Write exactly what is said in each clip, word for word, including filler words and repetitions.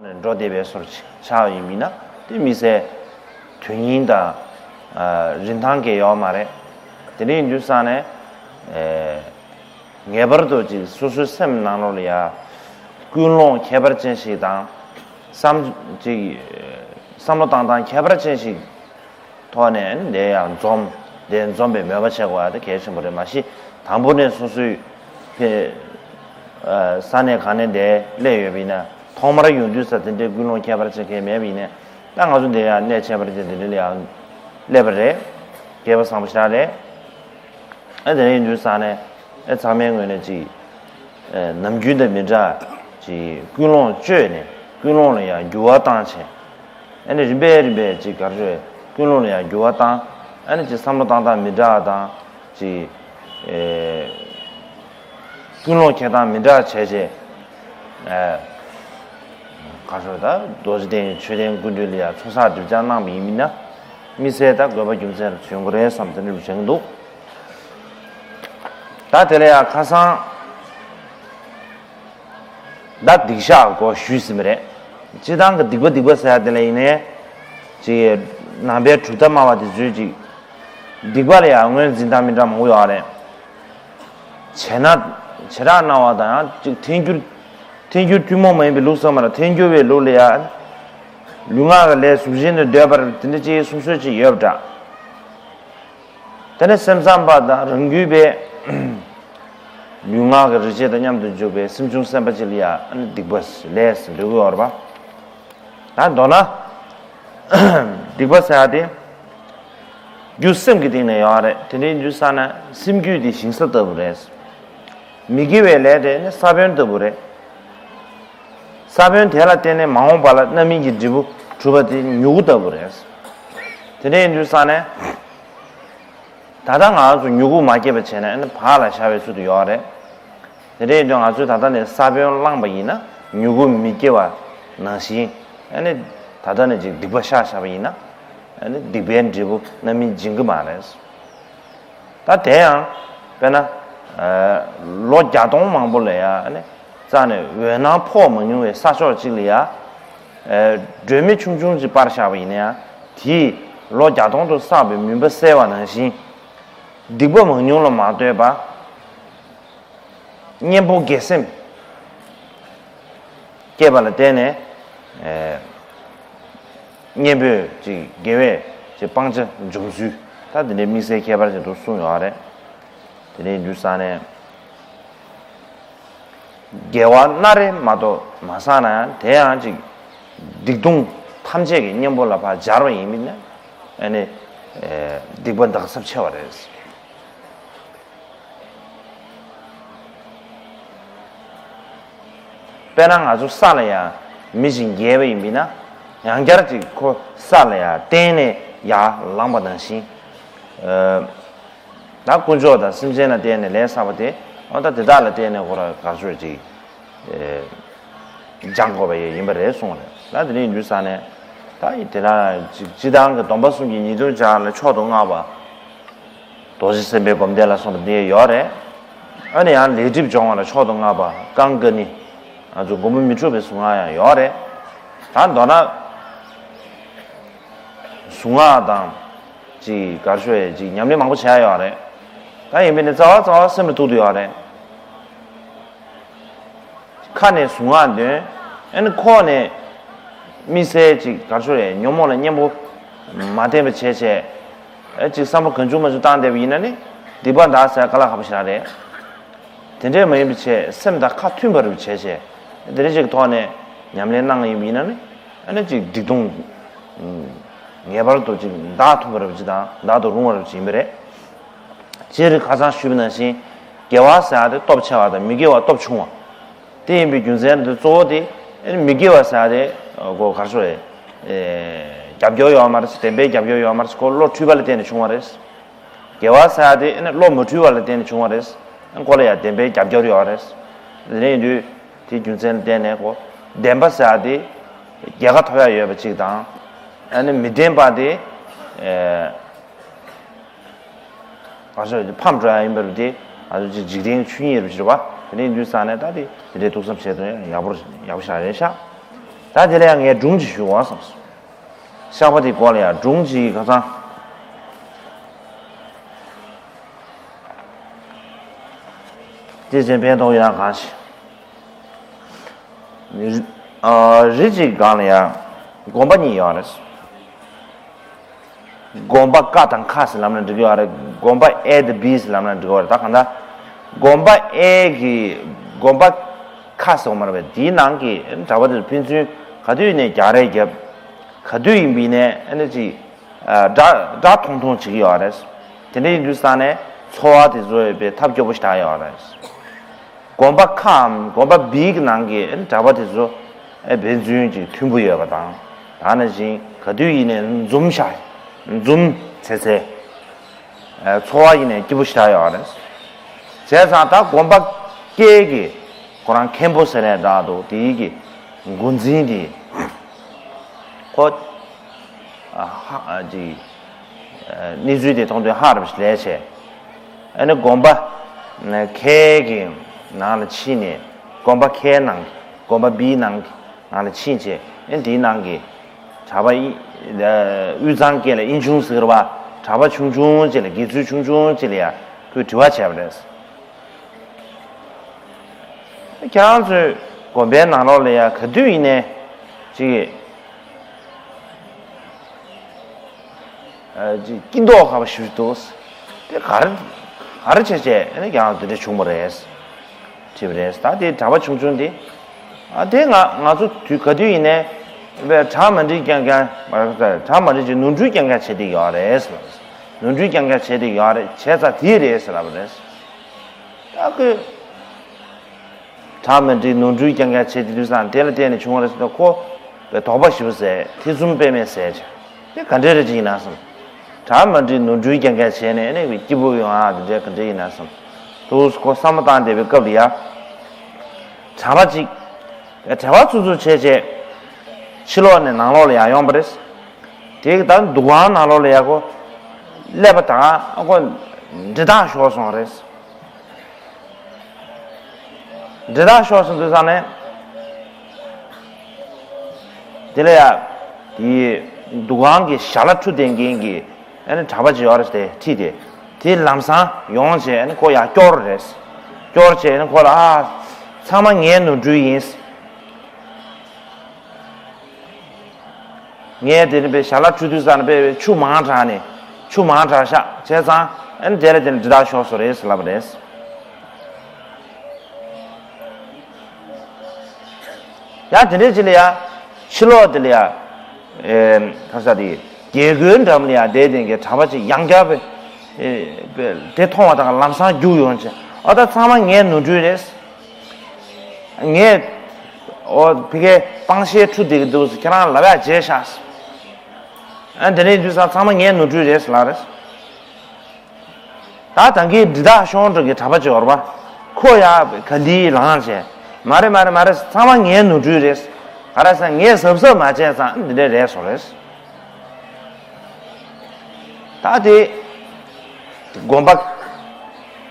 འགྲོ་བསྡད་པའི་བཟོ་ཅིག་ཆགས་ཡོད་མིན་ན་དེ་དམིགས་བསལ་དོན་སྙིང་དང་རིན་ཐང་གང་ཡང་ཡོད་མ་རེད། དེ་འདྲ་ཡིན་དུས་ཙང་ནས། ངེས་པར་དུ་ཅིག་སོ་སོའི་སེམས་ནང་ལོགས་ལ་ཡ་ཀུན་སློང་ཁྱད་པར་ཅན་ཞིག་དང་། བསམ་ཅིག་བསམ་བློ་བཏང་སྟངས་ཁྱད་པར་ཅན་ཞིག་ཐོག་ནས་འདི་ཡང་འཛོམས་འདི་འཛོམས་པའི་མོས་པ་བྱེད་དགོས་པ་དེ་གལ་ཆེན་པོ་རེད། མ་གཞི་དང་པོ་ནས་སོ་སོའི་ཕེ་ས་གནས་གང་ནས་འདི་སླེབས་ཡོད་པ་ཡིན་ན་ཐོག་མར་ཡོང་དུས་ས་དེ་འདྲའི་ཀུན་སློང་ཁྱད་པར་ཅན་གང་མེད་པ་ཡིན་ན་ད་ང་ཚོ་འདི་ཡང་གནས་ཁྱད་པར་ཅན་དེ་འདྲ་ལ་ཡང་སླེབས་པ་རེད། སྐལ་བ་བཟང་པོ་ཞིག་རེད། ཨ་དེ་ནས་ཡིན་དུས་ཙང་ནས་ཨེ་ཚང་མའི་ངོས་ནས་ཅིག་ཨེ་ནམ་རྒྱུན་དང་མི་འདྲ་ཅིག་ཀུན་སློང་བཅོས་ནས་ཀུན་སློང་ལ་ཡང་འགྱུར་བ་བཏང་བྱས། ཨ་ནི་རིམ་པས་རིམ་པས་ཅིག་ག་རེ་ཟེར་ཀུན་སློང་ལ་ཡང་འགྱུར་བ་བཏང་། ཨ་ནི་ཅིག་བསམ་བློ་བཏང་སྟངས་མི་འདྲ་བ་དང་ཅིག་ཨེ་ཀུན་སློང་འཁྱེར་སྟངས་མི་འདྲ་བ་བྱས་བྱས། ཨེ་ག་རེ་ཟེར་ད་རྡོ་རྗེ་གདན་མཆོད་རྟེན་སྐུ་མདུན་ལ་ཡང་ཚོགས་བསགས་སྒྲིབ་སྦྱང་གནང་བ་ཡིན་མིན་ན་དམིགས་བསལ་ད་དགོས་པ་རྒྱུ་མཚན་ལ་བྱོན་དགོས་རེད་བསམ་དེ་འདྲ་དྲན་གྱི་འདུག་ད་དེ་ལ་ཡང་ཁ་སང་ད་སྡིག་བཤགས་སྐོར་ཞུས་ཟིན་པ་རེད། སྤྱི་བཏང་གི་སྡིག་པ་སྡིག་པ་ཟེར་ཡ་དེ་ལ་ཡིན་ནའི་ཅིག་ནང་པའི་གྲུབ་མཐའ་སྨྲ་བ་དེ་ཚོས་ཅིག་སྡིག་པ་ལ་ཡང་ངོས་འཛིན་སྟངས་མི་འདྲ་མང་པོ་ཡོད་རེད། བྱས་ན་བྱེ་བྲག་སྨྲ་བ་དང་ཡང་ཅིག་ཐལ་འགྱུར་ཐལ་འགྱུར་ཐུན་མོང་མ་ཡིན་པའི་ལུགས་ཟེར་མ་རེད། ཐལ་འགྱུར་བའི་ལུགས་ལ་ཡང་ལུས་ངག་གི་ལས་གཟུགས་ཅན་དུ་འདོད་པར་དེ་འདྲ་ཅིག་གསུང་སྲོལ་ཅིག་ཡོད་པ་འདྲ། དེ་ནས་སེམས་ཙམ་པ་དང་རང་རྒྱུད་པས་ལུས་ངག་གི་རིག་བྱེད་དང་མཉམ་དུ་འཇུག་པའི་སེམས་བྱུང་སེམས་དཔའ་ཅིག་ལ་ཡང་སྡིག་པ་ལས་འདོད་ཀྱི་ཡོད་རེད་པ། ད་མདོར་ན་སྡིག་པ་ཟེར་ཡ་དེ་རྒྱུ་སེམས་ཀྱི་སྟེང་ནས་ཡོད་རེད། དེ་འདྲའི་དུས་ཙ་ན་སེམས་རྒྱུད་དེ་ཞིང་ས་ལྟ་བུ་རེད། མི་དགེ་བའི་ལས་དེ་ནི་ས་བོན་ལྟ་བུ་རེད། ས་བོན་དེ་ལ་བརྟེན་ནས་མ་འོངས་པ་ལ་རྣམ་སྨིན་གྱི་འབྲས་བུ་གྲུབ་པ་དེ་མྱུ་གུ་ལྟ་བུ་རེད། དེ་འདྲའི་དུས་ཙ་ནས་ད་ལྟ་ང་ཚོ་མྱུ་གུ་མ་སྐྱེས་པ་བྱས་ན་ཨ་ནི་བག་ལ་ཞ་བའི་ཚུལ་དུ་ཡོད་རེད། དེ་འདྲའི་དུས་ང་ཚོས་ད་ལྟ་ནས་ས་བོན་བླངས་པ་ཡིན་ན་མྱུ་གུ་མི་སྐྱེ་བ་ནང་བཞིན་ཨ་ནི་ད་ལྟ་ནས་ཅིག་སྡིག་པ་བཤགས་བཞག་པ་ཡིན་ན་ཨ་ནི་སྡིག་པའི་འབྲས་བུ་རྣམ་སྨིན་འབྱིན་གྱི་མ་རེད། ད་དེ་ཡང་དཔེར་ན་ལོ་བརྒྱ་སྟོང་མང་པོ་ལ་ཡང་ཨ་ནི་རྩ་ནས་འོད་སྣང་ཕོག་མ་མྱོང་བའི་ས་ཕྱོགས་གཅིག་ལ་ཡང་སྒྲོན་མེ་ཆུང་ཆུང་ཅིག་སྤར་བཞག་པ་ཡིན་ན་ཡང་དེས་ལོ་བརྒྱ་སྟོང་དུ་བསགས་པའི་མུན་པ་སེལ་བ་ནང་བཞིན་སྡིག་པ་མང་ཉུང་ལ་མ་ལྟོས་པར་གཉེན་པོ་དགེ་སེམས་སྐྱེས་པ་ལ་བརྟེན་ནས་གཉེན་པོས་ཅིག་དགེ་བས་ཅིག་སྤང་བྱ་འབྱུང་ཚུལ་ད་དེ་འདྲའི་དམིགས་བསལ་ཁྱད་པར་ཅན་དུ་གསུངས་ཡོད་རེད། དེ་འདྲའི་དུས་ཙ་ནས། དགེ་བ་སྣ་རེ་མ་གཏོགས་མ་བསགས་ན་ཡང་དེ་ཡང་ཅིག་སྡིག་ལྟུང་ཐམས་ཅད་ཀྱི་གཉེན་པོ་ལ་ཕར་སྦྱར་བ་ཡིན་མིན་ན་ཨ་ནི་སྡིག་པ་འདག་ཚབས་ཆེ་བ་རེད། དཔེར་ན་ང་ཚོ་ས་ལ་ཡང་མེ་ཞིག་འགྱེལ་བ་ཡིན་པས་ན་ཡང་བསྐྱར་ཅིག་ཁོ་ས་ལ་ཡང་བརྟེན་ནས་ཡར་ལངས་པ་ནང་བཞིན། ད་དཀོན་མཆོག་དང་སེམས་ཅན་ལ་བརྟེན་ནས་ལས་བསགས་པ་དེ་འོ་ད་དེ་དག་ལ་བརྟེན་ནས་ཁོ་རང་གར་ཆོད་ཅིག་སྦྱང་དགོས་པ་ཡིན་པ་རེད་གསུངས་རེད། ད་དེ་འདྲ་ཡིན་དུས་ཙ་ནས་ད་ཡི་དེ་ལ་ཅིག་སྤྱི་བཏང་གི་སྡོམ་པ་གསུམ་གྱི་ཉེས་ལྟུང་སྦྱང་ལ་མཆོག་ཏུ་བསྔགས་པ་རྡོ་རྗེ་སེམས་དཔའི་སྒོམ་བཟླས་ལ་སོགས་པ་འདི་ཡོད་རེད། ཨ་ནི་ཡང་ལས་སྒྲིབ་སྦྱོང་བ་ལ་མཆོག་ཏུ་བསྔགས་པ་ཀཾ་ཀ་ནི་ང་ཚོ་མགོན་པོ་མི་འཁྲུགས་པའི་གཟུངས་སྔགས་ཡང་ཡོད་རེད། ད་མདོར་ན། གཟུངས་སྔགས་དང་། ཅིག་གར་ཤོ་ཡས་ཅིག་ཉམས་ལེན་མང་པོ་བྱས་ཡོད་རེད། ད་ཡིན་པས་ནི་རྩ་བ་རྩ་བ་སེམས་ལ་ཐུག་ཏུ་ཡོད་རེད། ཁ་ནས་གཟུངས་སྔགས་འདོན། ཨ་ནི་ཁོག་ནས་དམིགས་བསལ་ཅིག་གར་ཤོ་ཡས་ཉོན་མོངས་ལ་གཉེན་པོ་མ་བསྟེན་པ་བྱས་བྱས། ཨ་ཅིག་བསམ་པ་གང་བྱུང་མང་བྱུང་བཏང་བསྡད་པ་ཡིན་ན་ནི་སྡིག་པ་འདག་ཟེར་དཀའ་ལས་ཁག་པོ་ཞིག་རེད། དེ་འདྲས་མ་ཡིན་པའི་ཆེད་སེམས་དང་ཁ་མཐུན་པར་བྱས་བྱས་དེ་འདྲས་ཅིག་ཐོག་ནས་ཉམས་ལེན་གནང་ཡིན་པ་ཡིན་ན་ནི་ཨ་ནི་ཅིག་སྡིག་ལྟུང་ངེས་པར་དུ་ཅིག་འདག་ཐུབ་པ་རེད་ཅིག་དང་འདག་ཏུ་རུང་བ་རེད་ཅིག་ཡིན་པ་རེད། སྤྱིར་ཁ་སང་ཞུས་པ་ནང་བཞིན་དགེ་བ་ཟེར་ཡ་དེ་སྟོབས་ཆེ་བ་དང་མི་དགེ་བ་སྟོབས་ཆུང་བ། དེ་ཡིན་པའི་རྒྱུ་མཚན་དེ་གཙོ་བོ་དེ་ཨ་ནི་མི་དགེ་བ་ཟེར་ཡ་དེ་གོ་གར་སོ་རེད། རྒྱབ་སྐྱོར་ཡོད་མ་རེད། བདེན་པའི་རྒྱབ་སྐྱོར་ཡོད་མ་རེད། ཁོ་བློ་འཁྲུལ་པ་ལ་བརྟེན་ནས་བྱུང་བ་རེད། དགེ་བ་ཟེར་ཡ་དེ་ཨ་ནི་བློ་མ་འཁྲུལ་བ་ལ་བརྟེན་ནས་བྱུང་བ་རེད། ཁོ་ལ་ཡང་བདེན་པའི་རྒྱབ་སྐྱོར་ཡོད་རེད། དེ་ནས་ཡིན་དུས་དེའི་རྒྱུ་མཚན་ལ་བརྟེན་ནས་ཁོ་བདེན་པ་ཟེར་ཡ་དེ་རྒྱལ་ཁ་ཐོབ་ཡ་ཡོད་པ་གཅིག་དང་། ཨ་ནི་མི་བདེན་པ་དེ་ཨ་ང་ཚོ་ཕམ་འགྲོ་ཡ་ཡིན་པ་རེད་དེ་ང་ཚོ་འཇིག་རྟེན་ཆོས་ཉིད་རེད་པ་ཞེས་པ། དེ་ནས་ཡིན་དུས་ཙང་ནས་ད་དེ་དེ་འདྲའི་ཐུགས་བསམ་བཞེས་དོན་ཡག་པོ་ཡག་པོ་ཞིག་རེད་ཤག་ད་དེ་ལ་ཡང་ངས་སྒྲུང་ཅིག་ཞུ་དགོས་བསམས་སོང་། བཤགས་པ་དེའི་སྐོར་ལ་ཡང་སྒྲུང་ཅིག་ཁ་སང་། དེ་ཅན་ཕན་ཐོགས་ཡོད་ན་གང་ཞིག་རི་ཨ་རི་གཅིག་སྒང་ལ་ཡང་དགོན་པ་གཉིས་ཡོད་རེད། དགོན་པ་ཀ་དང་ཁ་ཟེར་ལབ་ན་འགྲིག་གི་ཡོད་རེད། དགོན་པ་ཨེ་དང་བི་ཟེར་ལབ་ན་འགྲིག་གི་ཡོད་རེད། ད་གང་ལྟར་དགོན་པ་ཨེ་གི་དགོན་པ་ཁ་ཟེར་བ་མ་རེད་པས། དེའི་ནང་གི་གྲྭ་པ་དེ་ཕན་ཚུན་ག་དུས་ནས་རྒྱག་རེས་རྒྱབ། ག་དུས་ཡིན་པའི་ནས་ཨ་ནི་ཅིག་ཨ་འདྲ་འདྲ་མཐོང་མཐོང་བྱེད་ཀྱི་ཡོད་རེད། དེ་འདྲ་ཡིན་དུས་ས་ནས་འཚོ་བ་དེ་བཟོ་ཡོད་པའི་ཐབས་སྐྱོ་པོ་ཞིག་ད་ཡོད་རེད། དགོན་པ་ཁའམ་དགོན་པ་བིའི་ནང་གི་གྲྭ་པ་དེ་ཚོ་ཨེ་ཕན་ཚུན་གྱི་མཐུན་པོ་ཡོད་པ་དང་། ད་ནང་བཞིན་ག་དུས་ཡིན་ནའི་འཛུམ་ཤར། འཛུམ་ཚེ་ཚེ། ཨེ་འཚོ་བ་ཡིན་ནའི་སྐྱིད་པོ་ཞིག་ད་ཡོད་རེད། བྱས་ཙང་ད་དགོན་པ་སྐད་ཀྱི་ཁོ་རང་མཁན་པོ་ཟེར་ནས་བསྒྲགས་འདུག་དེའི་གི་འགོ་འཛིན་དེ་ཁོ། ཨ་ཧ་ཨ་ཅིག་ཨ་གནས་ཚུལ་དེ་མཐོང་དུས་ཧ་རབ་ཞིག་ལས་བྱས། ཨ་ནི་དགོན་པ་ཁའི་གི་ནང་ལ་ཕྱིན་ནས། དགོན་པ་ཁའི་ནང་གི་དགོན་པ་བིའི་ནང་གི་ནང་ལ་ཕྱིན་བྱས། ཨ་ནི་དེའི་ནང་གི་གྲྭ་པ་ཨི་ཨ་དབུས་གཙང་སྐད་ལ་ཨིན་ཆུང་ཟེར་བ། གྲྭ་པ་ཆུང་ཆུང་ཅིག་ལ། དགེ་ཚུལ་ཆུང་ཆུང་ཅིག་ལ་ཡ་ཁོས་དྲི་བ་བྱས་པ་རེད། ཁྱེད་རང་ཚོའི་དགོན་པའི་ནང་ལོགས་ལ་ཡ་ག་དུས་ཡིན་ནའི་ཅིག་ཨ་ཅིག་སྐྱིད་མདོག་ཁ་པོ་ཞིག་འདུག་དེ་ག་རེ་ག་རེ་བྱས་བྱས་ཨ་ནི་ཁྱེད་རང་དེ་འདྲ་བྱུང་བ་རེད། དྲིས་པ་རེད། ད་དེ་གྲྭ་པ་ཆུང་ཆུང་དེ། ཨ་དེ་ང་ང་ཚོ་དུས་ག་དུས་ཡིན་ནའི་བས་གྲྭ་མ་འགྲིག་རྐྱང་རྐྱང་། གྲྭ་མ་འགྲིག་ཅིག་ནོར་འཁྲུལ་རྐྱང་རྐྱང་བྱས་བསྡད་ཡོད་རེད་ཟེར་ལབ་རེད། ནོར་འཁྲུལ་རྐྱང་རྐྱང་བྱས་བསྡད་ཡོད་རེད། བྱས་ཙང་དེ་རེད་ཟེར་ལབ་རེད། ད་ཁོས་གྲྭ་མ་འགྲིག་ནོར་འཁྲུལ་རྐྱང་རྐྱང་བྱས་བསྡད་དུས་ཙང་དེ་ལ་བརྟེན་ནས་བྱུང་བ་རེད་ཟེར་ན། ཁོ་བས་དོགས་པ་ཞེ་པོ་ཟ། ཐེ་ཚོམ་དཔེ་མེད་ཟ་བྱས། དེ་ག་འདྲའི་རེད་ཅིག་ཡིན་ན་བསམ། གྲྭ་མ་འགྲིག་ནོར་འཁྲུལ་རྐྱང་རྐྱང་བྱས་ནས་ཨ་ནི་སྐྱིད་པོ་ཡོང་ཨ། དེ་འདྲ་ག་འདྲ་ཡིན་ན་བསམ། དུས་ཁོ་བསམ་བློ་བཏང་བསྡད་པའི་སྐབས་ལ་ཡ། གྲྭ་པ་གཅིག་བྲེལ་བ་ཚུབ་ཚུབ་བྱས་བྱས། ཕྱི་ལོགས་ནས་ནང་ལོགས་ལ་ཡར་ཡོང་བ་རེད། དེ་ད་འདུ་ཁང་ནང་ལོགས་ལ་ཡ་ཁོ་སླེབས་པ་དང་ཨ་ཁོ་འདྲེ་ཐག་ཤོར་སོང་རེད། འདྲེ་ཐག་ཤོར་སོང་དུས་ཙང་ནས། དེ་ལ་ཡ། དེའི་འདུ་ཁང་གི་ཞལ་ལག་འཁྲུ་དེ་མཁན་གྱི་ཨ་ནི་གྲྭ་པ་ཅིག་ཡོད་རེད་དེ། ཁྲིད་དེ། དེ་ལམ་སང་ཡོང་བྱས་ཨ་ནི་ཁོ་ཡར་སྐྱོར་རེད། སྐྱོར་བྱས་ཨ་ནི་ཁོ་ལ། ཨ། ཚང་མ་ངའི་ནོར་འཁྲུལ་ཡིན། ངས་དེ་ནི་པའི་ཞལ་ལག་འཁྲུ་དུས་ཙང་ནས་པའི་ཆུ་མང་དྲགས་ནས། ཆུ་མང་དྲགས་ཤག་བྱས་ཙང་ཨ་ནི་དེ་ལ་དེ་ནི་འདྲེ་ཐག་ཤོར་སོང་རེད་ཟེར་ལབ་པ་རེད། ཡང་དེ་འདྲའི་ཅིག་ལ་ཡ། ཕྱི་ལོགས་དེ་ལ་ཡ། ཨེ། ག་ས་དེ། རྒྱལ་སྒོའི་འགྲམ་ལ་ཡ་བསྡད་དེ་གི་གྲྭ་པ་ཅིག་ཡང་བསྐྱར་པའི། ཨེ། པའི་དེ་མཐོང་བ་དང་ལམ་སང་རྒྱུགས་ཡོང་བྱས། ཨ་ད་ཚང་མ་ངའི་ནོར་འཁྲུལ་རེད། ངས། ཨོ་ཕ་གིའི་སྤང་ཤེལ་འཁྲུ་བསྡད་ཀྱི་འདུག་ཟེར། ཁྱེད་རང་ལབ་ཡག་བརྗེད་ཤག་ཨ་དེ་ནས་དུས་སང་ཚང་མ་ངའི་ནོར་འཁྲུལ་རེད་ཟེར་ལབ་རེད། ད་ད་གིན་འདྲེ་ཐག་ཤོར་འགྲོ་གི་གྲྭ་པ་ཅིག་ཡོད་རེད་པ། ཁོ་ཡ་ག་ལེར་ལངས་བྱས། མ་རེད་མ་རེད་མ་རེད། ཚང་མ་ངའི་ནོར་འཁྲུལ་རེད། ག་རེ་ཟེར། ངས་གཟབ་གཟབ་མ་བྱས་ཙང་འདི་འདྲ་རེད་སོང་རེད། ད་དེ་དགོན་པ་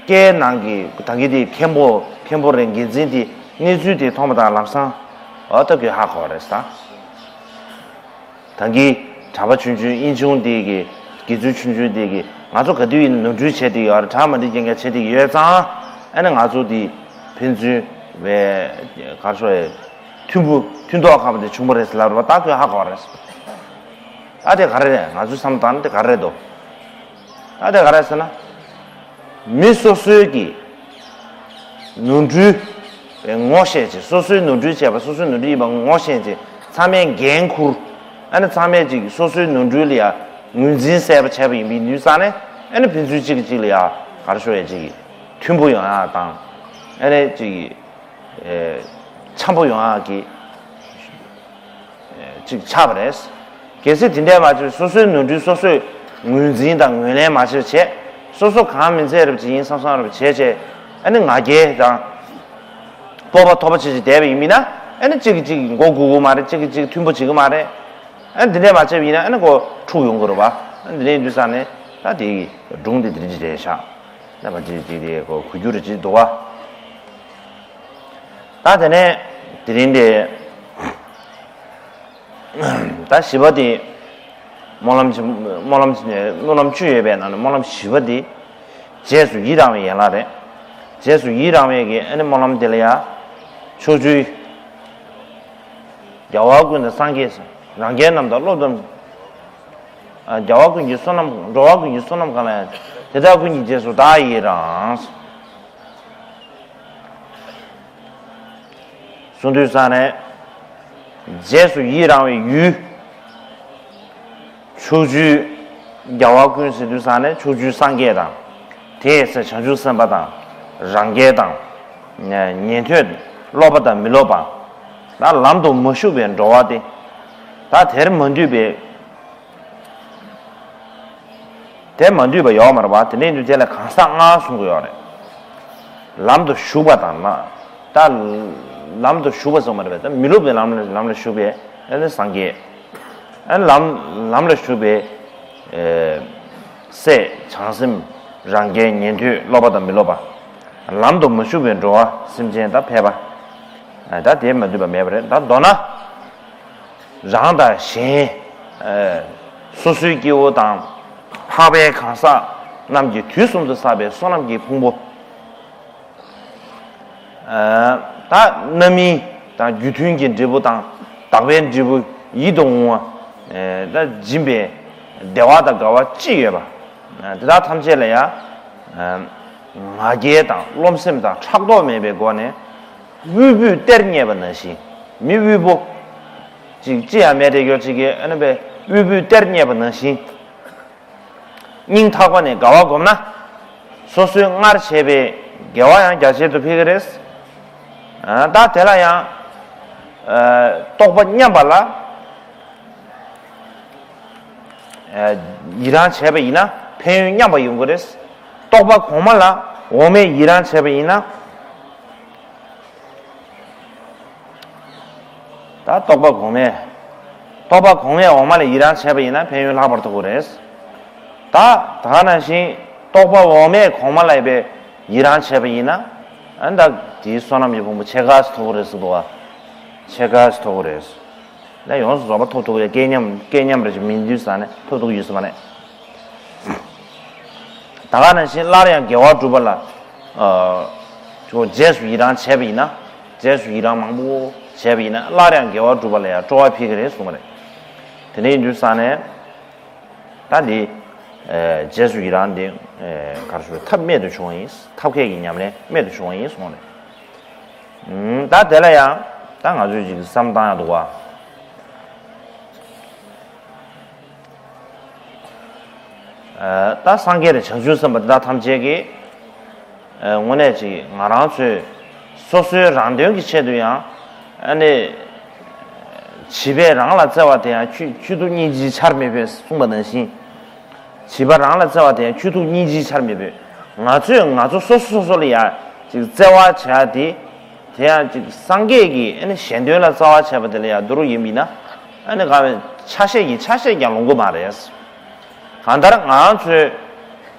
ཁའི་ནང་གི་ད་གིན་དེ་མཁན་པོ་མཁན་པོ་རེད། འགན་འཛིན་དེ་གནས་ཚུལ་དེ་མཐོང་བ་དང་ལམ་སང་ཨོ་ད་ཁོས་ཧ་གོ་རེད་ད། ད་གིན་གྲྭ་པ་ཆུང་ཆུང་ཨིན་ཆུང་དེ་གི་དགེ་ཚུལ་ཆུང་ཆུང་དེ་གི་ང་ཚོ་ག་དུས་ཡིན་ནོར་འཁྲུལ་བྱས་བསྡད་ཡོད་རེད། གྲྭ་མ་འགྲིག་རྐྱང་རྐྱང་བྱས་བསྡད་ཡོད་ཙང་ཨ་ནི་ང་ཚོ་དེ་ཕན་ཚུན་བས་ག་རེ་ཞུ་དགོས་རེད། མཐུན་པོ་མཐུན་མདོག་ཁ་པོ་དེ་བྱུང་བ་རེད་ཟེར་ལབ་རེད་པ། ད་ཁོས་ཧ་གོ་རེད། ད་དེ་ག་རེ་རེད། ང་ཚོས་བསམ་བློ་བཏང་ན་དེ་ག་རེ་རེད་དོ། ད་དེ་ག་རེ་ཟེར་ན། མི་སོ་སོའི་གི་ནོར་འཁྲུལ་ངོ་ཤེས་བྱས། སོ་སོའི་ནོར་འཁྲུལ་བྱས་པ་སོ་སོའི་ནོར་འཁྲུལ་ཡིན་པ་ངོ་ཤེས་བྱས། ཚང་མས་འགན་འཁུར། ཨ་ནི་ཚང་མས་ཅིག་སོ་སོའི་ནོར་འཁྲུལ་ལ་ཡ་ངོས་འཛིན་གསལ་པོ་བྱས་པ་ཡིན་པའི་ནུས་ས་ནས་ཨ་ནི་ཕན་ཚུན་གཅིག་གིས་གཅིག་ལ་ཡ་ག་རེ་ཞུ་དགོས་རེད། ཅིག་མཐུན་པོ་ཡོང་ཡ་དང་། ཨ་ནི་ཅིག་འཆམ་པོ་ཡོང་ཡ་གི་ཅིག་ཆགས་པ་རེད། གལ་སྲིད་དེ་འདྲས་མ་བྱས། སོ་སོའི་ནོར་འཁྲུལ་སོ་སོས་ངོས་འཛིན་དང་ངོས་ལེན་མ་བྱས་བྱས། སོ་སོ་གང་མིན་ཚད་རབ་ཅིག་ཡིན་བསམ་བསམ་རབ་བྱས་བྱས། ཨ་ནི་ང་རྒྱལ་དང་སྤོབས་པ་མཐོ་པོ་བྱས་བྱས་བསྡད་པ་ཡིན་མིན་ན། ཨ་ནི་གཅིག་གིས་གཅིག་མགོ་སྒུར་གི་མ་རེད། གཅིག་གིས་གཅིག་མཐུན་པོ་བྱེད་ཀྱི་མ་རེད། ཨ་ནི་དེ་འདྲས་མ་བྱས་པ་ཡིན་ན་ཨ་ནི་ཁོ་འཁྲུག་ཡོང་གི་རེད་པ། ཨ་ནི་དེ་འདྲས་ཡིན་དུས་ས་ནས་ད་དེ་གི་སྒྲུང་དེ་དེ་རིང་ཅིག་རེད་ཤག་རྣམ་པ་ཅིག་ཅིག་དེ་ཁོ་གོ་རྒྱུ་རེ་ཅིག་འདུག་པ། ད་དེ་ནས་དེ་རིང་དེ་ ད་བཞི་པ་དེ། སྨོན་ལམ་བཞི། སྨོན་ལམ་བཞི། སྨོན་ལམ་བཅུ་ཡོད་པའི་ནང་ནས་སྨོན་ལམ་བཞི་པ་དེ། རྗེས་སུ་ཡི་རང་བའི་ཡན་ལག་རེད། རྗེས་སུ་ཡི་རང་བའི་གི་ཨ་ནི་སྨོན་ལམ་དེ་ལ་ཡང་། ཕྱོགས་བཅུའི་རྒྱལ་བ་ཀུན་དང་སངས་རྒྱས། རང་རྒྱལ་རྣམས་དང་སློབ་དང་། རྒྱལ་བ་ཀུན་གྱི་བསོད་ནམས། འགྲོ་བ་ཀུན་གྱི་བསོད་ནམས་གང་ལ་ཡང་། དེ་དག་ཀུན་གྱི་རྗེས་སུ་བདག་ཡི་རང་། གསུངས་དུས་ཙ་ནས། རྗེས་སུ་ཡི་རང་བའི་ཡུལ། ཕྱོགས་བཅུའི་རྒྱལ་བ་ཀུན་ཟེར་དུས་ཙ་ནས་ཕྱོགས་བཅུའི་སངས་རྒྱས་དང་། དེའི་སྲས་བྱང་ཆུབ་སེམས་དཔའ་དང་། རང་རྒྱལ་དང་། ཉན་ཐོས། སློབ་པ་དང་མི་སློབ་པ། ད་ལམ་དུ་མ་ཞུགས་པའི་འགྲོ་བ་སྟེ། ད་དེར་མ་འདུས་པའི། དེ་མ་འདུས་པ་ཡོད་མ་རེད་པ། དེ་འདྲ་ཡིན་དུས་དེ་ལ་གང་ཟག་ལྔ་གསུང་གི་ཡོད་རེད། ལམ་དུ་ཞུགས་པ་དང་ན། ད་ལམ་དུ་ཞུགས་པ་ཟེར་མ་རེད་པས། ད་མི་སློབ་པའི་ལམ་ལ་ལམ་ལ་ཞུགས་པའི་ཨ་ནི་སངས་རྒྱས། ཨ་ནི་ལམ་ལམ་ལ་ཞུགས་པའི་ཨེ་སྲས་བྱང་སེམས། རང་རྒྱལ། ཉན་ཐོས། སློབ་པ་དང་མི་སློབ་པ། ལམ་དུ་མ་ཞུགས་པའི་འགྲོ་བ་སེམས་ཅན་ད་ཕལ་པ། ཨ་ད་དེ་མ་འདུས་པ་མེད་པ་རེད། ད་མདོར་ན། རང་དང་གཞན། ཨ་སོ་སོའི་སྐྱེ་བོ་དང་། འཕགས་པའི་གང་ཟག་རྣམས་ཀྱིས་དུས་གསུམ་དུ་བསགས་པའི་བསོད་ནམས་ཀྱི་ཕུང་པོ། ཨ་ད་རྣམ་སྨིན་དང་རྒྱུ་མཐུན་གྱི་འབྲས་བུ་དང་། དག་པའི་འབྲས་བུ་ཡིད་དུ་འོང་བ། ཨ་ད་སྦྱིན་པའི་བདེ་བ་དང་དགའ་བ་ཅི་ཡོད་པ། ཨ་དེ་དག་ཐམས་ཅད་ལ་ཡང་། ཨ་ང་རྒྱལ་དང་རློམ་སེམས་དང་ཕྲག་དོག་མེད་པའི་སྒོ་ནས། དབུལ་པོས་གཏེར་རྙེད་པ་ནང་བཞིན། མི་དབུལ་པོ་ཅིག་ཅི་ཡང་མེད་དེ་ཡོད་ཅིག་གིས་ཨ་ནི་པའི་དབུལ་པོས་གཏེར་རྙེད་པ་ནང་བཞིན། སྙིང་ཐག་པ་ནས་དགའ་བ་བསྒོམས་ན། སོ་སོས་སྔར་བྱས་པའི་དགེ་བ་ཡང་རྒྱ་ཆེར་དུ་འཕེལ་གྱི་རེད། ཨ་ད་དེ་ལ་ཡང་། ཨ་རྟོགས་པ་མཉམ་པ་ལ། ཨ་ཡི་རང་བྱས་པ་ཡིན་ན་ཕན་ཡོན་མཉམ་པ་ཡོང་གི་རེད། རྟོགས་པ་གོང་མ་ལ་འོག་མས་ཡི་རང་བྱས་པ་ཡིན་ན། ད་རྟོགས་པ་གོང་མས། རྟོགས་པ་གོང་མས་འོག་མ་ལ་ཡི་རང་བྱས་པ་ཡིན་ན་ཕན་ཡོན་ལྷག་པར་དུ་དགོས་རེད། ད་ད་ག་ནང་བཞིན་རྟོགས་པ་འོག་མས་གོང་མ་ལ་ཡི་རང་བྱས་པ་ཡིན་ན། ཨ་ད་དེའི་བསོད་ནམས་ཀྱི་ཕུང་པོ་ཕྱེད་ཀ་ཙམ་ཐོབ་ཀྱི་རེད་ཟེར་འདུག་བ། ཕྱེད་ཀ་ཙམ་ཐོབ་ཀྱི་རེད། ད་ཡོངས་སུ་རྫོགས་པ་ཐོབ་ཐུབ་ཀྱི་སྐལ་མཉམ་སྐལ་མཉམ་རེ་ཞིག་མིན་དུས་ཙ་ནས་ཐོབ་ཐུབ་ཀྱི་ཡོད་ས་མ་རེད། ད་ག་ནང་བཞིན་སླར་ཡང་དགེ་བ་སྒྲུབ་པ་ལ། ཨ་ཅོ་རྗེས་སུ་ཡི་རང་བྱས་པ་ཡིན་ན། རྗེས་སུ་ཡི་རང་མང་པོ་བྱས་པ་ཡིན་ན་སླར་ཡང་དགེ་བ་སྒྲུབ་པ་ལ་ཡང་སྤྲོ་བ་འཕེལ་གྱི་རེད་གསུངས་པ་རེད། དེ་འདྲ་ཡིན་དུས་ཙ་ནས། ད་འདི། ཨ་རྗེས་སུ་ཡི་རང་འདི། ཨ་ག་རེ་ཞུ། ཐབས་རྨད་དུ་བྱུང་བ་ཡིན། ཐབས་མཁས་ཀྱི་ཉམས་ལེན་རྨད་དུ་བྱུང་བ་ཡིན་གསུངས་པ་རེད། ཨུམ་ད་དེ་ལ་ཡང་ད་ང་ཚོས་ཅིག་བསམ་བཏང་ཡག་འདུག་བ། ཨ་ད་སངས་རྒྱས་དང་བྱང་ཆུབ་སེམས་དཔའ་འདི་དག་ཐམས་ཅད་ཀྱིས། ཨ་དངོས་གནས་ཅིག་ང་རང་ཚོས་སོ་སོའི་རང་དོན་གྱི་ཆེད་དུ་ཡང་། ཨ་ནི། བྱིས་པས་རང་ལ་བརྩེ་བ་དེ་ཡང་ཁྱོད་ཁྱོད་ཐུག་སྙིང་རྗེའི་ཆར་མེད་པས་གསུངས་པ་ནང་བཞིན། བྱིས་པ་རང་ལ་བརྩེ་བ་དེ་ཡང་ཁྱོད་ཐུག་སྙིང་རྗེའི་ཆར་མེད་པས། ང་ཚོས་ང་ཚོ་སོ་སོ་སོ་སོ་ལ་ཡང་ཅིག་བརྩེ་བ་བྱ་དེ། དེ་ཡང་ཅིག་སངས་རྒྱས་ཀྱིས་ཨ་ནི་གཞན་དོན་ལ་རྩ་བ་བྱས་པ་དེ་ལ་ཡང་བསྡུ་རུ་ཡིན་པ་ཡིན་ན། ཨ་ནི་ག་བའི་ཆ་ཤས་ཀྱི་ཆ་ཤས་ཀྱང་ལོང་གི་མ་རེད། གང་ལྟར་ང་ཚོས་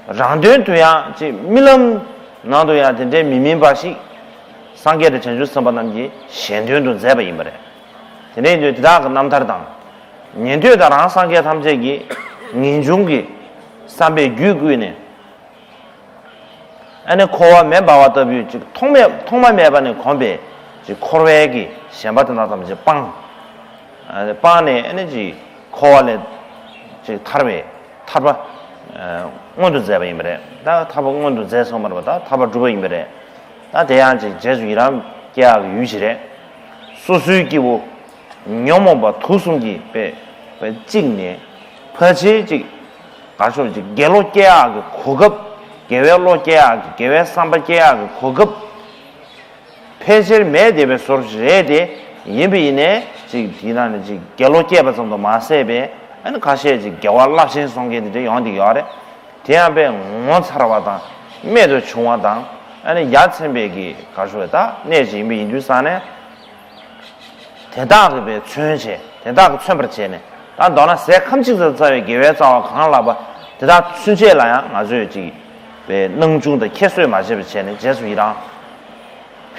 རང་དོན་དུ་ཡང་ཅིག་རྨི་ལམ་ནང་དུ་ཡང་དེ་འདྲའི་མི་སྨིན་པ་ཞིག་སངས་རྒྱས་དང་བྱང་ཆུབ་སེམས་དཔའ་རྣམས་ཀྱིས་གཞན་དོན་དུ་མཛད་པ་ཡིན་པ་རེད། དེ་འདྲ་ཡིན་དུས་དེ་དག་གི་རྣམ་ཐར་དང་། ཉན་ཐོས་དང་རང་སངས་རྒྱས་ཐམས་ཅད་ཀྱིས་ངེས་འབྱུང་གི་བསམ་པས་རྒྱུད་བསྐུལ་ནས། ཨ་ནི་འཁོར་བ་མེ་འབར་བ་ལྟ་བུའི་ཅིག་ཐོག་མེད་ཐོག་མ་མེད་པ་ནས་གོམས་པའི་ཅིག་འཁོར་བའི་གི་ཞེན་པ་དེ་དག་ཐམས་ཅད་སྤངས། ཨ་ནི་སྤངས་ནས་ཨ་ནི་ཅིག་འཁོར་བ་ལས་ཅིག་ཐར་བའི་ཐར་པ་ཨ་མངོན་དུ་མཛད་པ་ཡིན་པ་རེད། ད་ཐར་པ་མངོན་དུ་མཛད་སོང་བ་རེད་པ། ད་ཐར་པ་སྒྲུབ་པ་ཡིན་པ་རེད། ད་དེ་ཡང་ཅིག་རྗེས་སུ་ཡི་རང་སྐྱེ་ཡག་གི་ཡུལ་ཞིག་རེད། སོ་སོའི་སྐྱེ་བོ་ཉོན་མོངས་པ་དུག་གསུམ་གྱིས་པའི་པའི་བཅིངས་ནས། ཕལ་ཆེར་ཅིག་ག་ཤོག་ཅིག་དགེ་བློ་སྐྱེ་ཡག་གི་གོ་སྐབས། དགེ་བའི་བློ་སྐྱེ་ཡག་གི་དགེ་བའི་བསམ་པ་སྐྱེ་ཡག་གི་གོ་སྐབས་ཕལ་ཆེར་མེད་བསྡད་པའི་བཟོ་ཞིག་རེད་དེ། ཡིན་པ་ཡིན་ནའི་ཅིག་དེའི་ནང་ནས་ཅིག་དགེ་བློ་སྐྱེས་པ་ཙམ་དུ་མ་ཟད་པའི། ཨ་ནི་ཁ་ཤས་ཅིག་དགེ་བ་རླབས་ཆེན་སོང་མཁན་དེ་འདྲ་ཡོང་བསྡད་ཡོད་རེད། དེ་ཡང་དཔེ་ངོ་མཚར་བ་དང་རྨད་དུ་བྱུང་བ་དང་། ཨ་ནི་ཡ་མཚན་པའི་གི་ག་ཤོག་ད་གནས་ཅིག་ཡིན་པ་ཡིན་དུས་ཙང་ནས། དེ་དག་གིས་དཔེ་མཚོན་བྱས། དེ་དག་གིས་མཚོན་པར་བྱས་ནས། ད་མདོར་ན་ཟས་ཁམ་གཅིག་ཙམ་རྩ་བའི་དགེ་བའི་རྩ་བ་གང་ལགས་པ། དེ་དག་ཚུན་ཆད་ལ་ཡང་ང་ཚོས་ཅིག་དཔེ་སྣང་ཆུང་དང་ཁྱད་གསོད་མ་བྱས་པ་བྱས་ནས་རྗེས་སུ་ཡི་རང་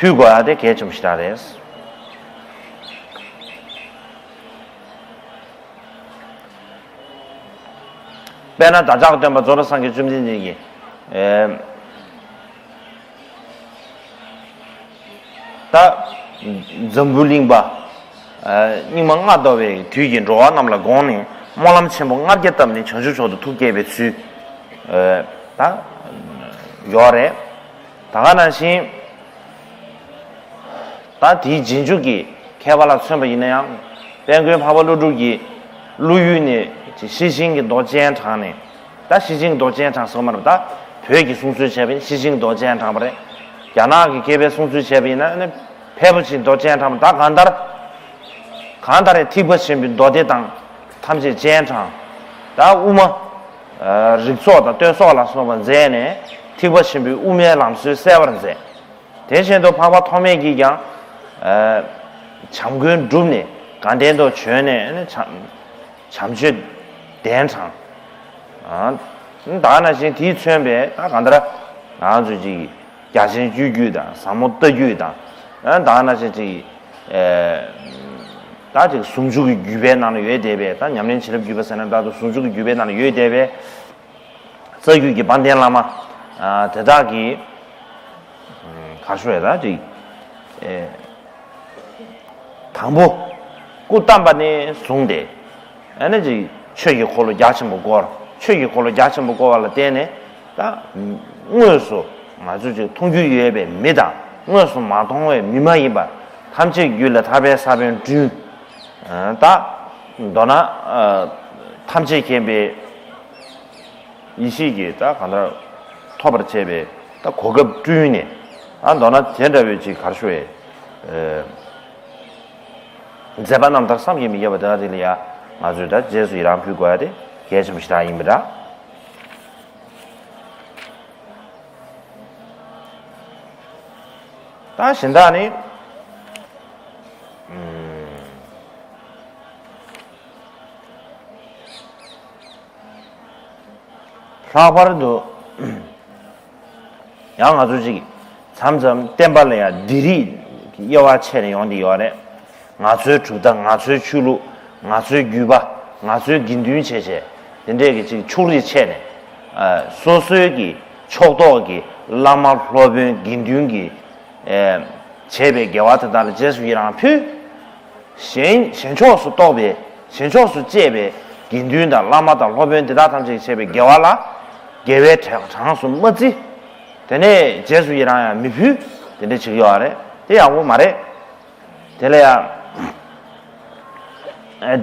ཕུལ་དགོས་ཡ་དེ་གལ་ཆེན་པོ་ཞེ་དྲག་རེད། དཔེར་ན་བདག་ཅག་སྟོན་པ་རྫོགས་པའི་སངས་རྒྱས་བཅོམ་ལྡན་འདས་ཀྱིས། ཨེ། ད། འཛམ་བུ་གླིང་པ། ཨེ། སྙིགས་མ་ལྔ་བདོ་བའི་དུས་ཀྱི་འགྲོ་བ་རྣམས་ལ་དགོངས་ནས་སྨོན་ལམ་ཆེན་པོ་ལྔ་བརྒྱ་བཏབ་ནས་བྱང་ཆུབ་མཆོག་ཏུ་ཐུགས་བསྐྱེད་པའི་ཚུལ། ཨེ། ད། ཡོད་རེད། ད་ག་ནང་བཞིན། ད་དེའི་རྗེས་འཇུག་གི་མཁས་པ་ལ་མཚོན་པ་ཡིན་ན་ཡང་། དཔལ་མགོན་འཕགས་པ་ཀླུ་སྒྲུབ་ཀྱི་ཀླུ་ཡུལ་ནས་ཤེར་ཕྱིན་གྱི་མདོ་སྤྱན་དྲངས་ནས། ད་ཤེར་ཕྱིན་གྱི་མདོ་སྤྱན་དྲངས་ཟེར་བ་མ་རེད། ད་བོད་ཀྱི་གསུང་སྲོལ་བྱས་པ་ཡིན་ན་ཤེར་ཕྱིན་གྱི་མདོ་སྤྱན་དྲངས་པ་རེད། རྒྱ་ནག་གི་མཁས་པའི་གསུང་སྲོལ་བྱས་པ་ཡིན་ན་ནི་ཕལ་པོ་ཆེ་མདོ་སྤྱན་དྲངས་པ། ད་གང་ལྟར། གང་ལྟར་ཐེག་པ་ཆེན་པོའི་མདོ་སྡེ་དང་ཐམས་ཅད་སྤྱན་དྲངས། ད་དབུ་མ། ཨ། རིགས་ཚོགས་དང་སྟོད་གསོག་ལ་སོགས་པ་མཛད་ནས་ཐེག་པ་ཆེན་པོའི་དབུ་མའི་ལམ་སྲོལ་གསལ་བར་མཛད། དེ་བཞིན་དུ་འཕགས་པ་ཐོགས་མེད་ཀྱིས་ཀྱང་། ཨ། བྱམས་མགོན་བསྒྲུབས་ནས་དགའ་ལྡན་དུ་བྱོན་ནས་བྱམས་བྱམས་ཆོས་གདན་དྲངས། ཨ། ད་ག་ནང་བཞིན་དེས་མཚོན་པའི་ད་གང་ལྟར་ང་ཚོས་ཅིག་རྒྱ་ཆེན་སྤྱོད་བརྒྱུད་དང་ཟབ་མོ་ལྟ་བརྒྱུད་དང་། ཨ། ད་ག་ནང་བཞིན་ཅིག་ཨེ། ད་ཅིག་ཟུང་འཇུག་གི་བརྒྱུད་པའི་ནང་ལ་ཡོད་བསྡད་པའི། ད་ཉམས་ལེན་བྱིན་རླབས་བརྒྱུད་པ་ཟེར་ན་འདྲ་འདུག་ཟུང་འཇུག་གི་བརྒྱུད་པའི་ནང་ལ་ཡོད་བསྡད་པའི། རྩ་བརྒྱུད་ཀྱི་དཔལ་ལྡན་བླ་མ། ཨ། དེ་དག་གིས། ཨ། ག་རེ་ཞུ་དགོས་རེད། ད་ཅིག་ཨེ། དང་པོ། སྐུ་བལྟམས་པ་ནས་བཟུང་སྟེ། ཨ་ནི་ཅིག་ཆོས་ཀྱི་འཁོར་ལོ་རྒྱ་ཆེན་པོ་བསྐོར། ཆོས་ཀྱི་འཁོར་ལོ་རྒྱ་ཆེན་པོ་བསྐོར་བ་ལ་བརྟེན་ནས། ད་དངོས་སུ་ང་ཚོས་ཅིག་མཐོང་རྒྱུ་ཡོད་པའི་མི་དང་། དངོས་སུ་མ་མཐོང་བའི་མི་མ་ཡིན་པ་ཐམས་ཅད་རྒྱུད་ལ་ཐར་པའི་ས་བོན་བསྐྲུན། ཨ། ད་མདོར་ན། ཨ། ཐམས་ཅད་མཁྱེན་པའི་ཡེ་ཤེས་ཀྱི་ད་གང་ལྟར་ཐོབ་པར་བྱེད་པའི་ད་གོ་སྐབས་བསྐྲུན་ནས། ཨ། མདོར་ན་དེ་འདྲ་བའི་ཅིག་ག་རེ་ཞུ་དགོས་རེད། ཨེ། མཛད་པ་རྣམ་ཐར་བསམ་གྱིས་མི་ཁྱབ་པ་དེ་དག་དེ་ལ་ཡ་ང་ཚོས་ད་རྗེས་སུ་ཡི་རང་ཕུལ་དགོས་ཡ་དེ་གལ་ཆེན་པོ་ཞེ་དྲག་ཡིན་པ་འདྲ། ད་གཞན་དག་ནི། ཨུམ། ལྷག་པར་དུ་ཡང་ང་ཚོ་ཅིག་མཚམས་མཚམས་བསྟན་པ་ལ་ཡང་སྡེ་རིགས་དབྱེ་བ་ཕྱེ་ནས་ཡོང་བསྡད་ཡོད་རེད། ང་ཚོའི་གྲུབ་མཐའ། ང་ཚོའི་ཆོས་ལུགས། ང་ཚོའི་བརྒྱུད་པ། ང་ཚོའི་དགེ་འདུན་བྱས་བྱས། དེ་འདྲས་ཀྱི་ཅིག་ཕྱོགས་རིས་ཕྱེ་ནས། ཨ། སོ་སོའི་གི་ཕྱོགས་གཏོགས་ཀྱི་བླ་མ་སློབ་དཔོན་དགེ་འདུན་གྱི། ཨེ། བྱས་པའི་དགེ་བ་དེ་དག་ལ་རྗེས་སུ་ཡི་རང་ཕུལ། གཞན་གཞན་ཕྱོགས་སུ་གཏོགས་པའི། གཞན་ཕྱོགས་སུ་བཅས་པའི་དགེ་འདུན་དང་བླ་མ་དང་སློབ་དཔོན་དེ་དག་ཐམས་ཅད་ཀྱིས་བྱས་པའི་དགེ་བ་ལ་དགེ་བའི་གྲངས་སུ་མ་བརྩི། དེ་ནས་རྗེས་སུ་ཡི་རང་ཡང་མི་ཕུལ། དེ་འདྲ་བྱེད་ཀྱི་ཡོད་རེད། དེ་ཡག་པོ་མ་རེད། དེ་ལ་ཡང་།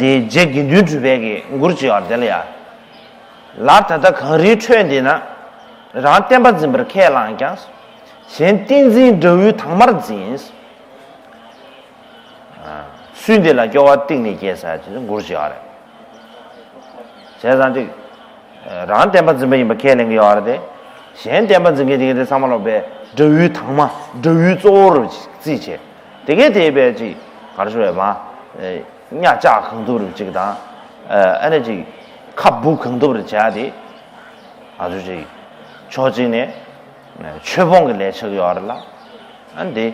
དེ་རྗེ་དགེ་འདུན་གྲུབ་པའི་གི་མགུར་ཅིག་ཡོད་རེད། དེ་ལ་ཡང་། ལར་ད་ལྟ་གངས་རིའི་ཁྲོད་འདི་ན། རང་བསྟན་པ་འཛིན་པར་ཁས་བླངས་ཀྱང་། གཞན་བསྟན་འཛིན་དགྲ་བོའི་དྭངས་མར་འཛིན། སུས་འདི་ལ་སྐྱོ་བ་གཏིང་ནས་སྐྱེས་ཟེར་ཅེས་མགུར་ཅིག་ཡོད་རེད། བྱས་ཙང་ཅིག་རང་བསྟན་པ་འཛིན་པ་ཡིན་པ་ཁས་ལེན་གྱི་ཡོད་རེད་དེ། གཞན་བསྟན་པ་འཛིན་མཁན་དེ་ག་དེ་ཚང་མ་ལོག་པའི་དགྲ་བོའི་དྭངས་མ། དགྲ་བོའི་གཙོ་བོ་རུ་བརྩིས་བྱས། དེ་གས་དེ་བས་ཅིག་ག་རེ་ཞུ་དགོས་རེད་མ། གཉའ་བཅག་གང་ཐུབ་རུ་ཅིག་དང་། ཨ་ནི་ཅིག་ཁ་སྦུབ་གང་ཐུབ་རུ་བྱས་ཏེ། ང་ཚོ་ཅིག་ཕྱོགས་གཅིག་ནས་ཆོས་སྤོང་གི་ལས་བྱེད་ཀྱི་ཡོད་རེད་ལ། ཨ་ནི་དེ།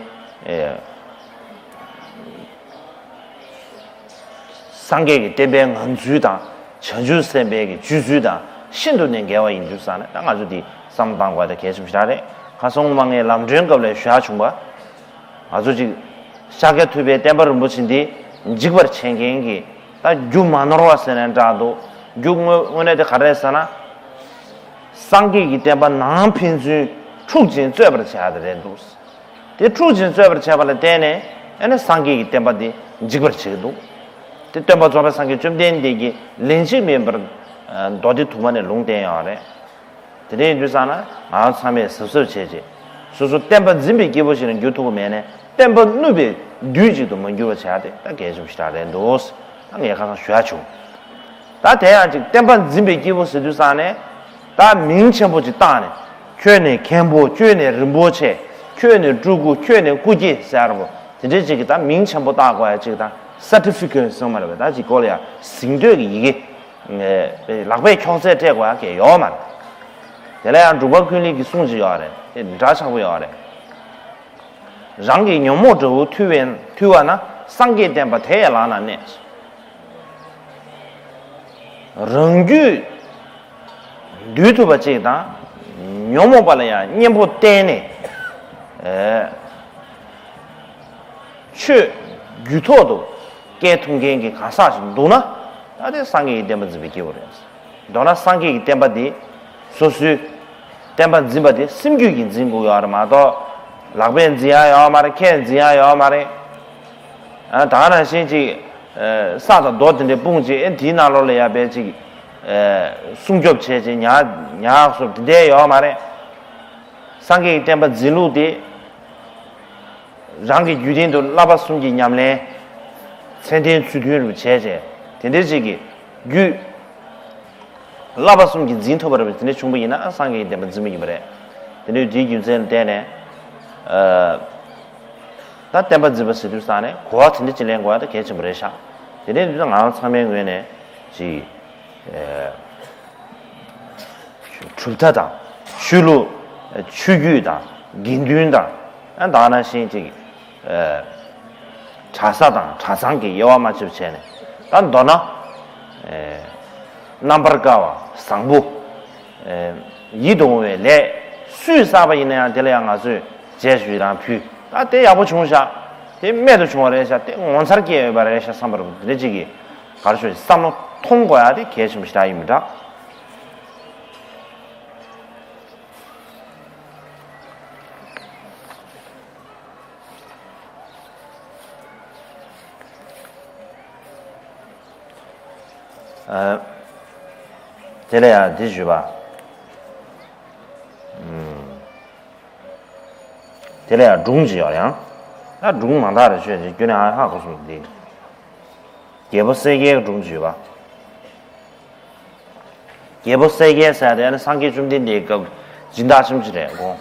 སངས་རྒྱས་ཀྱི་བསྟན་པའི་ངང་ཚུལ་དང་། བྱང་ཆུབ་སེམས་དཔའི་གི་སྤྱོད་ཚུལ་དང་ཤིན་ཏུ་ནས་འགལ་བ་ཡིན་དུས་ཙང་ནས། ད་ང་ཚོ་འདི་བསམ་བློ་བཏང་དགོས་ཡ་ད་གལ་ཆེན་པོ་ཞིག་རེད། ཁ་སང་སྔོན་མ་ངས་ལམ་སྒྲོན་སྐབས་ལ་ཞུ་ཡ་བྱུང་བ། ང་ཚོ་ཅིག་ཤཱཀྱ་ཐུབ་པའི་བསྟན་པ་རིན་པོ་ཆེ་འདི་འཇིག་པར་བྱེད་མཁན་གྱི། ད་རྒྱུ་མ་ནོར་བ་ཟེར་ནས་འདྲ་འདུག་རྒྱུ་དངོས་དངོས་གནས་དེ་ག་རེ་རེད་ཟེར་ན། སངས་རྒྱས་ཀྱི་བསྟན་པ་ནང་ཕན་ཚུན་འཁྲུག་ཅིང་རྩོད་པར་བྱ་ཡ་དེ་རེད་འདུག་དེ་འཁྲུག་ཅིང་རྩོད་པར་བྱས་པ་ལ་བརྟེན་ནས། ཨ་ནི་སངས་རྒྱས་ཀྱི་བསྟན་པ་འདི་འཇིག་པར་བྱེད་ཀྱི་འདུག་དེ་སྟོན་པ་རྫོགས་པའི་སངས་རྒྱས་བཅོམ་ལྡན་འདས་ཀྱིས་ལན་གཅིག་མིན་པར་མདོ་སྡེ་དུ་མ་ནས་ལུང་བསྟན་ཡོད་རེད། དེ་འདྲ་ཡིན་དུས་ཙང་ན་ང་རང་ཚང་མས་གཟབ་གཟབ་བྱས་རྗེས། སོ་སོ་བསྟན་པ་འཛིན་པའི་སྐྱེས་བུ་ཞིག་ལ་འགྱུར་ཐུབ་པ་མེད་ནས། བསྟན་པ་བསྣུབས་པའི་བདུད་ཅིག་ཏུ་མ་འགྱུར་བ་བྱ་ཡ་དེ་ད་གལ་ཆེན་པོ་ཞིག་རེད་འདུག་ད་ངས་ཁ་སང་ཞུ་ཡ་བྱུང་། ད་དེ་ཡང་ཅིག་བསྟན་པ་འཛིན་པའི་སྐྱེས་བུ་ཟེར་དུས་ཙང་ནས། ད་མིང་ཆེན་པོ་ཅིག་བཏགས་ནས། ཁྱོད་ནི་མཁན་པོ། ཁྱོད་ནི་རིན་པོ་ཆེ། ཁྱོད་ནི་སྤྲུལ་སྐུ། ཁྱོད་ནི་སྐུ་སྐྱེ་ཟེར་བ། དེ་འདྲའི་ཅིག་གི་ད་མིང་ཆེན་པོ་བཏགས་དགོས་ཡ་ཅིག་དང་། སར་ཊི་ཕི་ཀེཊ་ཟེར་མ་རེད་པས། ད་ཅིག་སྐོར་ལ་ཡ་ཟིན་ཐོས་ཀྱི་ཡི་གེ། ལག་པས་འཁྱོག་ཚད་སྤྲད་དགོས་ཡ་གལ་ཡོད་མ་རེད། དེ་ལ་ཡང་འབྲུག་པ་ཀུན་ལེགས་ཀྱི་གསུང་ཅིག་ཡོད་རེད། དེ་འདྲ་ཆགས་པོ་ཡོད་རེད། རང་གི་ཉོན་མོངས་དགྲ་བོ་ཐུལ་བས། ཐུལ་བ་ན། སངས་རྒྱས་བསྟན་པ་དེ་ཡི་ལག་ན་གནས། རང་རྒྱུད་ འདུལ་ཐུབ་པ་ཅིག་དང་། ཉོན་མོངས་པ་ལ་ཡང་གཉེན་པོ་བསྟེན་ནས། ཨེ། ཆོས་རྒྱུད་ཐོག་ཏུ་སྐྱེལ་ཐུབ་མཁན་གྱི་གང་ཟག་ཞིག་འདུག་ན། ད་དེ་སངས་རྒྱས་ཀྱི་བསྟན་པ་འཛིན་པའི་སྐྱེས་བུ་རེད། མདོར་ན་སངས་རྒྱས་ཀྱི་བསྟན་པ་འདི་སོ་སོའི་བསྟན་པ་འཛིན་པ་དེ་སེམས་རྒྱུད་ཀྱིས་འཛིན་དགོས་ཡོད་རེད་མ་གཏོགས། ལག་པས་འཛིན་ཡ་ཡོད་མ་རེད། ཁས་འཛིན་ཡ་ཡོད་མ་རེད། ཨ། ད་ག་ནང་བཞིན་ཅིག་ཨ། ས་དང་རྡོ་དེ་འདྲའི་སྤུངས་ཅིག་ཨེ། དེའི་ནང་ལོགས་ལ་ཡ་བས་ཅིག་ཨ། སྲུང་སྐྱོབ་བྱས་ཅིག་ཉར་ཉར་སོགས་དེ་འདྲའི་ཡོད་མ་རེད། སངས་རྒྱས་ཀྱི་བསྟན་པ་འཛིན་ལུགས་དེ། རང་གི་རྒྱུད་སྟེང་དུ་བསླབ་པ་གསུམ་གྱི་ཉམས་ལེན། མཚན་ལྡན་ཚུལ་མཐུན་རུ་བྱས་བྱས། དེ་འདྲའི་ཅིག་གི་རྒྱུད། བསླབ་པ་གསུམ་གྱིས་འཛིན་ཐུབ་པ་རེད་པ། དེ་འདྲ་བྱུང་བ་ཡིན་ན་སངས་རྒྱས་ཀྱི་བསྟན་པ་འཛིན་པ་ཡིན་པ་རེད། དེ་འདྲའི་དེའི་རྒྱུ་མཚན་ལ་བརྟེན་ནས། ཨ། ད་བསྟན་པ་འཛིན་པ་ཟེར་དུས་ཙང་ནས་གོ་བ་དེ་འདྲ་ཅིག་ལེན་དགོས་ཡ་ད་གལ་ཆེན་པོ་རེད་ཤག་དེ་འདྲའི་དུས་ང་རང་ཚང་མའི་ངོས་ནས་ཅིག་ཨ། གྲུབ་མཐའ་དང་། ཆོས་ལུགས། ཆོས་བརྒྱུད་དང་། དགེ་འདུན་དང་། ཨ། ད་ག་ནང་བཞིན་ཅིག་ཨ། གྲྭ་ས་དང་གྲྭ་ཚང་གི་དབྱེ་བ་མ་ཕྱེ་བ་བྱས་ནས། ད་མདོར་ན། ཨེ། རྣམ་པར་དཀར་བ་བཟང་པོ། ཨེ། ཡིད་དུ་འོང་བའི་ལས། སུས་བསགས་པ་ཡིན་ན་ཡང་དེ་ལ་ཡང་ང་ཚོས་རྗེས་སུ་ཡི་རང་ཕུལ། ད་དེ་ཡག་པོ་བྱུང་ཤག་དེ་རྨད་དུ་བྱུང་བ་རེད་ཤག་དེ་ངོ་མཚར་སྐྱེས་ཡོད་པ་རེད་ཤག་བསམ་པ་རུ་དེ་འདྲ་ཅིག་གིས། ག་རེ་ཞུ། བསམ་བློ་ཐོངས་དགོས་ཡ་དེ་གལ་ཆེན་པོ་ཞེ་དྲག་ཡིན་པ་འདྲ། ཨ། དེ་ལ་ཡང་འདི་ཞུས་པ། ཨུམ། དེ་ལ་ཡང་སྒྲུང་ཅིག་ཡོད་རེད་ཡང་། ད་སྒྲུང་མང་དག་རེ་ཤོད་ཅིག་ཁྱོད་ནས་ཧ་ཧ་གོ་སོང་འདི། རྒྱལ་པོ་གསལ་རྒྱལ་གྱི་སྒྲུང་ཅིག་ཡོད་པ། རྒྱལ་པོ་གསལ་རྒྱལ་ཟེར་ཡ་དེ་ནི་སངས་རྒྱས་བཅོམ་ལྡན་འདས་སྐབས་སྦྱིན་བདག་ཆེན་པོ་ཅིག་རེད་གོ།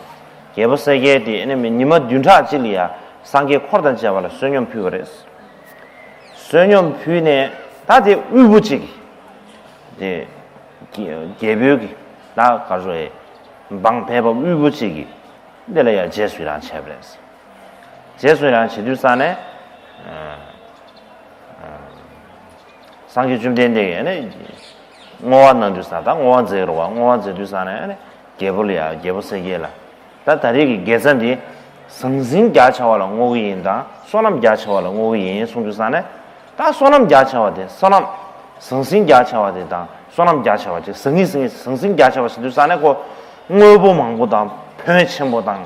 རྒྱལ་པོ་གསལ་རྒྱལ་དེ་ནི་ཉི་མ་བདུན་ཕྲག་གཅིག་ལ་ཡ་སངས་རྒྱས་འཁོར་དང་བཅས་པ་ལ་བསོད་སྙོམས་ཕུལ་བ་རེད། བསོད་སྙོམས་ཕུལ་ནས་ད་དེ་དབུལ་པོ་གཅིག་གིས། དེ་རྒྱལ་པོའི་གི་ད་ག་རེ་ཟེར། འབངས་ཕལ་པ་དབུལ་པོ་གཅིག་གིས་དེ་ལ་ཡ་རྗེས་སུ་ཡི་རང་བྱས་པ་རེད། རྗེས་སུ་ཡི་རང་བྱེད་དུས་ཙང་ནས། ཨ། ཨ། སངས་རྒྱས་བཅོམ་ལྡན་འདས་ཀྱིས་ནི་བསྔོ་བ་གནང་དུས་ཙང་། ད་བསྔོ་བ་མཛད་རོགས། བསྔོ་བ་མཛད་དུས་ཙང་ནས་ནི་རྒྱལ་པོ་ལ་ཡ། རྒྱལ་པོ་གསལ་རྒྱལ་ལ། ད་ད་རེས་ཀྱི་དགེ་རྩ་འདི་ཟང་ཟིང་རྒྱ་ཆེ་བ་ལ་བསྔོ་གི་ཡིན་དང་། བསོད་ནམས་རྒྱ་ཆེ་བ་ལ་བསྔོ་གི་ཡིན་གསུངས་དུས་ཙང་ནས། ད་བསོད་ནམས་རྒྱ་ཆེ་བ་དེ། བསོད་ནམས། ཟང་ཟིང་རྒྱ་ཆེ་བ་དེ་དང་བསོད་ནམས་རྒྱ་ཆེ་བ་ཅིག་ཟང་ངེ་ཟིང་ངེ་ཟང་ཟིང་རྒྱ་ཆེ་བ་ཟེར་དུས་ཙང་ནས་ཁོ་དངོས་པོ་མང་པོ་དང་ཕོན་ཆེན་པོ་དང་།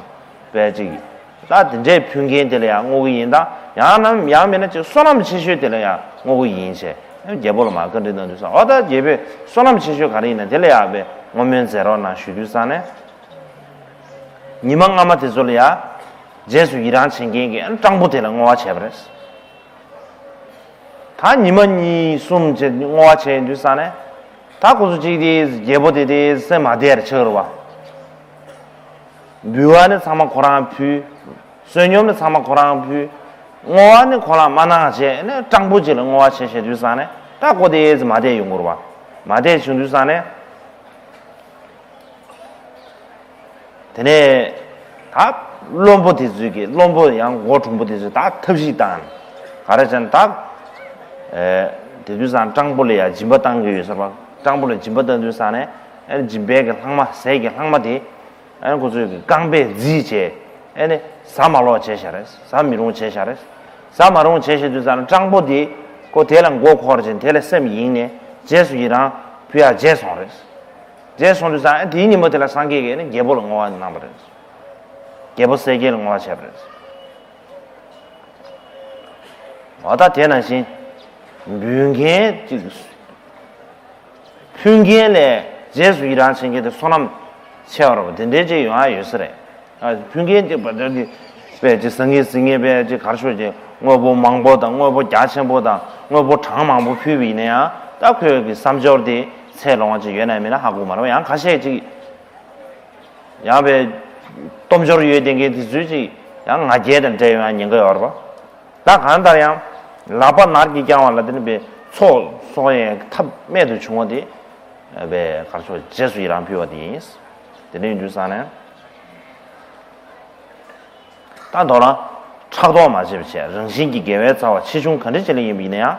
དཔེ་ཅིག་ད་དེ་འདྲའི་ཕུལ་མཁན་དེ་ལ་ཡང་བསྔོ་གི་ཡིན་དང་། ཡང་ན་ཡང་མིན་ན་ཅིག་བསོད་ནམས་ཆེ་ཤོས་དེ་ལ་ཡང་བསྔོ་གི་ཡིན་ཞེས་རྒྱལ་པོ་ལ་མར་བཀའ་འདྲི་གནང་དུས་ཙང་། འོ་ད་རྒྱལ་པོས་བསོད་ནམས་ཆེ་ཤོས་ག་རེ་ཡིན་ན་དེ་ལ་ཡང་དཔེ་བསྔོ་སྨོན་མཛད་རོགས་གནང་ཞུས་དུས་ཙང་ནས། ཉི་མ་སྔ་མ་དེ་ཚོ་ལ་ཡང་རྗེས་སུ་ཡི་རང་བྱེད་མཁན་གྱི་སྤྲང་པོ་དེ་ལ་བསྔོ་བ་བྱས་པ་རེད། ད་ཉི་མ་གཉིས་གསུམ་བྱས་བསྔོ་བ་བྱས་ཡོང་དུས་ཙང་ནས། ད་ཁོ་ཚོ་གཅིག་དེ་རྒྱལ་པོ་དེ་དེ་སེམས་མ་བདེ་བར་ཆགས་རེད་བ། འབུལ་བ་ནི་ཚང་མ་ཁོ་རང་ཕུལ། བསོད་སྙོམས་ནི་ཚང་མ་ཁོ་རང་ཕུལ། བསྔོ་བ་ནི་ཁོ་རང་མ་གནང་བྱས་ནས་སྤྲང་པོ་ཅིག་ལ་བསྔོ་བ་བྱས་བྱས་དུས་ཙང་ནས། ད་ཁོ་དེ་མ་བདེ་ཡོང་གི་རེད་བ། མ་བདེ་བྱུང་དུས་ཙང་ནས། དེ་ནས་ད་བློན་པོ་དེ་ཚོས་ཀྱི། བློན་པོ་ཡང་མགོ་གྲུང་པོ་དེ་ཚོས་ད་ཐབས་ཤིག་བཏང་། ག་རེ་བྱས་ན་ད། ཨེ། དེ་དུས་ཙང་སྤྲང་པོ་ལ་ཡང་སྦྱིན་པ་བཏང་གི་ཡོད་ཟེར་བ། སྤྲང་པོ་ལ་སྦྱིན་པ་བཏང་དུས་ཙང་ནས། ཨེ་ནི་སྦྱིན་པའི་གི་ལྷག་མ། ཟས་ཀྱི་ལྷག་མ་དེ། ཨེ་ནི་ཁོ་ཚོས་ཀྱི་རྐང་པས་བརྫིས་བྱས། ཨེ་ནི་ཟ་མ་ལོག་བྱས་བཞག་རེད། ཟ་མི་རུང་བྱས་བཞག་རེད། ཟ་མ་རུང་བྱས་བཞག་དུས་ཙང་ནས་སྤྲང་པོ་དེ་ཁོ་དེ་ལ་མགོ་འཁོར་བྱས། དེ་ལ་སེམས་གཡེངས་ནས་རྗེས་སུ་ཡི་རང་ཕུལ་ཡ་བརྗེད་སོང་རེད། བརྗེད་སོང་དུས་ཙང་ཨ། དེའི་ཉིན་མོ་དེ་ལ་སངས་རྒྱས་ཀྱིས་ནི་རྒྱལ་པོ་ལ་བསྔོ་བ་གནང་བ་རེད། རྒྱལ་པོ་གསལ་རྒྱལ་ལ་བསྔོ་བ་བྱས་པ་རེད། འོ་ད་དེ་ནང་བཞིན་འབུལ་མཁན་ཅིག་ཕུལ་མཁན་ལས་རྗེས་སུ་ཡི་རང་བྱེད་མཁན་དེ་བསོད་ནམས་ཆེ་བ་རེད་པ། དེ་འདྲའི་ཅིག་ཡོང་ཡ་ཡོད་ས་རེད། ཕུལ་མཁན་གཅིག་པ་དེ་དཔེ་ཅིག་ཟང་ངེ་ཟིང་ངེ་དཔེ་ཅིག་ག་རེ་ཞུ་ཅིག་དངོས་པོ་མང་པོ་དང་། དངོས་པོ་རྒྱ་ཆེན་པོ་དང་། དངོས་པོ་གྲངས་མང་པོ་ཕུལ་བ་ཡིན་ན་ཡང་། ད་ཁོའི་གི་བསམ་སྦྱོར་དེ་ཚད་ལོངས་པ་ཅིག་ཡོད་ན་མེད་ན་ཧ་གོ་མ་རེད་པ། ཡང་ཁ་ཤས་ཅིག་ཡང་དཔེ་སྟོབས་འབྱོར་ཡོད་བསྡད་མཁན་དེ་ཚོས་ཅིག་ཡང་ང་རྒྱལ་དང་འདྲེས་ཡོང་ཡ་ཉེན་ཁ་ཡོད་རེད་པ། ད་གང་ལྟར་ཡང་ལག་པ་ནར་གྱིས་བརྐྱང་བ་ལ་དེ་ནི་དཔེ་ཚོགས་གསོག་ཡའི་ཐབས་རྨད་དུ་བྱུང་བ་དེ། དཔེ་ག་རེ་ཞུ། རྗེས་སུ་ཡི་རང་ཕུལ་བ་དེ་ཡིན། དེ་འདྲ་ཡིན་དུས་ཙང་ནས། ད་མདོར་ན་ཕྲག་དོག་མ་བྱེད་པ་བྱས། རང་བཞིན་གྱིས་དགེ་བའི་རྩ་བ་ཆེ་ཆུང་ག་འདྲ་ཅིག་ལ་ཡིན་པ་ཡིན་ན་ཡང་།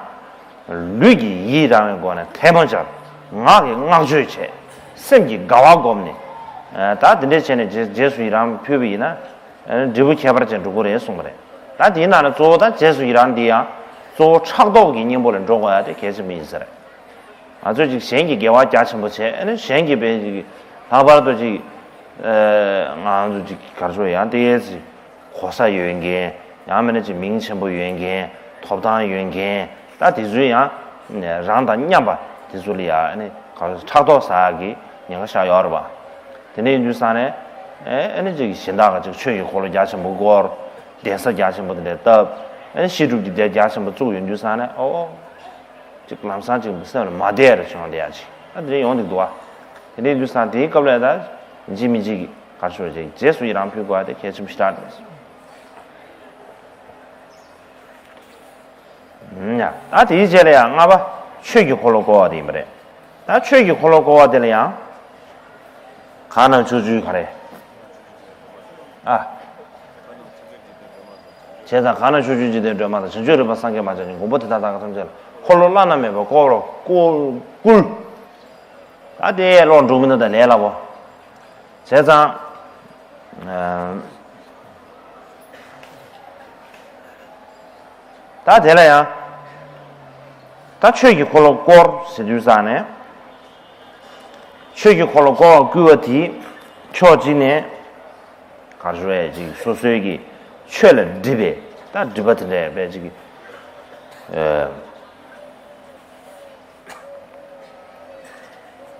ལུས་ཀྱིས་ཡི་རང་བའི་སྒོ་ནས་ཐལ་མོ་སྦྱར། ངག་གིས་བསྔགས་བརྗོད་བྱས། སེམས་ཀྱི་དགའ་བ་བསྒོམས་ནས། ད་དེ་འདྲས་བྱས་ནས་རྗེས་རྗེས་སུ་ཡི་རང་ཕུལ་བ་ཡིན་ན། འབྲས་བུ་ཁྱད་པར་ཅན་འགྲུབ་ཀྱི་རེད་གསུངས་པ་རེད། ད་དེའི་ནང་ནས་གཙོ་བོ་ད་རྗེས་སུ་ཡི་རང་འདི་ཡང་གཙོ་བོ་ཕྲག་དོག་གི་གཉེན་པོ་ལས་འགྲོ་དགོས་ཡ་དེ་གལ་ཆེན་པོ་ཡིན་ས་རེད། ང་ཚོས་ཅིག་གཞན་གྱི་དགེ་བ་རྒྱ་ཆེན་པོ་བྱས། ཨ་ནི་གཞན་གྱིས་དཔེ་ཅིག་ལྷག་པར་དུ་ཅིག་ང་ཚོ་ཅིག་ག་རེ་ཞུ་ཡང་དེ་ཅིག་གོ་ས་ཡོད་མཁན། ཡང་མིན་ན་ཅིག་མིང་ཆེན་པོ་ཡོད་མཁན། ཐོབ་ཐང་ཡོད་མཁན། ད་དེ་ཚོས་ཡང་རང་དང་མཉམ་པ་དེ་ཚོ་ལ་ཡང་ཨ་ནི་ག་རེ་ཕྲག་དོག་ཟ་གི་ཉེན་ཁ་ཤར་ཡོད་རེད་པ། དེ་འདྲ་ཡིན་དུས་ཙང་ནས་ཨ་ནི་ཅིག་གཞན་དག་ག་ཅིག་ཆོས་ཀྱི་འཁོར་ལོ་རྒྱ་ཆེན་པོ་བསྐོར། གདན་ས་རྒྱ་ཆེན་པོ་དེ་འདྲ་བཏབ། ཨ་ནི་བཤད་སྒྲུབ་ཀྱི་སྡེ་རྒྱ་ཆེན་པོ་བཙུགས་ཡོང་དུས་ཙང་ནས་ཨོ། ཅིག་ལམ་སང་ཅིག་སེམས་ལ་མ་བདེ་རུ་བྱུང་བསྡད་ཡ་ཅིག་ཨ་དེ་འདྲ་ཡོང་བསྡད་འདུག་བ། དེ་འདྲ་ཡིན་དུས་ཙང་དེའི་སྐབས་ལ་ད་འཇིགས་མི་འཇིགས་ཀྱི་ག་རེ་ཞུ་ཅིག་རྗེས་སུ་ཡི་རང་ཕུལ་དགོས་པ་དེ་གལ་ཆེན་པོ་ཞེ་དྲག་རེད། ཡ། ད་དེའི་རྗེས་ལ་ཡང་ལྔ་པ་ཆོས་ཀྱི་འཁོར་ལོ་བསྐོར་བ་དེ་ཡིན་པ་རེད། ད་ཆོས་ཀྱི་འཁོར་ལོ་བསྐོར་བ་དེ་ལ་ཡང་གང་ན་ཕྱོགས་བཅུའི་ག་རེ། ཨ། བྱས་ཙང་གང་ན་ཕྱོགས་བཅུའི་འཇིག་རྟེན་སྒྲོན་མ་དང་། བྱང་ཆུབ་རིག་པ་སངས་རྒྱས་མ་ཆགས་ཤིང་། མགོན་པོ་དེ་དག་ལྟ་མཁན་ཐམས་ཅད་ལ། འཁོར་ལོ་བླ་ན་མེད་པ་བསྐོར་བར་བསྐུལ། ད་དེ་ལོག་འགྲོ་མི་འདུག་ད་ལས་སླ་པོ། བྱས་ཙང་། ད་དེ་ལ་ཡང་། ད་ཆོས་ཀྱི་འཁོར་ལོ་བསྐོར་ཟེར་དུས་ཙང་ནས། ཆོས་ཀྱི་འཁོར་ལོ་བསྐོར་བར་བསྐུལ་བ་དེ། ཕྱོགས་གཅིག་ནས། ག་རེ་ཞུ་ཅིག་སོ་སོའི་གི་ཆོས་ལ་སྒྲིབ་པའི་ད་སྒྲིབ་པ་དེ་འདྲ་བས་ཅིག་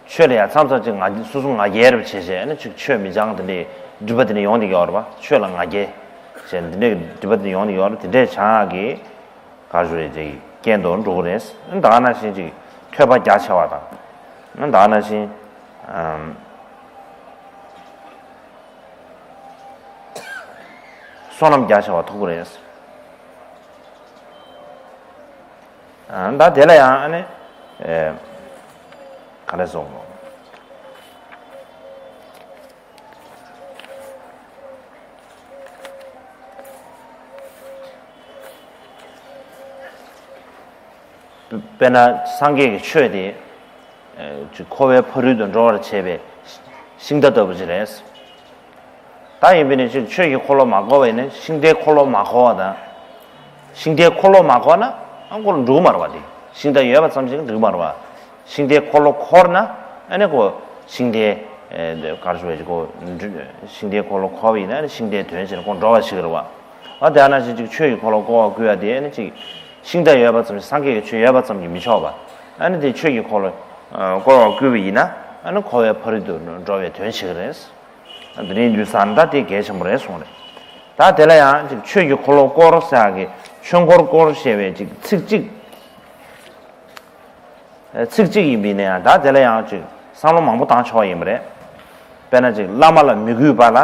ཆོས་ལ་ཡང་མཚམས་མཚམས་ཅིག་ང་སོ་སོ་ང་རྒྱལ་རབ་བྱས་བྱས་ནས་ཅིག་ཆོས་མི་སྦྱང་དེ་འདྲའི་སྒྲིབ་པ་དེ་འདྲ་ཡོང་བསྡད་ཀྱི་ཡོད་རེད་པ། ཆོས་ལ་ང་རྒྱལ་བྱས་འདི་འདྲའི་སྒྲིབ་པ་དེ་འདྲ་ཡོང་བསྡད་ཀྱི་ཡོད་རེད། དེ་འདྲའི་ཆ་གི་ག་རེ་ཞུ་རེད་ཅིག་རྐྱེན་དུ་འགྲོ་གི་རེད། ད་ག་ནང་བཞིན་ཅིག་ཐོས་པ་རྒྱ་ཆེ་བ་དང་། ད་ག་ནང་བཞིན་བསོད་ནམས་རྒྱ་ཆེ་བ་ཐོབ་ཀྱི་རེད། ད་དེ་ལ་ཡང་ཨ་ནི། ག་རེ་ཟེར་དགོས། དཔེར་ན་སངས་རྒྱས་ཀྱི་ཆོས་དེ། ཅིག་འཁོར་བའི་ཕ་རོལ་ཏུ་འགྲོ་བར་བྱེད་པའི་ཤིང་རྟ་ལྟ་བུ་ཅིག་རེད། ད་ཡིན་པས་ན་ཅིག་ཆོས་ཀྱི་འཁོར་ལོ་མ་བསྐོར་བས་ནི་ཤིང་རྟའི་འཁོར་ལོ་མ་འཁོར་བ་དང་། ཤིང་རྟའི་འཁོར་ལོ་མ་འཁོར་ན་ཨ་འཁོར་འགྲོ་གི་མ་རེད་པ། དེ་ཤིང་རྟ་ཡོད་པ་ཙམ་ཞིག་འགྲིག་གི་མ་རེད་པ། ཤིང་རྟའི་འཁོར་ལོ་འཁོར་ན་ཨ་ནི་ཁོ་ཤིང་རྟའི་ག་རེ་ཞུ་བའི་ཁོ་ཤིང་རྟའི་འཁོར་ལོ་འཁོར་བ་ཡིན་ན་ཨ་ནི་ཤིང་རྟའི་དོན་བྱས་ནས་ཁོ་འགྲོ་བ་ཞིག་རེད་པ། ཨ་དེ་ཨ་ན་ཞིག་ཅིག་ཆོས་ཀྱི་འཁོར་ལོ་བསྐོར་བ་བསྐུལ་བ་དེ་ཨ་ནི་ཅིག་ཤིང་རྟ་ཡོད་པ་ཙམ་ཞིག་སངས་རྒྱས་ཀྱི་ཆོས་ཡོད་པ་ཙམ་གྱིས་མི་ཆོག་པ། ཨ་ནི་དེ་ཆོས་ཀྱི་འཁོར་ལོ་བསྐོར་བ་བསྐུལ་བ་ཡིན་ན་ཨ་ནི་འཁོར་བའི་ཕ་རོལ་ཏུ་འགྲོ་བའི་དོན་བྱེད་ཀྱི་རེད། འདི་ནས་འདུས་སར་ད་དེ་གལ་ཆེན་པོ་རེད་གསུངས་རེད། ད་དེ་ལ་ཡང་ཅིག་ཆོས་ཀྱི་འཁོར་ལོ་བསྐོར་ཟེར་ཡག་གི་ཆོས་འཁོར་བསྐོར་ཞེས་པའི་ཅིག་ཚིག་གཅིག་ཚིག་གཅིག་ཡིན་པས་ན་ཡང་ད་དེ་ལ་ཡང་ཅིག་བསམ་བློ་མང་པོ་བཏང་ཆོག་པ་ཡིན་པ་རེད། དཔེར་ན་ཅིག་བླ་མ་ལ་མི་གུས་པ་ལ་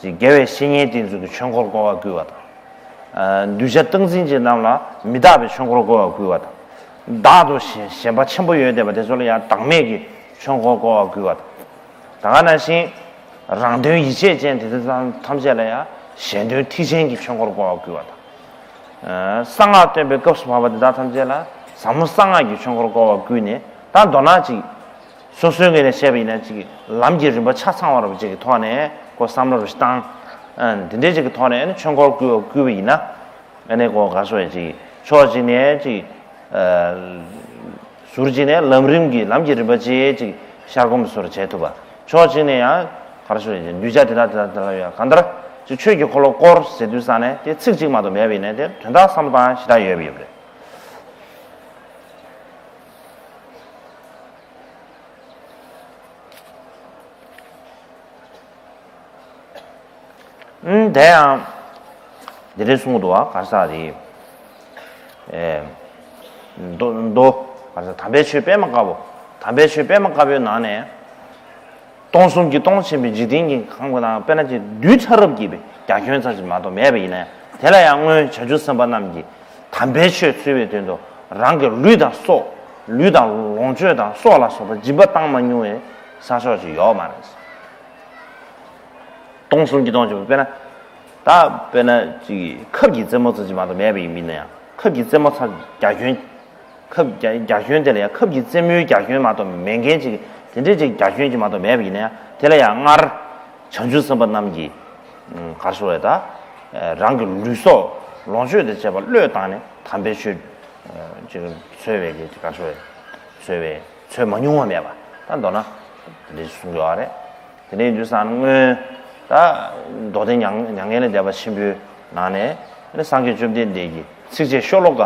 ཅིག་དགེ་བའི་བཤེས་གཉེན་དེ་ཚོ་གི་ཆོས་འཁོར་བསྐོར་བ་བསྐུལ་བ་དང་། གདུལ་བྱ་སྟངས་འཛིན་གྱི་རྣམས་ལ་མི་རྟག་པའི་ཆོས་འཁོར་བསྐོར་བ་བསྐུལ་བ་དང་། བདག་ཏུ་ཞེན་པ་ཆེན་པོ་ཡོད་བསྡད་པ་དེ་ཚོ་ལ་ཡང་བདག་མེད་ཀྱི་ཆོས་འཁོར་བསྐོར་བ་བསྐུལ་བ་དང་། ད་ག་ནང་བཞིན། རང་དོན་ཡིད་བྱེད་ཅན་དེ་དག་ཐམས་ཅད་ལ་ཡང་གཞན་དོན་ཐེག་ཆེན་གྱི་ཆོས་འཁོར་བསྐོར་བ་བསྐུལ་བ་དང་། གསང་སྔགས་སྟོན་པའི་སྐབས་སུ་བབ་པ་དེ་དག་ཐམས་ཅད་ལ་ཟབ་མོ་གསང་སྔགས་ཀྱི་ཆོས་འཁོར་བསྐོར་བ་བསྐུལ་ནས་ད་མདོར་ན་ཅིག་སོ་སོའི་ངོས་ནས་བཤད་པ་ཡིན་ན་ཅིག་ལམ་གྱི་རིམ་པ་ཆ་ཚང་བ་རུ་ཅིག་གི་ཐོག་ནས་ཁོ་བསམ་བློ་རུ་བཏང་། དེ་འདྲའི་ཅིག་གི་ཐོག་ནས་ཆོས་འཁོར་བསྐུལ་བ་བསྐུལ་བ་ཡིན་ན། ཨ་ནི་གོ་ག་སོ་ཡ་ཅིག་ཕྱོགས་གཅིག་ནས་ཅིག་ཟུར་གཅིག་ནས་ལམ་རིམ་གྱི་ལམ་གྱི་རིམ་པ་ཅིག་ཅིག་ཤར་སྒོམ་སོར་བྱེད་ཐུབ་པ། ཕྱོགས་གཅིག་ནས་ཡང་ག་རེ་ཞུ་ཡ་ཅིག་གདུལ་བྱ་དེ་དག་དེ་དག་དེ་དག་ཡོད་གང་ལྟར་ཅིག་ཆོས་ཀྱི་འཁོར་ལོ་བསྐོར་ཟེར་དུས་ཙང་ནས་དེ་ཚིག་གཅིག་མ་གཏོགས་མེད་པ་ཡིན་ན་དེ་དོན་དག་བསམ་བློ་བཏང་ཞེ་དྲག་ཡོད་པ་ཡོད་པ་རེད། ཨུམ། དེ་ཡང་། འདི་རེད་གསུངས་འདུག་བ་ག་ས་རེད། ཨེ། མདོ་མདོ། ག་ས་དམ་པའི་ཆོས་པད་མ་དཀར་པོ། དམ་པའི་ཆོས་པད་མ་དཀར་པོའི་ནང་ནས། སྟོང་གསུམ་གྱི་སྟོང་ཆེན་པོའི་འཇིག་རྟེན་གྱི་ཁམས་ཀྱི་ནང་དཔེར་ན་ཅིག་རྡུལ་ཕྲ་རབ་ཀྱི་རྒྱ་ཁྱོན་ཙམ་ཞིག་མ་གཏོགས་མེད་པ་ཡིན་ན་དེ་ལ་ཡང་སྔོན་བྱང་ཆུབ་སེམས་དཔའ་རྣམས་ཀྱིས་དམ་པའི་ཆོས་འཚོལ་བའི་དོན་དུ་རང་གི་ལུས་དང་སྲོག་ལུས་དང་ལོངས་སྤྱོད་དང་སྲོག་ལ་སོགས་པ་སྦྱིན་པ་བཏང་མ་མྱོང་བའི་ས་ཕྱོགས་ཅིག་ཡོད་མ་རེད། སྟོང་གསུམ་གྱི་སྟོང་ཆེན་པོ་དཔེར་ན། ད་དཔེར་ན་ཅིག་ཁབ་ཀྱི་རྩེ་མོ་ཙམ་ཅིག་མ་གཏོགས་མེད་པ་ཡིན་མིན་ན་ཡང་ཁབ་ཀྱི་རྩེ་མོ་ཚ་རྒྱ་ཁྱོན། ཁབ་རྒྱ་རྒྱ་ཁྱོན་དེ་ལ་ཡང་ཁབ་ཀྱི་རྩེ་མོའི་རྒྱ་ཁྱོན་མ་གཏོགས་མེད་མཁན་ཅིག་ དེ་འདྲའི་ཅིག་རྒྱ་ཁྱོན་གྱི་མ་གཏོགས་མེད་པ་ཡིན་ན་ཡང་དེ་ལ་ཡང་སྔར་བྱང་ཆུབ་སེམས་དཔའ་རྣམས་ཀྱིས་ག་རེ་ཟེར་དགོས་རེད་ད། རང་གི་ལུས་སྲོག་ལོངས་སྤྱོད་དང་བཅས་པ་བློས་བཏང་ནས་དམ་པའི་ཆོས་ཅིག་འཚོལ་བའི་གི་ག་རེ་ཟེར་དགོས་རེད། འཚོལ་བའི་འཚོལ་མ་མྱོང་བ་མེད་པ་ད་མདོར་ན་དེ་འདྲ་གསུང་གི་ཡོད་རེད། དེ་འདྲ་ཡིན་དུས་ཙང་སྔོན་ད་མདོ་སྡེ་མྱ་ངན་ལས་འདས་པ་ཆེན་པོའི་ནང་ནས་སངས་རྒྱས་བཅོམ་ལྡན་འདས་ཀྱི་ཚིགས་བཅད་ཤོ་ལོ་ཀ་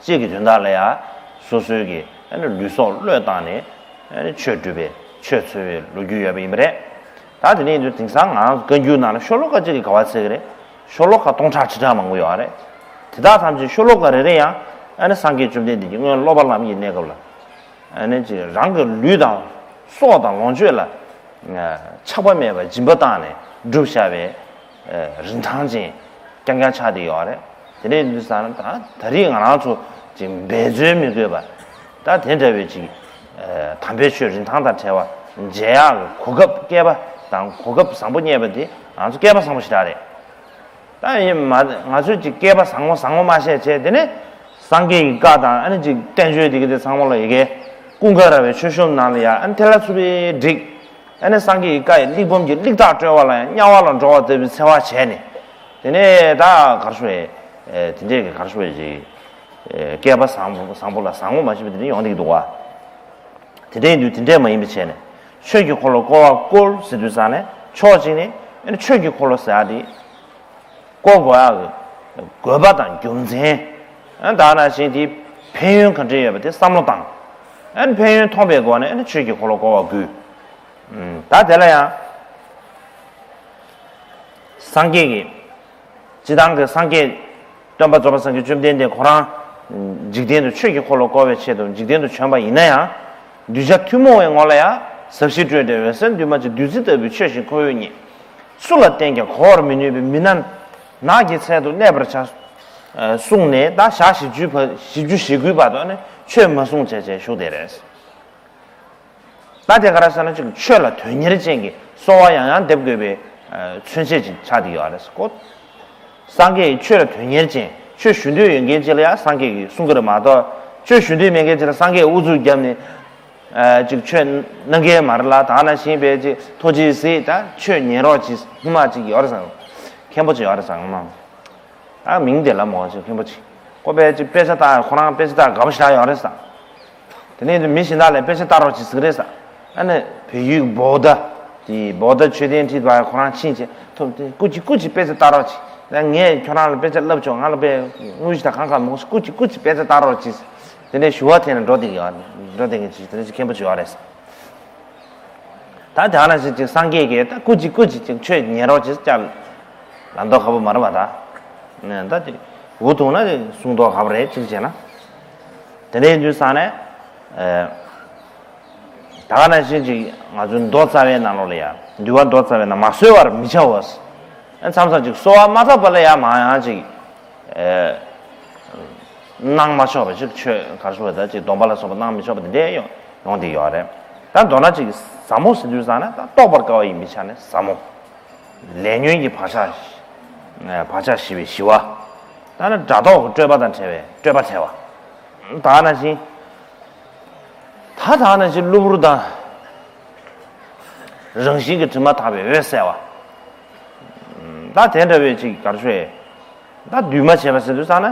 གཅིག་གི་དོན་དག་ལ་ཡང་སོ་སོའི་གི་ལུས་སྲོག་བློས་བཏང་ནས་ཆོས་སྒྲུབ་པའི་ཆོས་འཚོལ་བའི་ལོ་རྒྱུས་ཡོད་པ་ཡིན་པ་རེད། ད་དེ་ནས་ཡིན་དུས་དེང་སང་ང་རང་བཀའ་འགྱུར་ནང་ལ་ཤོ་ལོ་ཀ་གཅིག་གིས་ག་པར་ཚིག་གི་རེད། ཤོ་ལོ་ཀ་སྟོང་ཕྲག་ཁྲི་ཕྲག་མང་པོ་ཡོད་རེད། དེ་དག་ཐམས་ཅད་ཤོ་ལོ་ཀ་རེ་རེ་ཡང་སངས་རྒྱས་བཅོམ་ལྡན་འདས་ཀྱིས་སྔོན་སློབ་པ་ལམ་གྱི་གནས་སྐབས་ལ་ཨ་ནི་ཅིག་རང་གི་ལུས་དང་སྲོག་དང་ལོངས་སྤྱོད་ལ་ཆགས་པ་མེད་པར་སྦྱིན་པ་བཏང་ནས་བསྒྲུབས་བཞག་པའི་རིན་ཐང་ཅན་རྐྱང་རྐྱང་ཆགས་བསྡད་ཡོད་རེད། དེ་འདྲ་ཡིན་དུས་ཙང་ད་ད་རེས་ང་རང་ཚོ་ཅིག་འབད་རྩོལ་མི་དགོས་པ་ད་དེ་འདྲ་བའི་ཅིག་དམ་པའི་ཆོས་རིན་ཐང་དང་བྲལ་བ་མཇལ་ཡག་གི་གོ་སྐབས་བསྐལ་པ་དང་གོ་སྐབས་བཟང་པོ་རྙེད་པ་དེ་ང་ཚོ་སྐལ་པ་བཟང་པོ་ཞེ་དྲག་རེད། ད་ཡིན་མ་ང་ཚོས་ཅིག་སྐལ་པ་བཟང་པོ་བཟང་པོ་མ་བཤད་བྱས་དེ་ནས་སངས་རྒྱས་ཀྱི་བཀའ་དང་ཨ་ནི་ཅིག་བསྟན་བཅོས་དེ་ག་དེ་ཚང་མ་ལ་ཡི་གེ་ཀུན་དགའ་ར་བའི་ཆོས་གཤོམ་ནང་ལ་ཡ་ཨ་ནི་ཐལ་ལ་ཚུབ་པའི་འགྲིག་ཨ་ནི་སངས་རྒྱས་ཀྱི་བཀའ་ཡི་གླེགས་བམ་གྱི་གླེགས་ཐག་བཀྲོལ་བ་ལ་ཡང་དམྱལ་བ་ལ་འགྲོ་བ་ལྟ་བུའི་འཚེ་བ་བྱས་ནས་དེ་ནས་ད་གར་སོང་བས་དེ་འདྲས་ཀྱི་གར་སོང་བས་ཅིག་སྐལ་པ་བཟང་པོ་བཟང་པོ་ལ་བཟང་པོ་མ་ཤེས་པ་དེ་འདྲས་ཡོང་བསྡད་ཀྱི་འདུག་བ། དེ་འདྲ་ཡིན་དུས་དེ་འདྲས་མ་ཡིན་པའི་ཆ་ནས་ཆོས་ཀྱི་འཁོར་ལོ་བསྐོར་བར་བསྐུལ་ཟེར་དུས་ཙང་ནས་ཕྱོགས་གཅིག་ནས་ཨ་ནི་ཆོས་ཀྱི་འཁོར་ལོ་ཟེར་ཡག་དེ་བསྐོར་དགོས་ཡག་གི་དགོས་པ་དང་རྒྱུ་མཚན་ཨ་ནི་ད་ནང་བཞིན་དེའི་ཕན་ཡོན་ག་འདྲས་ཡོད་པ་དེ་བསམ་བློ་བཏང་ཨ་ནི་ཕན་ཡོན་མཐོང་པའི་སྒོ་ནས་ཨ་ནི་ཆོས་ཀྱི་འཁོར་ལོ་བསྐོར་བར་བསྐུལ། ད་དེ་ལ་ཡང་སངས་རྒྱས་ཀྱིས། སྤྱིར་བཏང་གི་སངས་རྒྱས་སྟོན་པ་རྫོགས་པ་སངས་རྒྱས་བཅོམ་ལྡན་འདས་ཁོ་རང་འཇིག་རྟེན་དུ་ཆོས་ཀྱི་འཁོར་ལོ་བསྐོར་བའི་ཆེད་དུ་འཇིག་རྟེན་དུ་བྱོན་པ་ཡིན་ན་ཡང་། གདུལ་བྱ་ཐུན་མོང་བའི་ངོ་ལ་ཡང་ཟབ་ཞི་སྤྲོས་བྲལ་འོད་གསལ་འདུས་མ་བྱས་བདུད་རྩི་ལྟ་བུའི་ཆོས་ཤིག་ཁོ་བོས་རྙེད། སུ་ལ་བསྟན་ཀྱང་གོ་བར་མི་ནུས་པའི་མི་སྣ་ནགས་ཀྱི་ཚལ་དུ་གནས་པར་བྱ། གསུངས་ནས་ད་ཞག་བཞི་བཅུ་བ་བཞི་བཅུ་ཞེ་དགུའི་བར་དུ་ནི་ཆོས་མ་གསུངས་བྱས་བྱས་བཞུགས་བསྡད་རེད། ད་དེ་ག་རེ་ཟེར་ན་ཅིག་ཆོས་ལ་དོན་གཉེར་ཅན་གྱི་གསོལ་བ་ཡང་ཡང་འདེབས་དགོས་པའི་མཚོན་བྱེད་ཅིག་ཆགས་བསྡད་ཡོད་རེད་ཟེར་གོ། སངས་རྒྱས་ཀྱི་ཆོས་ལ་དོན་གཉེར་ཅན་ཆོས་ཞུ་འདོད་ཡོད་མཁན་ཅིག་ལ་ཡང་སངས་རྒྱས་ཀྱིས་གསུང་གི་རེད་མ་གཏོགས་ཆོས་ཞུ་འདོད་མེད་མཁན་ཅིག་ལ་སངས་རྒྱས་ཨུ་ཚུགས་བརྒྱབ་ནས་ཅིག་ཆོས་གནང་མཁན་མ་རེད་ལ་ད་ནང་བཞིན་པའི་ཅིག་ཐུགས་རྗེས་གཟིགས་ད་ཆོས་ཉན་རོགས་ཅིག་སྔོན་མ་ཅིག་ཡོད་རེད་ཟེར། མཁན་པོ་ཅིག་ཡོད་རེད་ཟེར་སྔོན་མ། ཨ་མིང་དེ་ལ་མོ་ཅིག་མཁན་པོ་ཅིག་ཁོ་པས་ཅིག་དཔེ་ཆ་ལྟ་ཁོ་རང་དཔེ་ཆ་ལྟ་དགའ་པོ་ཞེ་དྲག་ཡོད་རེད་ཟེར། དེ་ནས་མི་གཞན་དག་ལ་དཔེ་ཆ་ལྟ་རོགས་ཅིག་ཟེར་གི་རེད་ཟེར། ཨ་ནི་བལ་ཡུལ་བོ་དྷ་དེ་བོ་དྷ་མཆོད་རྟེན་ཁྲི་བར་ཁོ་རང་ཕྱིན་བྱས་ཐུབ་དེ་སྐུ་མཁྱེན་སྐུ་མཁྱེན་དཔེ་ཆ་ལྟ་རོགས་ཅིག་ད་ངས་ཁྱོད་རང་ལ་དཔེ་ཆ་བསླབ་ཆོག་ང་ལ་དཔེ་དངོས་གཞི་དང་གང་གང་མང་སྐུ་མཁྱེན་སྐུ་མཁྱེན་དཔེ་ཆ་ལྟ་རོགས་ཅིག་དེ་འདྲའི་ཞུ་བ་འཐེན་ནས་འགྲོ་བསྡད་ཀྱི་ཡོད་འགྲོ་བསྡད་མཁན་ཅིག་དེ་འདྲ་ཅིག་མཁན་པོ་ཅིག་ཡོད་རེད་ཟེར། ད་དེ་ནང་བཞིན་ཅིག་སངས་རྒྱས་ཀྱིས་ད་སྐུ་མཁྱེན་སྐུ་མཁྱེན་ཅིག་ཆོས་ཉན་རོགས་ཅིག་ཅར་ལ་མདོག་ཁ་པོ་མ་རེད་པ་ད། ནས་ད་ཅིག་འུ་ཐུག་ན་ཅིག་གསུང་མདོག་ཁ་པོ་རེད་ཅིག་བྱས་ན། དེ་འདྲ་ཡིན་དུས་ཙང་ནས། ད་ག་ནང་བཞིན་ཅིག་ང་ཚོའི་མདོ་རྩ་བའི་ནང་ལོགས་ལ་ཡང་འདུལ་བ་མདོ་རྩ་བའི་ནང་མ་གསོལ་བར་མི་བྱའོ། མཚམས་མཚམས་ཅིག་གསོལ་བ་མ་བཏབ་པ་ལ་ཡང་མ་ཡང་ཅིག་གནང་མ་ཆོག་པ་ཅིག་ཆོས་གར་སོགས་པ་ད་ཅིག་སྡོམ་པ་ལ་སོགས་པ་གནང་མི་ཆོག་པ་དེ་འདྲ་ཡོང་ཡོང་དེ་ཡོད་རེད། ད་མདོར་ན་ཅིག་ཟབ་མོ་ཟེར་དུས་ཙང་ན་ད་རྟོགས་པར་དཀའ་བ་ཡིན་པའི་ཆ་ནས་ཟབ་མོ། ལས་ཉོན་གྱི་བག་ཆགས་བག་ཆགས་ཞི་བའི་ཞི་བ། ད་ནི་སྒྲ་རྟོག་གི་སྤྲོས་པ་དང་བྲལ་བའི་སྤྲོས་པ་བྲལ་བ། ད་ནང་བཞིན། ད་ད་ནང་བཞིན་གློ་བུར་དང་། རང་བཞིན་གྱི་དྲི་མ་དག་པའི་འོད་གསལ་བ། ད་དེ་འདྲ་བའི་ཅིག་གར་ཤོད། ད་འདུས་མ་བྱས་པ་ཟེར་དུས་ཙང་ན།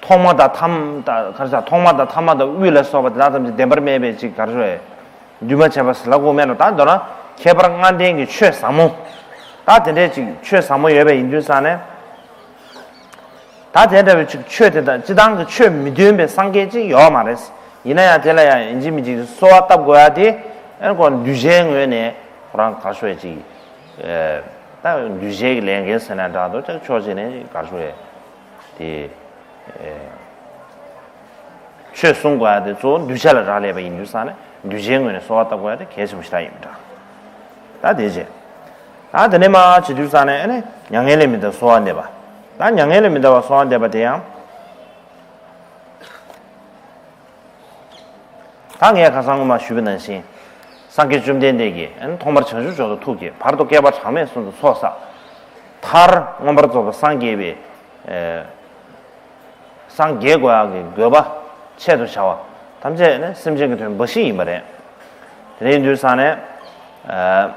ཐོག་མ་དང་ཐ་མ་དང་ག་རེ་ཟེར་ཐོག་མ་དང་ཐ་མ་དང་དབུས་ལ་སོགས་པ་དེ་དག་ཐམས་ཅད་བདེན་པར་མེད་པའི་ཅིག་གར་ཤོད། འདུས་མ་བྱས་པ་ཟེར་ལ་གོ་མེད་ནོ་ད་མདོར་ན་ཁྱད་པར་ལྔ་ལྡན་གྱི་ཆོས་ཟབ་མོ། ད་དེ་འདྲའི་ཅིག་ཆོས་ཟབ་མོ་ཡོད་པ་ཡིན་དུས་ཙང་ནས། ད་དེ་འདྲ་བའི་ཅིག་ཆོས་དེ་དག་སྤྱི་བཏང་གི་ཆོས་མི་སྟོན་པའི་སངས་རྒྱས་ཅིག་ཡོད་མ་རེད། ཡིན་ན་ཡང་དེ་ལ་ཡང་ཡིན་གཅིག་མིན་གཅིག་གསོལ་བ་བཏབ་དགོས་ཡ་དེ་ཨ་ནི་ཁོ་གདུལ་བྱའི་ངོས་ནས་ཁོ་རང་གར་ཤོར་ཡ་ཅིག་ད་གདུལ་བྱའི་ལས་འགན་ཟེར་ན་འདྲ་འདུག་ཅག་ཕྱོགས་གཅིག་ནས་གར་ཤོར་ཡ་དེ། ཆོས་གསུང་དགོས་ཡ་དེ་གཙོ་བོ་གདུལ་བྱ་ལ་རག་ལས་པ་ཡིན་དུས་ཙང་ནས་གདུལ་བྱའི་ངོས་ནས་གསོལ་བ་བཏབ་དགོས་ཡ་དེ་གལ་ཆེན་པོ་ཞེ་དྲག་ཡིན་པ་འདྲ། ད་དེ་རྗེས། ད་དེ་ནས་མར་བྱེད་དུས་ཙང་ནས་ཨ་ནི་མྱ་ངན་ལས་མི་འདའ་གསོལ་བ་འདེབས་པ། ད་མྱ་ངན་ལས་མི་འདའ་བར་གསོལ་བ་འདེབས་པ་དེ་ཡང་། ད་ངས་ཁ་སང་སྔོན་མ་ཞུས་པ་ནང་བཞིན། སངས་རྒྱས་བཅོམ་ལྡན་འདས་ཀྱིས་ཨ་ནི་ཐོག་མར་བྱང་ཆུབ་མཆོག་ཏུ་ཐུགས་བསྐྱེད་བར་དུ་བསྐལ་པ་གྲངས་མེད་གསུམ་དུ་ཚོགས་བསགས། མཐར་མངོན་པར་རྫོགས་པར་སངས་རྒྱས་པའི། སངས་རྒྱས་དགོས་ཡག་གི་དགོས་པ་ ཆེད་དུ་བྱ་བ་ཐམས་ཅད་ནི་སེམས་ཅན་གྱི་དོན་འབའ་ཞིག་ཡིན་པ་རེད། དེ་འདྲ་ཡིན་དུས་ཙང་ནས། ཨ།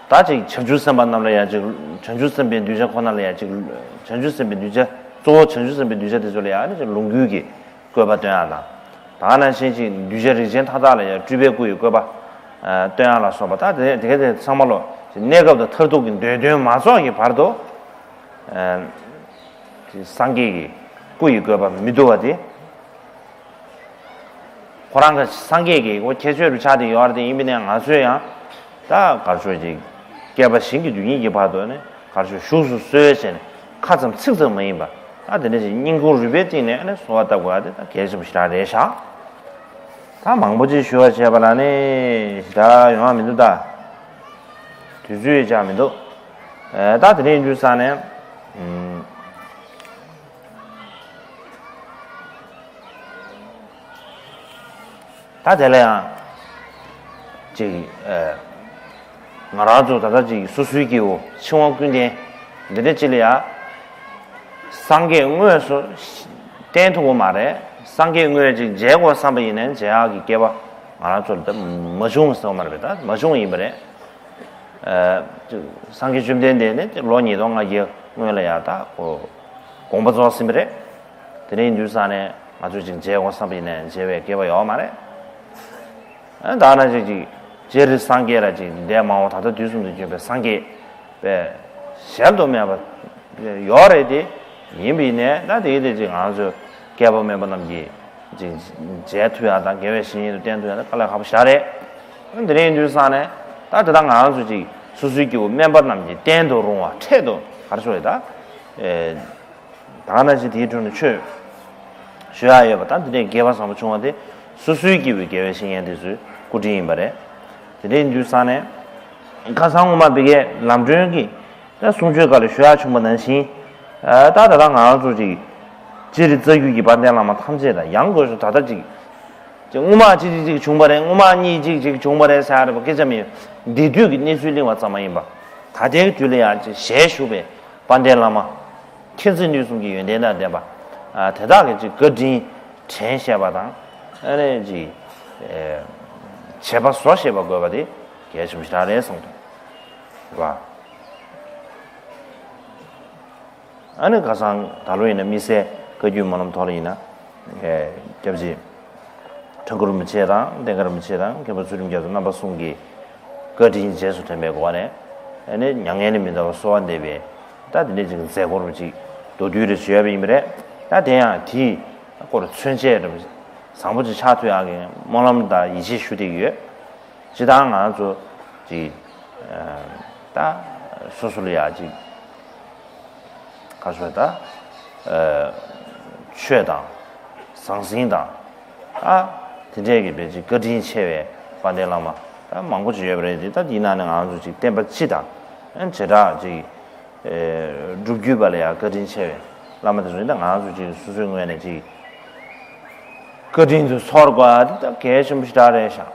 ད་ཅིག་བྱང་ཆུབ་སེམས་དཔའ་རྣམས་ལ་ཡང་ཅིག་བྱང་ཆུབ་སེམས་དཔའི་གདུལ་བྱ་ཁོ་ན་ལ་ཡང་ཅིག་བྱང་ཆུབ་སེམས་དཔའི་གདུལ་བྱ་གཙོ་བོ་བྱང་ཆུབ་སེམས་དཔའི་གདུལ་བྱ་དེ་ཚོ་ལ་ཡང་ནི་ཅིག་ལོངས་སྐུའི་གི་བཀོད་པ་སྟོན་ཡ་དང་། ད་ག་ནང་བཞིན་ཅིག་གདུལ་བྱ་རིགས་ཅན་མཐའ་དག་ལ་ཡང་སྤྲུལ་པའི་སྐུ་ཡི་བཀོད་པ་སྟོན་ཡ་ལ་སོགས་པ། ད་དེ་དེ་ག་དེ་ཚང་མ་ལོ་གནས་སྐབས་དང་མཐར་ཐུག་གི་འདོད་དོན་མ་རྫོགས་ཀྱི་བར་དུ་སངས་རྒྱས་ཀྱི་སྐུ་ཡི་བཀོད་པ་མི་བསྡུ་བ་དེ། ཁོ་རང་གི་སངས་རྒྱས་ཀྱི་ཁྱད་ཆོས་རུ་ཆགས་ཏེ་ཡོད་རེད་དེ། ཡིན་པས་ན་ང་ཚོས་ཡང་ད་གར་ཆོས་ཀྱི་བསྐལ་པ་ཞིང་གི་དུས་ཡུན་གྱི་བར་དུ་ནི་གར་ཆོས་བཞུགས་སུ་གསོལ་བྱས་ནས་ཁ་ཙམ་ཚིག་ཙམ་མ་ཡིན་པ། ད་དེ་འདྲ་ཞིག་སྙིང་ཁུང་རུས་པའི་གཏིང་ནས་ནི་གསོལ་བ་བཏབ་དགོས་པ་དེ་ད་གལ་ཆེན་པོ་ཞེ་དྲག་རེད་ཤག་ད་མང་པོ་ཅིག་ཞུ་བ་བྱས་པ་ལ་ནི་ཞེ་དྲག་ཡོང་བ་མི་འདུག་ད་དུས་ཚོད་ཡོད་ཅག་མི་འདུག་ད་དེ་འདྲ་ཡིན་དུས་ཙང་ནས། ད་དེ་ལ་ཡང་ཅིག་ཨ། ང་རང་ཚོ་ད་ལྟ་ཅིག་སོ་སོའི་སྐྱེ་བོ་འཆིང་བ་ཀུན་ལྡན་འདི་འདྲ་ཅིག་ལ་ཡང་སངས་རྒྱས་དངོས་སུ་བསྟན་ཐུབ་ཀྱི་མ་རེད། སངས་རྒྱས་དངོས་ཅིག་མཇལ་དགོས་བསམ་པ་ཡིན་ན་མཇལ་ཡག་གི་སྐལ་པ་ང་རང་ཚོ་ལ་ད་མ་བྱུང་ཟེར་བ་མ་རེད་པས། ད་མ་བྱུང་ཡིན་པ་རེད། ཨ། སངས་རྒྱས་བཅོམ་ལྡན་འདས་ནི་ལོ་ཉིས་སྟོང་ལྔ་བརྒྱའི་སྔོན་ལ་ཡང་ད་ཁོ་དགོངས་པ་རྫོགས་ཟིན་པ་རེད། དེ་འདྲ་ཡིན་དུས་ཙང་ནས་ང་ཚོས་ཅིག་མཇལ་དགོས་བསམ་པ་ཡིན་ན་མཇལ་བའི་སྐལ་པ་ཡོད་མ་རེད། ཨ། ད་ནང་བཞིན་ཅིག་སྤྱིར་སངས་རྒྱས་ལ་ཅིག་འདས་མ་འོངས་ད་ལྟ་དུས་གསུམ་དུ་བྱོན་པའི་སངས་རྒྱས་པའི་གཞལ་དུ་མེད་པ་ཡོད་རེད་དེ། ཡིན་པ་ཡིན་ནའི་ད་དེ་དེ་ཅིག་ང་ཚོས་བསྐལ་པ་དམན་པ་རྣམས་ཀྱིས་ཅིག་མཇལ་ཐུབ་ཡག་དང་དགེ་བའི་བཤེས་གཉེན་དུ་བསྟེན་ཐུབ་ཡག་ད་དཀའ་ལས་ཁག་པོ་ཞེ་དྲག་རེད། དེ་འདྲ་ཡིན་དུས་ཙང་ནས་ད་དེ་དག་ང་རང་ཚོ་ཅིག་སོ་སོའི་སྐྱེ་བོ་དམན་པ་རྣམས་ཀྱིས་བསྟེན་དུ་རུང་བ་འཕྲལ་དུ་ག་རེ་ཟེར་དགོས་རེད་ད། ཨེ། ད་ག་ནང་བཞིན་དེའི་དྲུང་ནས་ཆོས་ཞུ་ཡག་ཡོད་པ་དང་། དེ་འདྲའི་དགེ་བ་བཟང་པོ་བྱུང་བ་དེ་སོ་སོའི་སྐྱེ་བོའི་དགེ་བའི་བཤེས་གཉེན་དེ་ཚོའི་སྐུ་དྲིན་ཡིན་པ་རེད། དེ་འདྲ་ཡིན་དུས་ཙང་ནས་ཁ་སང་སྔོན་མ་བི་ཀའི་ལམ་སྒྲོན་གྱི་ད་གསུང་ཆོས་སྐབས་ལ་ཞུ་ཡག་བྱུང་བ་ནང་བཞིན། ད་ད་ལྟ་ང་རང་ཚོ་ཅིག་སྤྱིར་རྩ་རྒྱུད་ཀྱི་དཔལ་ལྡན་བླ་མ་ཐམས་ཅད་དང་། ཡང་སྒོས་སུ་ད་ལྟ་ཅིག་ཅིག་སྔོན་མ་ཅིག་ཅིག་ཅིག་བྱུང་བ་རེད། སྔོན་མ་གཉིས་ཅིག་ཅིག་བྱུང་བ་རེད་ཟེར་ཡག་རེད་པ། སྐད་ཆ་མིན། འདས་དུས་ཀྱི་གནས་ཚུལ་གླེང་བ་ཙམ་མ་ཡིན་པ། ད་ལྟའི་དུས་ལ་ཡང་ཅིག་ཞལ་བཞུགས་པའི་དཔལ་ལྡན་བླ་མ། མཁྱེན་བརྩེ་ནུས་གསུམ་གྱི་ཡོན་ཏན་དང་ལྡན་པ། ཨ། དེ་དག་གི་ཅིག་བཀའ་དྲིན་དྲན་ཤེས་པ་དང་། ཨ་ནི་ཅིག་ཨེ། བྱེད་པ་བཟོ་ཤེས་པ་དགོས་པ་དེ་གལ་ཆེན་པོ་ཞེ་དྲག་རེད་གསུངས་འདུག་བ། ཨ་ནི་ཁ་སང་ད་ལོ་ཡིན་ན་དམིགས་བསལ་བཀའ་བརྒྱུད་སྨོན་ལམ་ཐོག་ལ་ཡིན་ན། ཨེ། སྐྱབས་རྗེ་ཁྲ་འགུ་རིན་པོ་ཆེ་དང་བསྟན་དགའ་རིན་པོ་ཆེ་དང་མཁན་པོ་ཚུལ་ཁྲིམས་རྒྱ་མཚོ་རྣམ་པ་གསུམ་གྱི་བཀའ་དྲིན་རྗེས་སུ་དྲན་པའི་སྒོ་ནས། ཨ་ནི་མྱ་ངན་ལས་མི་འདའ་བར་གསོལ་བ་འདེབས་པའི་ད་དེ་འདྲའི་ཅིག་མཛད་སྒོ་རུ་ཅིག་མདོར་བསྡུས་རེ་ཞུས་པ་ཡིན་པ་རེད། ད་དེ་ཡང་དེའི་སྐོར་མཚོན་བྱེད་རེ་བཟང་པོ་ཅིག་ཆགས་ཐུབ་ཡག་གི་སྨོན་ལམ་དང་ཡིད་ཆེས་ཞུ་བསྡད་ཀྱི་ཡོད། སྤྱིར་བཏང་ང་ཚོ་ཅིག་ད་སོ་སོ་ལ་ཡག་ཅིག་ག་ཚོད་ད། ཆོས་དང་ཟང་ཟིང་དང་། ཨ། དེ་འདྲས་ཀྱི་བས་ཅིག་བཀའ་དྲིན་ཆེ་བའི་དཔལ་ལྡན་བླ་མ་ད་མང་པོ་ཅིག་ཡོད་པ་རེད་དེ། ད་དེའི་ནང་ནས་ང་ཚོ་ཅིག་བསྟན་པ་སྤྱི་དང་བྱེ་བྲག་ཅིག་སྒྲུབ་བརྒྱུད་པ་ལ་ཡང་བཀའ་དྲིན་ཆེ་བའི་བླ་མ་དེ་ཚོ་ཡིན་ད། ང་ཚོ་ཅིག་སོ་སོའི་ངོས་ནས་ཅིག་བཀའ་དྲིན་དུ་ཚོར་དགོས་པ་དེ་ད་གལ་ཆེན་པོ་ཞེ་དྲག་རེད་ཤག་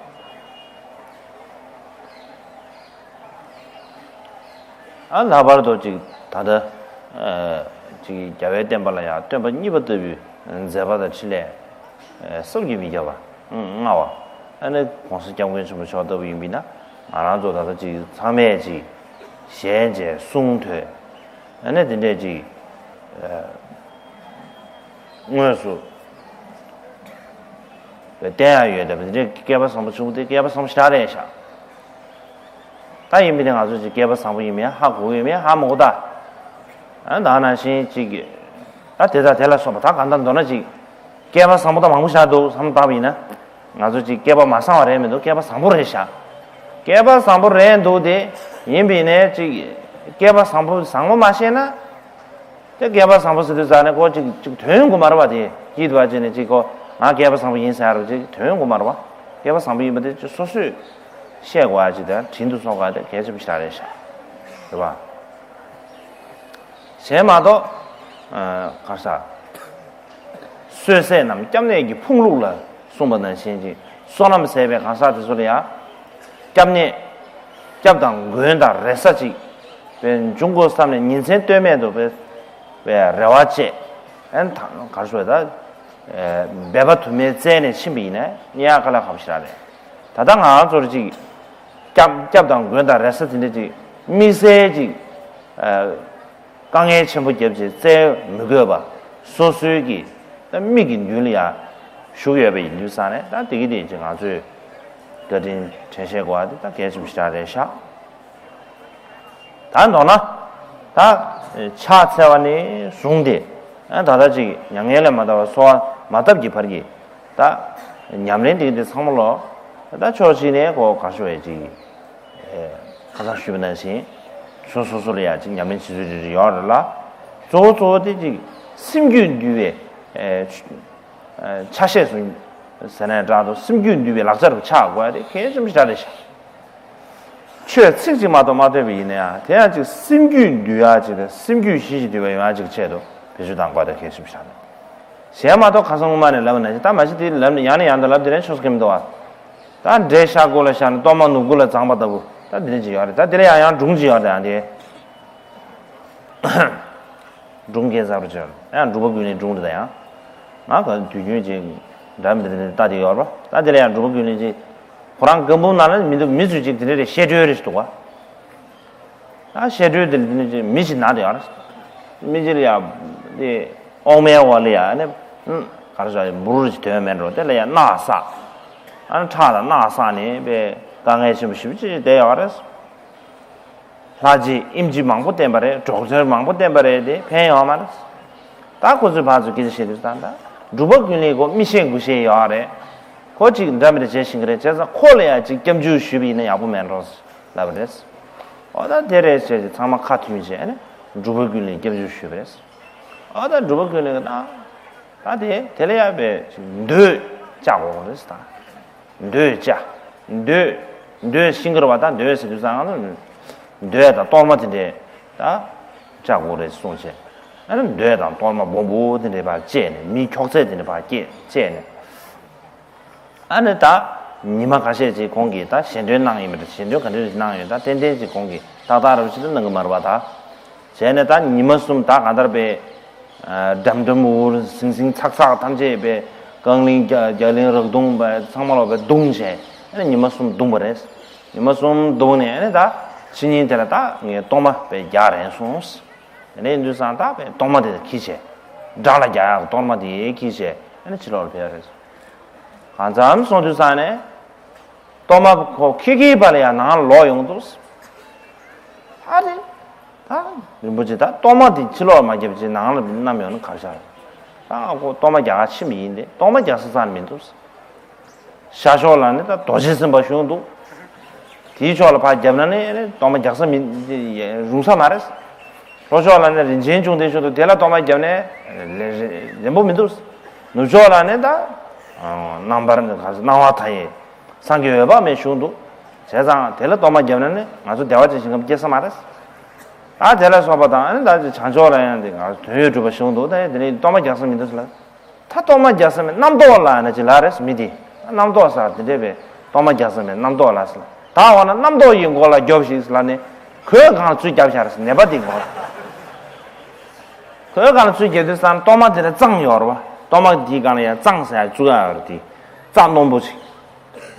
ཨ། ལྷག་པར་དུ་ཅིག་ད་ལྟ་ཅིག་རྒྱལ་བའི་བསྟན་པ་ལ་ཡང་སྟོན་པ་གཉིས་པ་ལྟ་བུའི་མཛད་པ་དང་འཕྲིན་ལས་བསམ་གྱིས་མི་ཁྱབ་པ་མངའ་བ། ཨ་ནི་༸གོང་ས་༸སྐྱབས་མགོན་ཆེན་པོ་མཆོག་ལྟ་བུ་ཡིན་པས་ན། ང་རང་ཚོ་ད་ལྟ་ཅིག་ཚང་མས་ཅིག་ཞལ་མཇལ་གསུང་ཐོས། ཨ་ནི་དེ་འདྲས་ཅིག་དངོས་སུ་བསྟན་ཡག་ཡོད་བསྡད་པ་དེ་འདྲའི་སྐལ་པ་བཟང་པོ་བྱུང་སྟེ་སྐལ་པ་བཟང་པོ་ཞེ་དྲག་རེད་ཤག་ད་ཡིན་པས་ན་ང་ཚོ་ཅིག་སྐལ་པ་བཟང་པོ་ཡིན་མིན་ཧ་གོ་གི་ཡོད་མེད་ཧ་མ་གོ་ད། ཨ། ད་ནང་བཞིན་ཅིག་ད་དེ་དང་དེ་ལ་སོགས་པ་ད་གང་ལྟར་མདོར་ན་ཅིག་སྐལ་པ་བཟང་པོ་ད་མང་པོ་ཞིག་འདུག་བསམ་བློ་བཏང་བ་ཡིན་ན། ང་ཚོ་ཅིག་སྐལ་པ་མ་བཟང་བ་རེད་མི་འདུག་སྐལ་པ་བཟང་པོ་རེད་ཤག་སྐལ་པ་བཟང་པོ་རེད་འདུག་སྟེ། ཡིན་པས་ན་ཅིག་སྐལ་པ་བཟང་པོ་བཟང་པོ་མ་ཤེས་ན། དེ་སྐལ་པ་བཟང་པོ་ཟེར་དུས་ཙང་ནས་ཁོ་ཅིག་ཅིག་དོན་ཡོང་གི་མ་རེད་པ། དེ་སྐྱིད་པ་ཅིག་ནས་ཅིག་ཁོ་ང་སྐལ་པ་བཟང་པོ་ཡིན་ཟེར་རོ་ཅིག་དོན་ཡོང་གི་མ་རེད་པ། སྐལ་པ་བཟང་པོ་ཡིན་པ་དེ་ཅིག་སོ་སོས་ཤེས་དགོས་ཡ་ཅིག་དང་དྲིན་དུ་གསོ་དགོས་ཡ་དེ་གལ་ཆེན་པོ་ཞིག་རེད་ཤག་རེད་པ། གཞན་མ་གཏོགས། ཨ། ག་རེ་ཟ། བསོད་ཟད་རྣམས་སྐྱབས་གནས་ཀྱི་ཕུང་ལུགས་ལ་གསུངས་པ་ནང་བཞིན་ཅིག་བསོད་ནམས་ཟད་པའི་གང་ཟག་དེ་ཚོ་ལ་ཡང་སྐྱབས་གནས། སྐྱབས་དང་མགོན་དང་རེ་ས་ཅིག་དཔེ་འབྱུང་དགོས་བསམ་ནས་ཉིན་མཚན་ལྟོས་མེད་དུ་དཔེ་དཔེ་རེ་བ་བཅས། ཨན་ཐང་གར་སོ་ད། འབད་པ་དུ་མའི་རྩལ་ནས་ཕྱིན་པ་ཡིན་ན་ཉེ་ཡ་ཁ་ལ་ཁ་བ་ཞིག་ར་རེད། ད་ལྟ་ང་རང་ཚོར་ཅིག་སྐྱབས་སྐྱབས་དང་མགོན་དང་རེ་ས་དེ་འདྲ་ཅིག་དམིགས་བསལ་ཅིག་དཀའ་ངལ་ཆེན་པོ་བརྒྱབ་ཅིག་བཙལ་མི་དགོས་པ། སོ་སོའི་གི་ད་མིག་གི་མདུན་ལ་ཡ་བཞུགས་ཡོད་པ་ཡིན་དུས་ས་ནས་ད་དེ་གི་དེ་ཅིག་ང་ཚོས་བཀའ་དྲིན་དྲན་ཤེས་དགོས་པ་དེ་ད་གལ་ཆེན་པོ་ཞིག་ར་རེད་ཤག་ད་མདོར་ན། ད་ཕྱག་འཚལ་བ་ནས་བཟུང་སྟེ། ད་ལྟ་ཅིག་མྱ་ངན་ལས་མ་འདའ་བར་གསོལ་བ་མ་བཏབ་ཀྱི་བར་གྱི། ད་ཉམས་ལེན་འདི་འདི་ཚང་མ་ལོ། ད་ཕྱོགས་གཅིག་ནས་གོ་གར་ཤོར་བའི་ཅིག་ཁ་སང་ཞུས་པ་ནང་བཞིན། སོ་སོ་སོ་ལ་ཡ་ཅིག་ཉམས་ལེན་བྱེད་ཚུལ་རེ་རེ་ཡོད་རེད་ལ། གཙོ་བོ་གཙོ་བོ་དེ་ཅིག་སེམས་རྒྱུད་འདུལ་བའི་ཆ་ཤས་སུ་ཟེར་ནས་དྲག་ཏུ་སེམས་རྒྱུད་འདུལ་བའི་ལག་ཆ་རུ་ཆགས་དགོས་ཡ་དེ་གལ་ཆེན་པོ་ཞིག་རེད་ཤག་ཆོས་ཚིག་གཅིག་མ་གཏོགས་མ་ཐོས་པ་ཡིན་ན་ཡང་དེ་ཡང་ཅིག་སེམས་རྒྱུད་འདུལ་ཡག་ཅིག་དང་སེམས་རྒྱུད་ཞི་ཞིང་དུལ་བ་ཡོང་ཡག་ཅིག་ཆེད་དུ་བེད་སྤྱོད་གཏང་དགོས་དེ་གལ་ཆེན་པོ་ཞིག་རེད། གཞན་མ་གཏོགས་ཁ་སང་སྔོན་མ་ནས་ལབ་པ་ནང་བཞིན་ད་མ་གཞི་དེ་ལབ་ནས་ཡང་ནས་ཡང་དུ་ལབ་དེ་རིང་ཆོས་སུ་ཁེམ་འདུག་བ། ད་འདྲེ་ཤ་ཁུ་ལ་བཞག་ནས་གཏོར་མ་ནུབ་ཁུ་ལ་བརྫངས་པ་ལྟ་བུ་ད་དེ་འདྲ་ཅིག་ཡོད་རེད། ད་དེ་ལ་ཡང་ཡང་སྒྲུང་ཅིག་ཡོད་རེད་ཡང་དེ། སྒྲུང་སྐད་གསར་པ་བྱོས། ཡང་འབྲུག་པ་ཀུན་ལེགས་སྒྲུང་རེད་ད་ཡང་། ང་ག་དུས་རྒྱུན་ཅིག་འདྲ་མི་འདྲ་ལྟ་དེ་ཡོད་རེད་པ། ད་དེ་ལ་ཡང་འབྲུག་པ་ཀུན་ལེགས་ཅིག་ཁོ་རང་བཀའ་འབུམ་ནང་ལ་མི་འདུག་མི་ཚོས་ཅིག་དེ་འདྲ་རེད་བཤད་སྒྲོས་རེ་ཞིག་འདུག་ག་ད་བཤད་སྒྲོས་དེ་ལ་དེ་ནས་ཅིག་མི་ཞིག་ན་དེ་ཡོད་རེད། མི་ཅིག་ལ་ཡང་དེ་ཨོག་མའི་འོག་ལ་ཡང་ནི་ག་རེ་ཟེར་འབུར་ཞིག་དོན་མེད་འགྲོ་དེ་ལ་ཡང་རྣག་བསགས། ཨ་ནི་ཁྲག་དང་རྣག་བསགས་ནས་དཔེ་དཀའ་ངལ་ཆེན་པོ་ཞེ་པོ་ཅིག་བསྡད་ཡོད་རེད། ལྷ་རྗེ་ཨེམ་ཆི་མང་པོ་བསྟེན་པ་རེད། གྲོགས་མཆེད་མང་པོ་བསྟེན་པ་རེད་དེ་ཕན་ཡོད་མ་རེད། ད་ཁོ་ཚོས་ཕར་ཚུར་སྐད་ཆ་བཤད་དུས་ད་ད་འབྲུག་པ་ཀུན་ལེགས་ཁོ་མི་ཤེས་དགུ་ཤེས་ཡོད་རེད། ཁོ་ཅིག་འདྲ་མི་འདྲ་བྱེད་ཤེས་ཀྱི་རེད། བྱས་ཙང་ཁོ་ལ་ཡང་ཅིག་སྐྱབས་འཇུག་ཞུས་པ་ཡིན་ན་ཡག་པོ་མེད་འགྲོ་ལབ་པ་རེད། འོ་ད་དེ་རེད་བྱས་ཏེ་ཚང་མ་ཁ་མཐུན་བྱས་ནས་འབྲུག་པ་ཀུན་ལེགས་སྐྱབས་འཇུག་ཞུས་པ་རེད། འོ་ད་འབྲུག་པ་ཀུན་ལེགས་ན་ད་དེ་དེ་ལ་ཡང་དཔེ་ཅིག་མདོས་བཅའ་དགོས་རེད་ད། མདོས་བཅའ། མདོས། མདོས་ཤིང་ཀར་བ་དང་མདོས་ཟེར་དུས་ཙང་ང་ཚོ་མདོས་དང་གཏོར་མ་དེ་འདྲས་ད་བཅའ་དགོས་རེད་གསུངས་བྱས། ཨ་ནི་མདོས་དང་གཏོར་མ་སྦོམ་པོ་དེ་འདྲས་ཕར་བཅས་ནས་མི་ཁྱོག་ཚད་དེ་འདྲས་ཕར་བཅས་བཅས་ནས། ཨ་ནི་ད་ཉི་མ་ཁ་ཤས་ཅིག་གོང་གི་ད་ཞལ་འདོན་གནང་ཡིན་པ་རེད། ཞལ་འདོན་ག་འདྲས་གནང་ཡོད་ད་ཏན་ཏན་ཅིག་གོང་གི་ཏག་ཏག་རབ་ཅིག་ཏུ་གནང་གི་མ་རེད་པ་ད། བྱས་ནས་ད་ཉི་མ་གསུམ་ད་གང་ལྟར་པའི། འགྲམ་འགྲམ་འུར་འུར་ཟིང་ཟིང་ཚག་ཚག་ཐམས་ཅད་པའི་རྐང་གླིང་རྒྱ་རྒྱ་གླིང་རག་དུང་པའི་ཚང་མ་ལོག་པའི་བརྡུངས་བྱས་ཨ་ནི་ཉི་མ་གསུམ་བརྡུངས་པ་རེད། ཉི་མ་གསུམ་བརྡུངས་ནས་ཨ་ནི་ད་ཕྱི་ཉིན་དེ་ལ་ད་ངས་གཏོར་མ་པའི་རྒྱག་རན་སོང་། དེ་ནས་ཡིན་དུས་ཙང་ད་པའི་གཏོར་མ་དེ་འཁྱེར་བྱས། དགྲ་ལ་རྒྱག་ཡག་གི་གཏོར་མ་དེ་འཁྱེར་བྱས་ཨ་ནི་ཕྱི་ལོགས་ལ་ཕེབས་རེད། གང་འཚམ་སོང་དུས་ཙང་ནས། གཏོར་མ་ཁོ་ཁྱེར་ཁྱེར་བ་ལ་ཡང་ནང་ལ་ལོག་ཡོང་འདུག་ཨ་རེ། ད་རིན་པོ་ཆེ་ད་གཏོར་མ་དེ་ཕྱི་ལོགས་མ་བརྒྱབ་ཅིག་ནང་ལ་བསྣམས་ཡོང་ན་གར་ཤག་ད་ཁོ་གཏོར་མ་རྒྱག་ག་ཕྱིན་པ་ཡིན་ཏེ་གཏོར་མ་རྒྱག་ས་ས་མི་འདུག་ཤར་ཕྱོགས་ལ་ནི་ད་རྡོ་རྗེ་སེམས་དཔའ་བཞུགས་འདུག་དེའི་ཕྱོགས་ལ་ཕར་བརྒྱབ་ན་ནི་གཏོར་མ་རྒྱག་ས་མི་རུང་ས་མ་རེད། ལྷོ་ཕྱོགས་ལ་ནི་རིན་ཆེན་འབྱུང་ལྡན་བཞུགས་འདུག་དེ་ལ་གཏོར་མ་བརྒྱབ་ནས་ལེ་རེ་རན་པོ་མི་འདུག་ནུབ་ཕྱོགས་ལ་ནི་ད་རྣམ་པར་སྣང་བ་མཐའ་ཡས། སངས་རྒྱས་འོད་དཔག་མེད་བཞུགས་འདུག་བྱས་ཙང་དེ་ལ་གཏོར་མ་བརྒྱབ་ན་ནི་ང་ཚོ་བདེ་བ་ཅན་ཞིང་ཁམས་སྐྱེ་ས་མ་རེད། ད་དེ་ལ་སོགས་པ་དང་ཨ་ནི་ད་ཅིག་བྱང་ཕྱོགས་ལ་ཡང་དེ་ང་ཚོ་དོན་ཡོད་གྲུབ་པ་བཞུགས་འདུག་ད་དེ་ནི་གཏོར་མ་རྒྱག་ས་མི་འདུག་ཟེར་ལ། ད་གཏོར་མ་རྒྱག་ས་མེད་རྣམ་རྟོག་ལ་ན་ཅིག་ལ་རེད་མི་དེ། རྣམ་རྟོག་ཟེར་དེ་འདྲས་པའི་གཏོར་མ་རྒྱག་ས་མེད་རྣམ་རྟོག་ལ་ཟེར་ལ། ད་འོ་ན་རྣམ་རྟོག་ཡི་མགོ་ལ་རྒྱོབ་ཞིག་ཟེར་ལ་ནི། གོས་གང་ལ་ཚུར་རྒྱབ་ཤར་ཟེར་ནད་པ་དེ་མགོ་ལ། གོས་གང་ལ་ཚུར་རྒྱབ་དུས་ཙང་གཏོར་མ་དེ་ལ་གཙང་ཡོད་རེད་བ། གཏོར་མ་དེའི་སྒང་ལ་ཡང་གཙང་ཟེར་ཡ་བཅུག་ཡ་ཡོད་རེད་དེ། རྩ་རྣོན་པོ་ཅིག་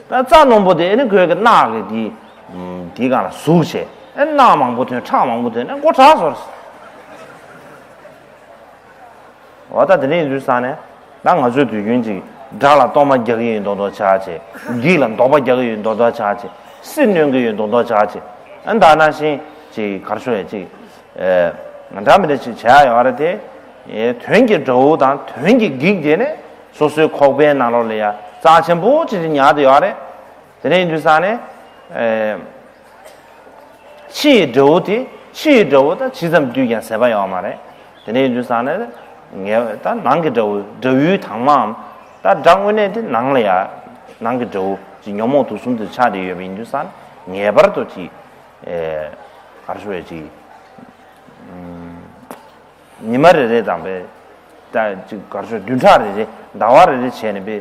ད་རྩ་རྣོན་པོ་དེ་ཨེ་ནི་ཁོའི་གི་རྣག་གི་དེ། དེའི་སྒང་ལ་ཟུག་བྱས་ཨེ་རྣག་མང་པོ་ཐོན་ཁྲག་མང་པོ་ཐོན་ཨེ་མགོ་དྲག་སོང་རེད། འོ་ད་དེ་འདྲ་ཡིན་དུས་ཙང་ནས་ད་ང་ཚོའི་དུས་རྒྱུན་ཅིག་དགྲ་ལ་གཏོར་མ་རྒྱག་གི་ཡོད་མདོག་མདོག་ཆགས་བྱས། བགེགས་ལ་བཟློག་པ་རྒྱག་གི་ཡོད་མདོག་མདོག་ཆགས་བྱས། སྲི་གནོན་གི་ཡོད་མདོག་མདོག་ཆགས་བྱས། ཨ་ད་ནང་བཞིན་ཅིག་གར་ཤོར་ཡ་ཅིག་ཨེ། འདྲ་མི་འདྲ་ཅིག་བྱེད་ཡ་ཡོད་རེད་དེ། ཨེ། དོན་གྱི་དགྲ་བོ་དང་དོན་གྱི་བགེགས་དེ་ནི་སོ་སོའི་ཁོག་པའི་ནང་ལོགས་ལ་ཡ་རྩ་ཆེན་པོ་ཅིག་ཅིག་ཉར་བསྡད་ཡོད་རེད། དེ་འདྲ་ཡིན་དུས་ཙང་ནས། ཨེ། ཕྱི་ཡི་དགྲ་བོ་དེ་ཕྱི་ཡི་དགྲ་བོ་ད་ཇི་ཙམ་བསྡུས་ཀྱང་ཟད་པ་ཡོད་མ་རེད། དེ་འདྲ་ཡིན་དུས་ཙང་ནས་ངེས་ད་ནང་གི་དགྲ་བོ་དགྲ་བོའི་དྭངས་མའམ་ད་དགྲ་དངོས་གནས་དེ་ནང་ལ་ཡ་ནང་གི་དགྲ་བོ་ཅིག་ཉོན་མོངས་དུག་གསུམ་དེ་ཆགས་བསྡད་ཡོད་པ་ཡིན་དུས་ཙང་ངེས་པར་དུ་ཅིག་ཨེ། གར་ཤོར་ཡ་ཅིག་ཉི་མ་རེ་རེ་དང་པའི་ད་ཅིག་གར་ཤོར་བདུན་ཕྲག་རེ་རེ་ཟླ་བ་རེ་རེ་བྱས་ནས་པའི་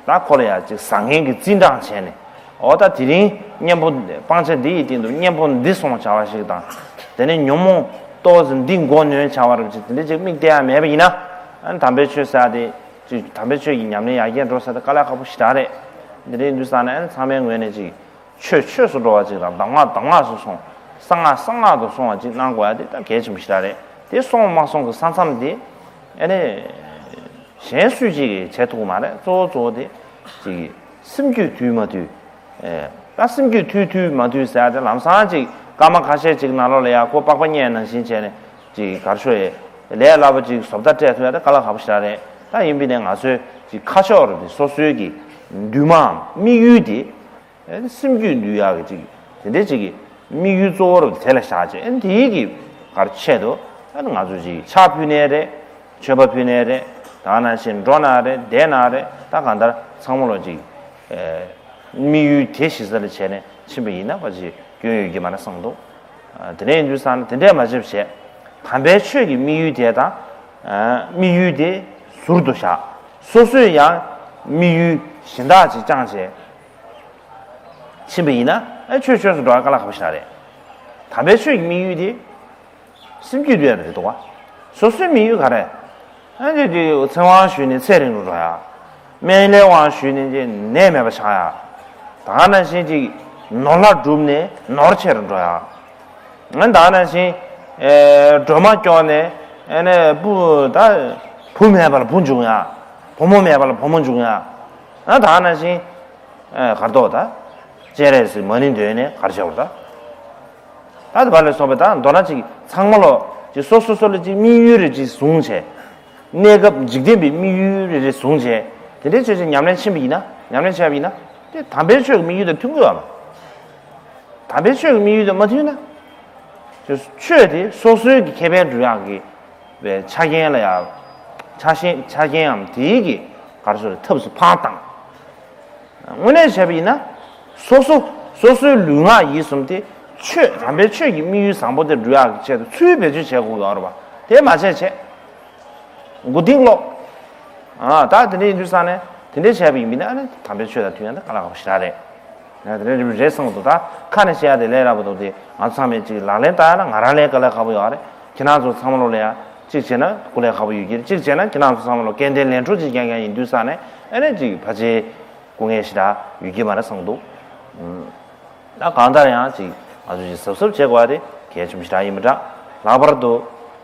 ད་ཁོ་ལ་ཡ་ཅིག་བཟང་ངན་གྱི་རྩིས་འབྲང་བྱས་ནས་འོ་ད་དེ་རིང་གཉེན་པོ་སྤང་བྱ་འདི་ཡི་སྟེང་དུ་གཉེན་པོ་འདི་སོང་བྱ་བ་ཞིག་དང་དེ་ནས་ཉོན་མོངས་ཏོག་ཙམ་འདི་མགོ་ནོན་བྱ་བ་རེ་ཅིག་དེ་འདྲ་ཅིག་མིག་བལྟས་ཡ་མེད་པ་ཡིན་ན་ ཨ་ནི་དམ་པའི་ཆོས་ཟེར་ཡ་དེ་ཅིག་དམ་པའི་ཆོས་ཀྱི་ཉམས་ལེན་ཡར་རྒྱས་འགྲོ་ཟེར་ཡ་དེ་དཀའ་ལས་ཁག་པོ་ཞེ་དྲག་རེད། འདི་འདྲ་ཡིན་དུས་ཙང་ནས་ཨ་ནི་ཚང་མའི་ངོས་ནས་ཅིག་ཆོས་ཆོས་སུ་འགྲོ་བ་ཅིག་དང་གདམས་ངག་གདམས་ངག་སུ་སོང་། གསང་སྔགས་གསང་སྔགས་དུ་སོང་བ་ཅིག་གནང་དགོས་ཡ་དེ་ད་གལ་ཆེན་པོ་ཞེ་དྲག་རེད། དེ་སོང་མ་སོང་གི་ས་མཚམས་དེ་ཨ་ནི་གཞན་སུས་ཅིག་གིས་བྱེད་ཐུབ་ཀྱི་མ་རེད། གཙོ་བོ་གཙོ་བོ་དེ་ཅིག་སེམས་རྒྱུད་དུལ་མ་དུལ། ཨེ། ད་སེམས་རྒྱུད་དུལ་དུལ་མ་དུལ་ཟེར་ཡ་དེ་ལམ་སང་ཅིག་སྐར་མ་ཁ་ཤས་ཅིག་ནང་ལོགས་ལ་ཡ་ཁོ་པགས་པ་བརྙས་ནང་བཞིན་བྱས་ནས་ཅིག་གར་ཤོ་ཡས་ལས་སླ་པོ་ཅིག་བཟོ་ལྟ་སྤྲད་ཐུབ་ཡ་དེ་དཀའ་ལས་ཁག་པོ་ཞེ་དྲག་རེད། ད་ཡིན་པས་ན་ང་ཚོའི་ཅིག་ཁ་ཕྱོགས་རུ་དེ་སོ་སོའི་གི་འདུན་མའམ་དམིགས་ཡུལ་དེ་ཨེ་སེམས་རྒྱུད་འདུལ་ཡག་གི་ཅིག་དེ་འདྲའི་ཅིག་གི་དམིགས་ཡུལ་གཙོ་བོ་རུ་དེ་ལ་བཞག་བྱས་ཨེ་དེའི་གི་གར་ཆེད་དུ་ཨེ་ང་ཚོ་ཅིག་ཕྱག་ཕུལ་ནའི་རེད། མཆོད་པ་ཕུལ་ནའི་རེད། ད་ནང་བཞིན་འགྲོ་ན་རེད། བསྡད་ན་རེད། ད་གང་ལྟར་ཚང་མ་ལོ་ཅིག་ཨེ་དམིགས་ཡུལ་དེ་གཞི་རྩ་ལ་བྱས་ནས་ཕྱིན་པ་ཡིན་ན་ཕལ་ཆེར་སྐྱོན་ཡོད་ཀྱི་མ་རེད་བསམ་འདུག་ཨ་དེ་འདྲ་ཡིན་དུས་ཙང་ནས་དེ་འདྲས་མ་བྱེད་པ་བྱས། དམ་པའི་ཆོས་ཀྱི་དམིགས་ཡུལ་དེ་དང་། ཨ་དམིགས་ཡུལ་དེ་ཟུར་དུ་བཞག་སོ་སོས་ཡང་དམིགས་ཡུལ་གཞན་དག་ཅིག་བཅངས་བྱས་ཕྱིན་པ་ཡིན་ན་ཨ་ཆོས་ཆོས་སུ་འགྲོ་བ་དཀའ་ལས་ཁག་པོ་ཞིག་རེད། དམ་པའི་ཆོས་ཀྱི་དམིགས་ཡུལ་དེ། སེམས་རྒྱུད་དུ་ཡོད་པ་རེད་འདུག་བ། སོ་སོའི་དམིགས་ཡུལ་ག་རེ། ཨ་ནི་དེ་ཚེ་དབང་ཞུས་ནས་ཚེ་རིང་རུ་འགྲོ་ཡ། སྨན་བླའི་དབང་ཞུས་ནས་ཀྱི་ནད་མེད་པ་ཆགས་ཡ། ད་ག་ནང་བཞིན་ཅིག་ནོར་ལྷ་བསྒྲུབས་ནས་ནོར་ཆེ་རུ་འགྲོ་ཡ། ཨ་ནི་ད་ག་ནང་བཞིན་ཨེ་སྒྲོལ་མ་སྐྱོར་ནས་ཨ་ནི་བུ་ད་བུ་མེད་པ་ལ་བུ་འབྱུང་ཡ། བུ་མོ་མེད་པ་ལ་བུ་མོ་འབྱུང་ཡ། ཨ་ནི་ད་ག་ནང་བཞིན་ཨེ་གར་ཐོག་ད་སྤྱན་རས་གཟིགས་མ་ཎི་འདོན་ནས་གར་བྱ་བར་ད། ད་དེ་བ་ལས་སོགས་པའི་ད་མདོར་ན་ཅིག་ཚང་མ་ལོ་ཅིག་སོ་སོ་སོ་ལ་ཅིག་དམིགས་ཡུལ་རེ་ཅིག་བཟུང་བྱས། གནས་སྐབས་འཇིག་རྟེན་པའི་དམིགས་ཡུལ་རེ་རེ་བཟུང་བྱས། དེ་འདྲའི་ཆོས་ཅིག་ཉམས་ལེན་ཕྱིན་པ་ཡིན་ན་ཉམས་ལེན་བྱས་པ་ཡིན་ན་དེ་དམ་པའི་ཆོས་ཀྱི་དམིགས་ཡུལ་དང་མཐུན་གྱི་ཡོད་ལ། དམ་པའི་ཆོས་ཀྱི་དམིགས་ཡུལ་དང་མ་མཐུན་ན། ཆོས་དེ་སོ་སོའི་གི་ཁེ་ཕན་སྒྲུབ་ཡག་གི་བའི་ཆ་རྐྱེན་ལ་ཡང་ཆ་ཤེས་ཆ་རྐྱེན་འམ་དེའི་གི་གར་སོ་ལ་ཐབས་སུ་འཕང་བཏང་། དངོས་གནས་བྱས་པ་ཡིན་ན། སོ་སོ་སོ་སོའི་ལུས་ངག་ཡིད་གསུམ་དེ་ཆོས་དམ་པའི་ཆོས་ཀྱི་དམིགས་ཡུལ་བཟང་པོ་དེ་འགྲུབ་ཡག་གི་ཆེད་དུ་ཚུལ་བེད་སྤྱོད་བྱེད་དགོས་ཀྱི་ཡོད་རེད་པ། དེ་མ་བྱས་བྱས། མགོ་རྟིང་སློག་ཨ་ད་དེ་འདྲ་ཡིན་དུས་ཙང་ནས་དེ་འདྲ་བྱས་པ་ཡིན་པ་ཡིན་ན་ཨ་ནི་དམ་པའི་ཆོས་དང་མཐུན་ཡང་ད་དཀའ་ལས་ཁག་པོ་ཞེ་དྲག་རེད། ང་དེ་འདྲ་རེད་བསམ་གྱི་འདུག་ད་ཁ་ནས་བཤད་ཡ་དེ་ལས་སླ་པོ་འདུག་དེ་ང་ཚོ་ཚང་མས་ཅིག་ལག་ལེན་བསྟར་ཡ་ལ་ང་རང་ལས་དཀའ་ལས་ཁག་པོ་ཡོད་རེད། ཁྱེད་རང་ཚོ་ཚང་མ་ལོ་ལ་ཡ་གཅིག་བྱས་ན་སྐུ་ལས་ཁག་པོ་ཡོད་ཀྱི་རེད། གཅིག་བྱས་ན་ཁྱེད་རང་ཚོ་ཚང་མ་ལོ་སྐལ་ལྡན་ལས་འཕྲོ་ཅིག་རྐྱང་རྐྱང་ཡིན་དུས་ཙང་ནས་ཨ་ནི་ཅིག་ཕལ་ཆེར་སྐུ་ངལ་ཞེ་དྲག་ཡོད་ཀྱི་མ་རེད་བསམ་གྱི་འདུག་ད་གང་ལྟར་ཡང་ཅིག་ང་ཚོ་ཅིག་གཟབ་གཟབ་བྱེད་དགོས་པ་དེ་གལ་ཆེན་པོ་ཞེ་དྲག་ཡིན་པ་འདྲ། ལྷག་པར་དུ་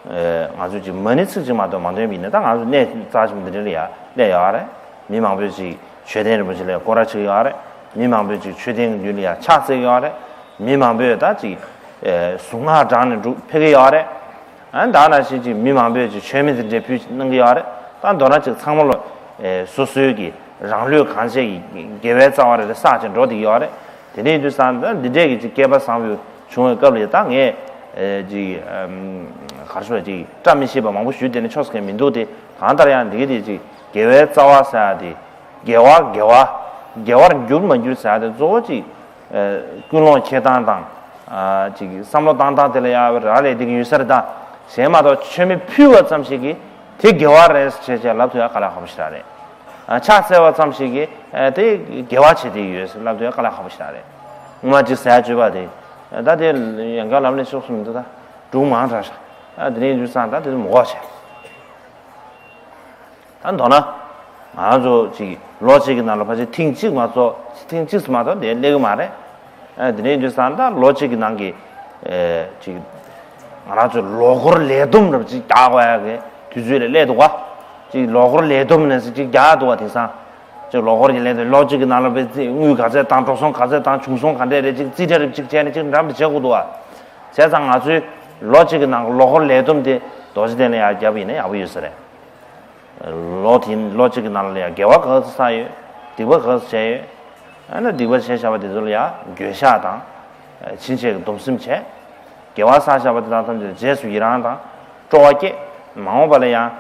ཨེ་ང་ཚོ་ཅིག་མ་ཎི་ཚིག་གཅིག་མ་གཏོགས་མ་འདོན་པ་ཡིན་ན་ད་ང་ཚོ་གནས་རྩ་ཆེན་པོ་འདི་འདྲ་ལ་ཡ་སླེབས་ཡོད་རེད། མི་མང་པོས་ཅིག་མཆོད་རྟེན་རིན་པོ་ཆེ་ལ་སྐོར་ར་བྱེད་ཡོད་རེད། མི་མང་པོས་ཅིག་མཆོད་རྟེན་གྱི་མདུན་ལ་ཡ་ཕྱག་འཚལ་ཡོད་རེད། མི་མང་པོས་ད་ཅིག་ཨེ་གཟུངས་སྔགས་བགྲངས་ནས་འབྲུ་ཕུལ་གྱི་ཡོད་རེད། ཨ་ནི་ད་ནང་བཞིན་ཅིག་མི་མང་པོས་ཅིག་མཆོད་མེ་དེ་འདྲ་ཕུལ་གནང་གི་ཡོད་རེད། ད་མདོར་ན་ཅིག་ཚང་མ་ལོ་ཨེ་སོ་སོའི་གི་རང་ལུས་གང་བྱས་ཀྱི་དགེ་བའི་རྩ་བ་རེ་རེ་བསགས་བྱས་འགྲོ་བསྡད་ཀྱི་ཡོད་རེད། དེ་འདྲ་ཡིན་དུས་ཙང་ད་འདི་འདྲས་ཀྱི་ཅིག་སྐལ་པ་བཟང་པོ་བྱུང་བའི་སྐབས་ལ་ད་ངས་ཨེ་ཅིག་ཨམ་ག་རེ་ཞུ་བ་ཅིག་བཀྲ་མི་ཤིས་པ་མང་པོ་ཞུས་བསྡད་ན་ཆོག་ས་གང་མི་འདུག་སྟེ། གང་ལྟར་ཡང་འདི་གི་དེ་ཅིག་དགེ་བའི་རྩ་བ་ཟེར་ཡ་དེ་དགེ་བ་དགེ་བ་དགེ་བར་འགྱུར་མ་འགྱུར་ཟེར་ཡ་དེ་གཙོ་བོ་ཅིག་ཨ་ཀུན་སློང་འཁྱེར་སྟངས་དང་། ཨ་ཅིག་བསམ་བློ་བཏང་སྟངས་དེ་ལ་ཡང་རག་ལས་བསྡད་ཀྱི་ཡོད་ས་རེད་ད། གཞན་མ་གཏོགས་མཆོད་མེ་ཕུལ་བ་ཙམ་ཞིག་གིས་དེ་དགེ་བ་རེད་ཟེར་བྱས་བྱས་ལབ་ཐུབ་ཡ་དཀའ་ལས་ཁག་པོ་ཞིག་རེད། ཨ་ཕྱག་འཚལ་བ་ཙམ་ཞིག་གིས་ཨ་དེ་དགེ་བ་བྱེད་བསྡད་ཡོད་ཟེར་ལབ་ཐུབ་ཡ་དཀའ་ལས་ཁག་པོ་ཞིག་རེད། སྔོན་མ་ཅིག་ཟས་སྤྱོད་པ་དེ་ད་དེ་ཡང་བསྐྱར་ལམ་ལས་ཤོག་གསུངས་མི་འདུག་ད་སྒྲུང་མང་དྲགས་ཤག་ཨ་དེ་རིང་དུས་སང་ད་དེ་ཚོ་མི་དགོས་བྱས། ད་མདོར་ན། ང་རང་ཚོ་ཅིག་ལོ་གཅིག་གི་ནང་ལ་ཕལ་ཆེར་ཐེངས་གཅིག་མ་གཏོགས་ཐེངས་གཅིག་ཙམ་མ་གཏོགས་དེ་སླེབས་ཀྱི་མ་རེད། ཨ་དེ་འདྲ་ཡིན་དུས་ཙང་ད་ལོ་གཅིག་གི་ནང་གི་ཨེ་ཅིག་ང་རང་ཚོ་ལོ་འཁོར་ལས་བསྡོམས་རབ་ཅིག་རྒྱག་དགོས་ཡ་གི་དུས་ཚོད་ལ་སླེབས་འདུག་ག་ཅིག་ལོ་འཁོར་ལས་བསྡོམས་ནས་ཅིག་རྒྱག་འདུག་ག་དེང་སང་ཅིག་ལོ་འཁོར་གྱི་ལས་དོན་ལོ་གཅིག་གི་ནང་ལ་དཔེ་དངུལ་ག་ཚད་བཏང་འགྲོ་སོང་ག་ཚད་བཏང་བྱུང་སོང་ག་འདྲས་རེད་ཅིག་རྩིས་ཁྲ་རབ་ཅིག་བྱས་ནས་ཅིག་འགྲམ་དུ་བྱེད་དགོས་འདུག་ག་བྱས་ཙང་ང་ཚོའི་ལོ་གཅིག་གི་ནང་གི་ལོ་འཁོར་ལས་བསྡོམས་དེ་རྡོ་རྗེ་གདན་ལ་ཡར་བརྒྱབ་པ་ཡིན་ན་ཡག་པོ་ཡོད་ས་རེད། ལོ་དེ་ལོ་གཅིག་གི་ནང་ལ་ཡང་དགེ་བ་ག་ཚོད་བསགས་ཡོད། སྡིག་པ་ག་ཚོད་བྱས་ཡོད། ཨ་ནི་སྡིག་པ་བྱས་བཞག་པ་དེ་ཚོ་ལ་ཡང་འགྱོད་བཤགས་དང་། ཕྱིན་ཆད་ཀྱི་སྡོམ་སེམས་བྱས། དགེ་བ་བསགས་བཞག་པ་དེ་དག་ཐམས་ཅད་རྗེས་སུ་ཡི་རང་དང་སྤྲོ་བ་བསྐྱེད། མ་འོངས་པ་ལ་ཡང་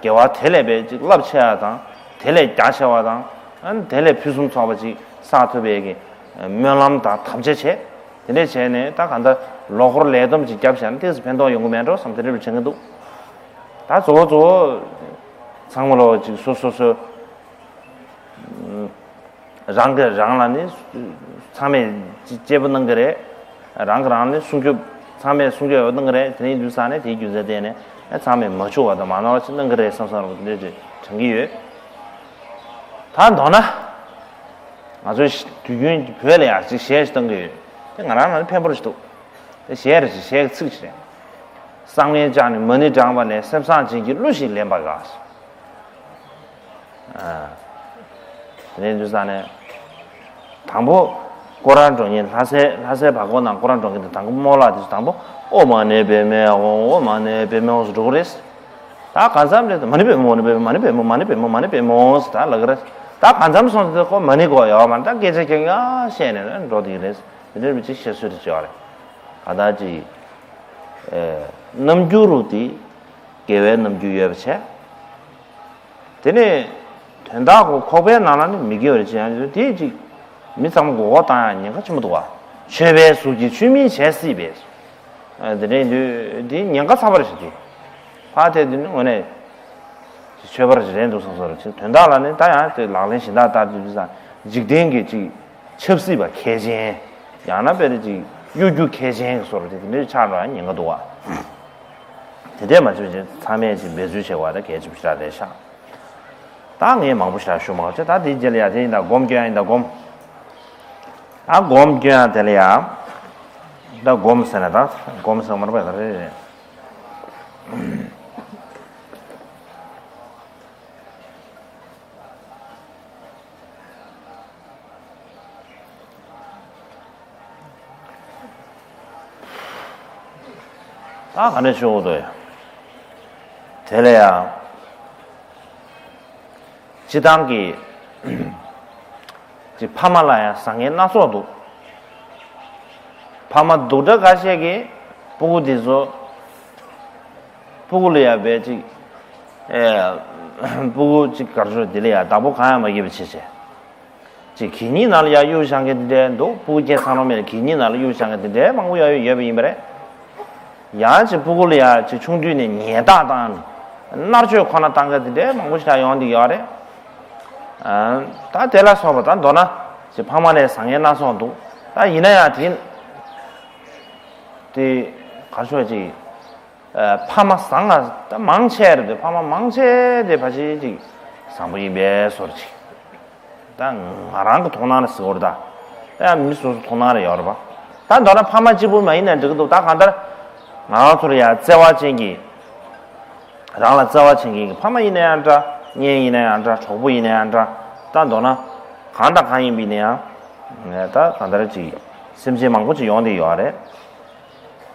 དགེ་བ་དེ་ལས་པའི་ཅིག་རླབས་ཆེ་བ་དང་། དེ་ལས་རྒྱ་ཆེ་བ་དང་། ཨ་ནི་དེ་ལས་ཕུན་སུམ་ཚོགས་པ་ཅིག་བསགས་ཐུབ་པའི་གི་སྨོན་ལམ་དང་དམ་བཅའ་བྱས། དེ་འདྲས་བྱས་ནས་ད་གང་ལྟར་ལོ་འཁོར་ལས་བསྡོམས་ཅིག་བརྒྱབ་བཞག་ན་ཏོག་ཙམ་ཕན་ཐོགས་ཡོང་གི་མེད་འགྲོ་བསམ་དེ་འདྲས་བྱེད་ཀྱི་འདུག་ད་གཙོ་བོ་གཙོ་བོ་ཚང་མ་ལོ་ཅིག་སོ་སོ་སོ་རང་གིས་རང་ལ་ནི་ཚང་མས་གཅེས་པོ་གནང་གི་རེད། རང་གིས་རང་ལ་ནི་སྲུང་སྐྱོབ་ཚང་མས་སྲུང་སྐྱོབ་གནང་གི་རེད། དེ་ནས་ཡིན་དུས་ཙང་ནས་དེའི་རྒྱུ་མཚན་བརྟེན་ནས་ ཚང་མས་མ་བྱུང་བ་དང་མ་གནང་བ་ཞིག་གནང་གི་རེད་བསམ་བསམ་རོགས་འདི་འདྲ་དྲན་གྱི་ཡོད། ད་མདོར་ན། ང་ཚོས་དུས་རྒྱུན་བོད་ལ་ཡང་ཅིག་གཞས་ཤིག་བཏང་གི་ཡོད། དེ་ང་རང་ལ་ཕན་པོ་ཞིག་འདུག་དེ་གཞས་རེད་ཅིག་གཞས་ཀྱི་ཚིག་ཅིག་རེད། བསམ་ངན་བཅངས་ནས་མ་ཎི་བགྲངས་པ་ལས། སེམས་བཟང་བྱིན་གྱིས་གླུ་ཞིག་ལེན་པ་དགའ། དེ་ནས་འདུག་ས་ནས། དང་པོ། སྐོར་ར་འགྲོ་མཁན། ལྷ་སའི་ལྷ་སའི་བར་སྐོར་ནང་སྐོར་ར་འགྲོ་མཁན་དེ་དང་པོ་རྨོ་ལགས་དེ་ཚོ་དང་པོ། ཨོཾ་མ་ཎི་པདྨེ་ཧཱུྃ། ཨོཾ་མ་ཎི་པདྨེ་ཧཱུྃ་ཟེར་འགྲོ་གི་རེད། ད་གང་འཚམ་རེད། མ་ཎི་པདྨེ་ཧཱུྃ། མ་ཎི་པདྨེ་ཧཱུྃ། མ་ཎི་པདྨེ་ཧཱུྃ། མ་ཎི་པདྨེ་ཧཱུྃ་ཟེར་ད་ལབ་ཀྱི་རེད། ད་གང་འཚམ་སོང་ཙང་ཁོ་མ་ཎི་གོ་ཡོད་མ་རེད། ད་སྐད་ཆ་རྐྱང་རྐྱང་བཤད་ནས་འགྲོ་བསྡད་ཀྱི་རེད། དེ་འདྲ་མི་གཅིག་བཤད་སྲོལ་དེ་ཅིག་ཡོད་རེད། ག་ད་ཅིག་ཨེ། རྣམ་འགྱུར་རུ་དེ། དགེ་བའི་རྣམ་འགྱུར་ཡོད་པ་བྱས། དེ་ནས་དོན་དག་གོ་ཁོག་པའི་ནང་ལ་ནི་མི་དགེ་བ་རེ་བྱེད་ཡང་དེ་ཅིག་མི་ཚང་མ་མགོ་སྐོར་བཏང་ཡང་ཉེན་ཁ་ཆེན་པོ་འདུག་བ། མཆོད་པའི་གཟུགས་ཀྱིས་མཆོད་མི་བྱས་སྲིད་པས། ཨ། དེ་འདྲའི་དུས་དེ་ཉེན་ཁ་ཚ་བ་རེ་ཞིག་འདུག་ཕར་དེ་དུས་ནི་དངོས་གནས་ཆོས་པ་རེ་རེད་འདུག་བསམ་སོང་རེ་ཅིག་དོན་དག་ལ་ནི་ད་ཡང་དེ་ལག་ལེན་གཞན་དག་ལྟར་དུས་དུས་སང་འཇིག་རྟེན་གྱི་ཅིག་ཆབ་སྲིད་པ་མཁས་ཅན། ཡང་ན་དཔེ་རེ་ཅིག་གཡོ་སྒྱུ་མཁས་ཅན་གྱི་བཟོ་འདྲ་དེ་འདྲའི་ཆགས་འགྲོ་ཡང་ཉེན་ཁ་འདུག་བ། དེ་འདྲས་མ་བྱུང་ཅིག་ཚང་མས་ཅིག་འབད་རྩོལ་བྱེད་དགོས་པ་ད་གལ་ཆེན་པོ་ཞེ་དྲག་རེད་ཤག་ད་ངས་མང་པོ་ཞེ་དྲག་ཞུ་མ་དགོས་ཅིག་ད་དེའི་རྗེས་ལ་ཡ་དེ་ཡིན་ད་སྒོམ་སྐྱོན་ཡ་ཡིན་ད་སྒོམ། ད་སྒོམ་སྐྱོན་ཡ་དེ་ལ་ཡ། ད་སྒོམ་ཟེར་ན་ད་སྒོམ་ཟེར་མ་རེད་པས་ད་རེད་རེད། ད་ག་ནས་ཤོག་དོ། དེ་ལ་ཡང་། སྤྱི་བཏང་གི་ཅིག་ཕ་མ་ལ་ཡང་བཟང་ངན་སྣ་ཚོགས་འདུག་ཕ་མ་སྡུག་དྲགས་ཁ་ཤས་ཀྱིས་སྤུ་གུ་འདི་ཚོ། སྤུ་གུ་ལ་ཡང་བས་ཅིག་ཨེ། སྤུ་གུ་ཅིག་གར་ཤོར་འདི་ལ་ཡང་བདག་པོ་གང་ཡང་མ་བགྱིས་པ་བྱས་བྱས། ཅིག་གད་སྙིགས་ནང་ལ་ཡར་གཡུག་བཞག་མཁན་དེ་འདྲའི་འདུག་སྤུ་གུ་སྐྱེས་ཚར་ལོང་མེད་ལ་གད་སྙིགས་ནང་ལ་གཡུག་བཞག་མཁན་དེ་འདྲའི་མང་པོ་ཡོད་ཡོད་པ་ཡིན་པ་རེད། ཡང་ཅིག་སྤུ་གུ་ལ་ཡང་ཅིག་ཆུང་དུས་ནས་ཉེས་རྡུང་བཏང་ནས་མནར་གཅོད་ཁོ་ན་བཏང་མཁན་དེ་འདྲའི་མང་པོ་ཞིག་ཡོང་བསྡད་ཡོད་རེད། ཨ། ད་དེ་ལ་སོགས་པ་ད་མདོར་ན་ཅིག་ཕ་མ་ལ་བཟང་ངན་སྣ་ཚོགས་འདུག་ད་ཡིན་ན་ཡང་དེ་དེ་ག་རེ་ཞུ་ཅིག་ཨ། ཕ་མ་བཟང་ང་ད་མང་ཆེ་རེད་དེ། ཕ་མ་མང་ཆེ་དེ་ཕ་ཆེ་ཅིག་བཟང་པོ་ཡིན་པའི་བཟོ་འདྲ་ཅིག་ད་ང་རང་གི་མཐོང་སྣང་ལ་ཟེར་བ་རེད་ད། ད་ཡང་མི་སོ་སོ་མཐོང་སྣང་རེ་ཡོད་རེད་པ། ད་མདོར་ན་ཕ་མ་གཅིག་པུ་མ་ཡིན་ན་འགྲིག་གི་འདུག་ད་གང་ལྟར་ང་རང་ཚོ་ལ་ཡང་བརྩེ་བ་ཅན་གྱི། རང་ལ་བརྩེ་བ་བྱེད་མཁན་གྱི་ཕ་མ་ཡིན་ན་ཡང་འདྲ། གཉེན་ཡིན་ན་ཡང་འདྲ། གྲོགས་པོ་ཡིན་ན་ཡང་འདྲ། ད་མདོར་ན་གང་དང་གང་ཡིན་པ་ཡིན་ན་ཡང་། ད་གང་ལྟར་ཅིག་སེམས་ཅན་མང་པོ་ཅིག་ཡོང་བསྡད་ཡོད་རེད།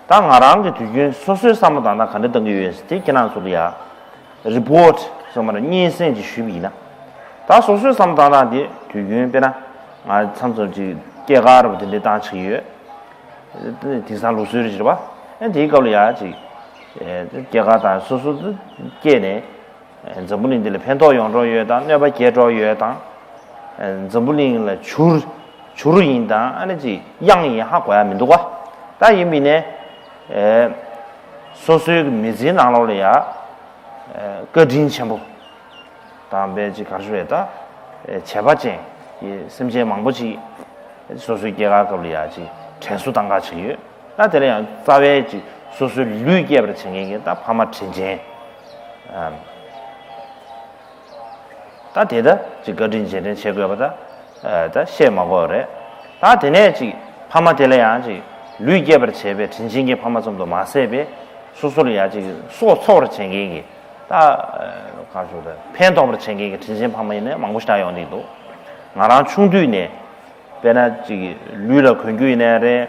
ད་ང་རང་གི་དུས་རྒྱུན་སོ་སོའི་བསམ་བློ་བཏང་སྟངས་ག་འདྲ་གཏང་གི་ཡོད་ཟེར་དེ་ཁྱེད་རང་ཚོ་ལ་ཡ་རི་པོ་ཊི་ཟེར་མ་རེད། སྙན་སེང་ཅིག་ཞུས་པ་ཡིན་ན། ད་སོ་སོའི་བསམ་བློ་བཏང་སྟངས་དེ་དུས་རྒྱུན་དཔེར་ན་ང་མཚམས་མཚམས་ཅིག་སྐྱེས་སྐར་ར་བ་དེ་འདྲའི་བཏང་ཆོག་གི་ཡོད། དེང་སང་ལུགས་སྲོལ་རེད་པ། ཨ་དེའི་སྐབས་ལ་ཡ་ཅིག་སྐྱེས་སྐར་དང་སོ་སོ་སྐྱེས་ནས། འཛམ་བུ་གླིང་འདི་ལ་ཕན་ཐོགས་ཡོང་གྲབས་ཡོད་དང་། གནོད་པ་སྐྱེལ་གྲབས་ཡོད་དང་། འཛམ་བུ་གླིང་ལ་བྱུར་བྱུ་རུ་ཡིན་དང་། ཨ་ནི་ཅིག་གཡང་ཡིན་ཧ་གོ་ཡ་མི་འདུག་ག་ད་ཡིན་པ་ཡིན་ནའི། སོ་སོའི་མི་ཚེའི་ནང་ལོགས་ལ་ཡ། བཀའ་དྲིན་ཆེན་པོ་དང་དཔེ་ཅིག་ག་རེ་ཞུ་རེད་ད། བྱས་པ་ཅན་གྱི་སེམས་ཅན་མང་པོ་ཅིག་སོ་སོའི་སྐྱེས་སྐར་སྐབས་ལ་ཡ་ཅིག་དྲན་གསོ་བཏང་ག་བྱེད་ཀྱི་ཡོད། ད་དེ་ལ་ཡང་རྩ་བའི་ཅིག་སོ་སོའི་ལུས་སྐྱེད་པར་བྱེད་མཁན་གྱི་ད་ཕ་མ་དྲིན་ཅན། ཨམ། ད་དེ་ད་ཅིག་བཀའ་དྲིན་རྗེས་དྲན་བྱེད་དགོས་པ་ད། ཨ། ད་བཤད་མ་དགོས་རེད། ད་དེ་ནས་ཅིག་ཕ་མ་དེ་ལ་ཡང་ཅིག་ལུས་སྐྱེད་པར་བྱེད་པའི་དྲིན་ཅན་གྱི་ཕ་མ་ཙམ་དུ་མ་ཟད་པའི་སོ་སོ་ལ་ཡང་ཅིག་སྲོག་འཚོ་བར་བྱེད་མཁན་གྱི་ད། ཨ། གང་ཞུ་ད། ཕན་ཐོགས་པར་བྱེད་མཁན་གྱི་དྲིན་ཅན་ཕ་མ་ཡིན་ན་མང་པོ་ཞིག་ཡོང་གི་འདུག་ང་རང་ཆུང་དུས་ནས་དཔེར་ན་ཅིག་ལུས་ལ་གོན་རྒྱུ་ཡིན་ནའི་རེད།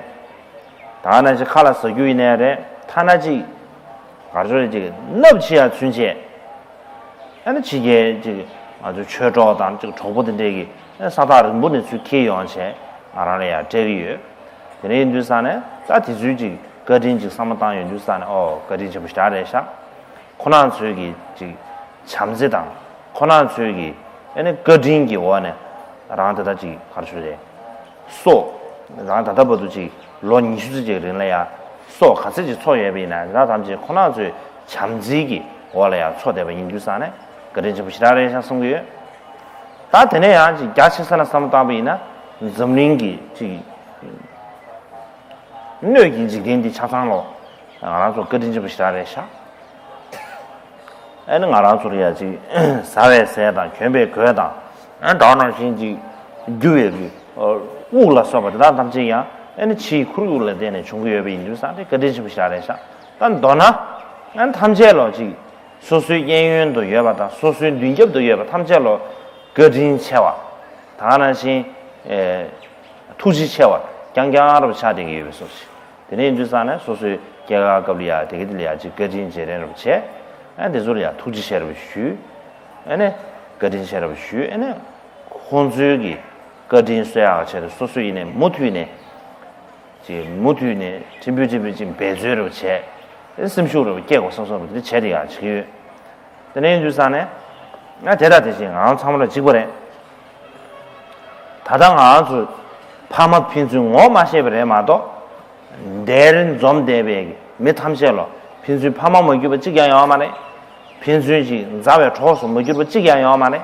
ད་ནང་བཞིན་ཁ་ལ་ཟ་རྒྱུ་ཡིན་ནའི་རེད། ཐ་ན་ཅིག་ག་རེ་ཞུ་རེད། ཅིག་གནགཔོ་བྱེད་ཡ་ཚུན་ཆད། ཨ་ནི་ཕྱི་རྒྱལ་ཅིག་ང་ཚོའི་ཆོས་གྲོགས་དང་ཅིག་གྲོགས་པོ་དེ་འདྲས་ཀྱིས་ས་ཐག་རིང་པོ་ནས་ཚུར་འཁྱེར་ཡོང་བྱས་ང་རང་ལ་ཡང་སྤྲད་ཀྱི་ཡོད། དེ་འདྲ་ཡིན་དུས་ཙང་ནས་ད་དེ་ཚོའི་ཅིག་བཀའ་དྲིན་ཅིག་བསམ་བློ་བཏང་ཡོང་དུས་ཙང་ནས། ཨོ། བཀའ་དྲིན་ཆེན་པོ་ཞེ་དྲག་རེད་ཤག་ཁོ་རང་ཚོའི་གི་ཅིག་བྱམས་བརྩེ་དང་ཁོ་རང་ཚོའི་གི་ཨ་ནི་བཀའ་དྲིན་གྱི་འོག་ནས་རང་ད་ལྟ་ཅིག་ག་རེ་ཞུ་རེད། སྲོག་རང་ད་ལྟ་བར་དུ་ཅིག་ལོ་ཉི་ཤུ་ཙམ་ཅིག་རིང་ལ་ཡང་སྲོག་ག་ཚད་ཅིག་འཚོ་ཡོད་པ་ཡིན་ན་ཡང་ཐམས་ཅད་ཁོ་རང་ཚོའི་བྱམས་བརྩེ་གི་འོག་ལ་ཡང་འཚོ་བསྡད་པ་ཡིན་དུས་ཙང་ནས་བཀའ་དྲིན་ཆེན་པོ་ཞེ་དྲག་རེད་ཤག་གསུང་གི་ཡོད། ད་དེ་ནས་ཡང་ཅིག་རྒྱ་ཆེ་ས་ནས་བསམ་བློ་བཏང་པ་ཡིན་ན་འཛམ་གླིང་གི་ཅིག་སྣོད་ཀྱི་འཇིག་རྟེན་འདི་ཆ་ཚང་ལོ་ང་རང་ཚོ་བཀའ་དྲིན་ཆེན་པོ་ཞེ་དྲག་རེད་ཤག་ཨ་ནི་ང་རང་ཚོར་ཡ་ཅིག་ཟ་བའི་ཟས་དང་གྱོན་པའི་གོས་དང་ཨ་ནི་ད་ག་ནང་བཞིན་ཅིག་རྒྱུ་བའི་གི་དབུགས་ལ་སོགས་པ་དེ་དག་ཐམས་ཅད་ཡང་ཨ་ནི་ཕྱིའི་ཁོར་ཡུག་ལ་བརྟེན་ནས་བྱུང་གི་ཡོད་པ་ཡིན་དུས་ཙང་དེ་བཀའ་དྲིན་ཆེན་པོ་ཞེ་དྲག་རེད་ཤག་ད་མདོར་ན་ཨ་ནི་ཐམས་ཅད་ལོ་ཅིག་སོ་སོའི་གཡས་གཡོན་དུ་ཡོད་པ་དང་སོ་སོའི་མདུན་རྒྱབ་ཏུ་ཡོད་པ་ཐམས་ཅད་ལོ་བཀའ་དྲིན་ཆེ་བ། ད་ག་ནང་བཞིན་ཨེ་ཐུགས་རྗེ་ཆེ་བ་རྐྱང་རྐྱང་རབ་ཆགས་བསྡད་ཀྱི་ཡོད་པའི་བཟོ་ཞིག་དེ་ནས་ཡིན་དུས་ཙང་ནས་སོ་སོའི་སྐྱེས་སྐར་སྐབས་ལ་ཡ་དེ་ག་དེ་ལ་ཡ་ཅིག་བཀའ་དྲིན་རྗེས་དྲན་རབ་བྱས། ཨ་དེ་ཚོ་ལ་ཡ་ཐུགས་རྗེ་ཆེ་རབ་ཞུས། ཨ་ནི་བཀའ་དྲིན་ཆེ་རབ་ཞུས། ཨ་ནི་ཁོང་ཚོའི་གི་བཀའ་དྲིན་གསོ་ཡག་ཆེད་དུ་སོ་སོ་ཡིན་ནས་མུ་མཐུད་ནས་ཅིག་མུ་མཐུད་ནས་ཕྲན་བུ་ཕྲན་བུ་ཅིག་འབད་རྩོལ་རབ་བྱས། སེམས་ཤུགས་རབ་སྐྱེ་དགོས་བསམ་བསམ་རབ་དེ་བྱས་ཏེ་ཡ་བྱེད་ཀྱི་ཡོད། དེ་ནས་ཡིན་དུས་ཙང་ནས་ང་དེ་དང་དེ་བཞིན་ང་རང་ཚང་མ་ལ་གཅིག་པ་རེད། ད་ལྟ་ང་རང་ཚོ་ཕ་མ་ཕན་ཚུན་ངོ་མ་ཤེས་པ་རེད་མ་གཏོགས། འདིར་འཛོམས་བསྡད་པའི་མི་ཐམས་ཅད་ལ་ཕན་ཚུན་ཕ་མ་མ་གྱུར་པ་གཅིག་ཀྱང་ཡོད་མ་རེད། ཕན་ཚུན་གྱི་མཛའ་བའི་གྲོགས་སུ་མ་གྱུར་པ་གཅིག་ཀྱང་ཡོད་མ་རེད།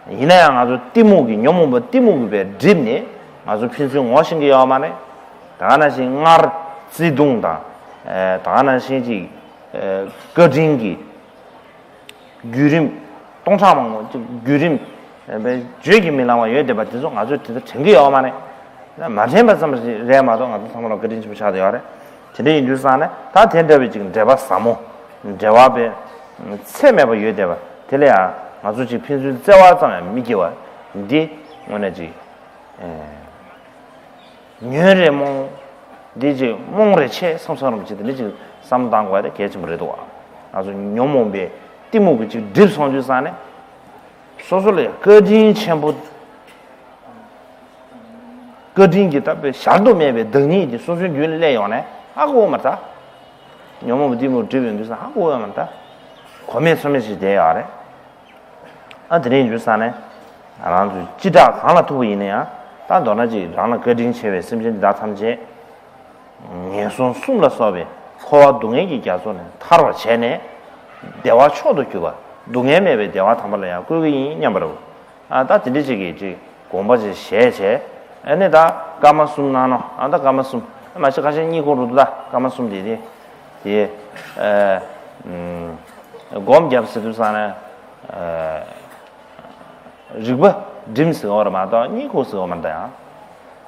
ཡིན་ན་ཡང་ང་ཚོ་གཏི་མུག་གི་ཉོན་མོངས་པ་གཏི་མུག་གི་བས་བསྒྲིབས་ནས་ང་ཚོ་ཕན་ཚུན་ངོ་ཤེས་ཀྱི་ཡོད་མ་རེད། ད་ག་ནང་བཞིན་སྔར་བརྩེ་དུང་དང་། ད་ག་ནང་བཞིན་གྱི་བཀའ་དྲིན་གྱི་བརྒྱུད་རིམ་སྟོང་ཕྲག་མང་པོ་ཅིག་བརྒྱུད་རིམ་བརྗོད་ཀྱིས་མི་ལང་བ་ཡོད་བསྡད་པ་དེ་ཚོ་ང་ཚོས་དེ་ལྟར་དྲན་གྱི་ཡོད་མ་རེད། མ་དྲན་པ་ཙམ་ཞིག་རེད་མ་གཏོགས་ང་ཚོ་ཚང་མ་ལ་བཀའ་དྲིན་ཆེན་པོ་ཆགས་བསྡད་ཡོད་རེད། དེ་འདྲ་ཡིན་དུས་ཙང་ནས་ད་དེ་འདྲ་བའི་ཅིག་འབྲེལ་བ་ཟབ་མོ། འབྲེལ་བ་པའི་ཚད་མེད་པ་ཡོད་བསྡད་པ་དེ་ལ་ཡང་ང་ཚོ་ཅིག་ཕན་ཚུན་བརྩེ་བ་ཙམ་ཡང་མི་སྐྱེ་བ་འདི་དངོས་གནས་ཅིག་ཉོན་རེ་རྨོངས། འདི་ཅིག་རྨོངས་རེ་ཆེ་བསམ་བསམ་རམ་ཅིག་དེ་འདྲ་ཅིག་བསམ་བློ་བཏང་དགོས་ཡ་དེ་གལ་ཆེན་པོ་རེད་འདུག་ང་ཚོ་ཉོན་མོངས་པའི་གཏི་མུག་གི་ཅིག་སྒྲིབ་སོང་དུས་ཙང་ནས། སོ་སོ་ལ་བཀའ་དྲིན་ཆེན་པོ། བཀའ་དྲིན་གྱི་ད་པའི་གཞལ་དུ་མེད་པའི་བདག་ཉིད་དེ་སོ་སོའི་རྒྱུད་ལ་སླེབས་ཡོང་ནས་ཧ་གོ་བ་མ་རེད་ད། ཉོན་མོངས་པའི་གཏི་མུག་སྒྲིབ་ཡོང་དུས་ཙང་ཧ་གོ་བ་མ་རེད་ད། གོ་མེད་ཚོར་མེད་ཞིག་བསྡད་ཡོད་རེད། ཨ་དེ་རིང་ཡིན་དུས་ཙང་ནས་ང་རང་ཚོས་ཅི་དྲག་གང་ལ་ཐུག་པ་ཡིན་ན་ཡང་ད་མདོར་ན་ཅིག་རང་ལ་བཀའ་དྲིན་ཆེ་བའི་སེམས་ཅན་འདི་དག་ཐམས་ཅད་ངན་སོང་གསུམ་ལ་སོགས་པའི་འཁོར་བ་སྡུག་བསྔལ་གྱི་རྒྱ་མཚོ་ནས་ཐར་བར་བྱས་ནས་བདེ་བ་མཆོག་ཏུ་གྱུར་པ་སྡུག་བསྔལ་མེད་པའི་བདེ་བ་དམ་པ་ལ་ཡང་བཀོད་ཀྱི་ཡིན་སྙམ་པ་རེད། ཨ་ད་དེ་འདྲ་ཅིག་གི་ཅིག་དགོངས་པ་ཅིག་བཞེས་བྱས། ཨ་ནི་ད་སྐར་མ་གསུམ་གནང་ནོ། ཨ་ད་སྐར་མ་གསུམ། ཨ་མ་གཞི་ཁ་ཤས་གཉིད་ཁུག་འགྲོ་འདུག་ད་སྐར་མ་གསུམ་དེ་དེ་དེ་ཨ་སྒོམ་བརྒྱབ་ཟེར་དུས་ཙང་ནས་ཨ་རིག་པ་སྒྲིམ་ཟེར་བ་རེད་མ་གཏོགས་གཉིད་ཁུག་ཟེར་བ་མ་རེད་ད།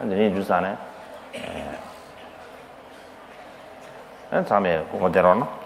ཡང་དེ་ནས་འཇུ་ཙང་ནས་ཨ་ཚང་མས་དགོངས་པ་བསྡད་རོགས་གནང་།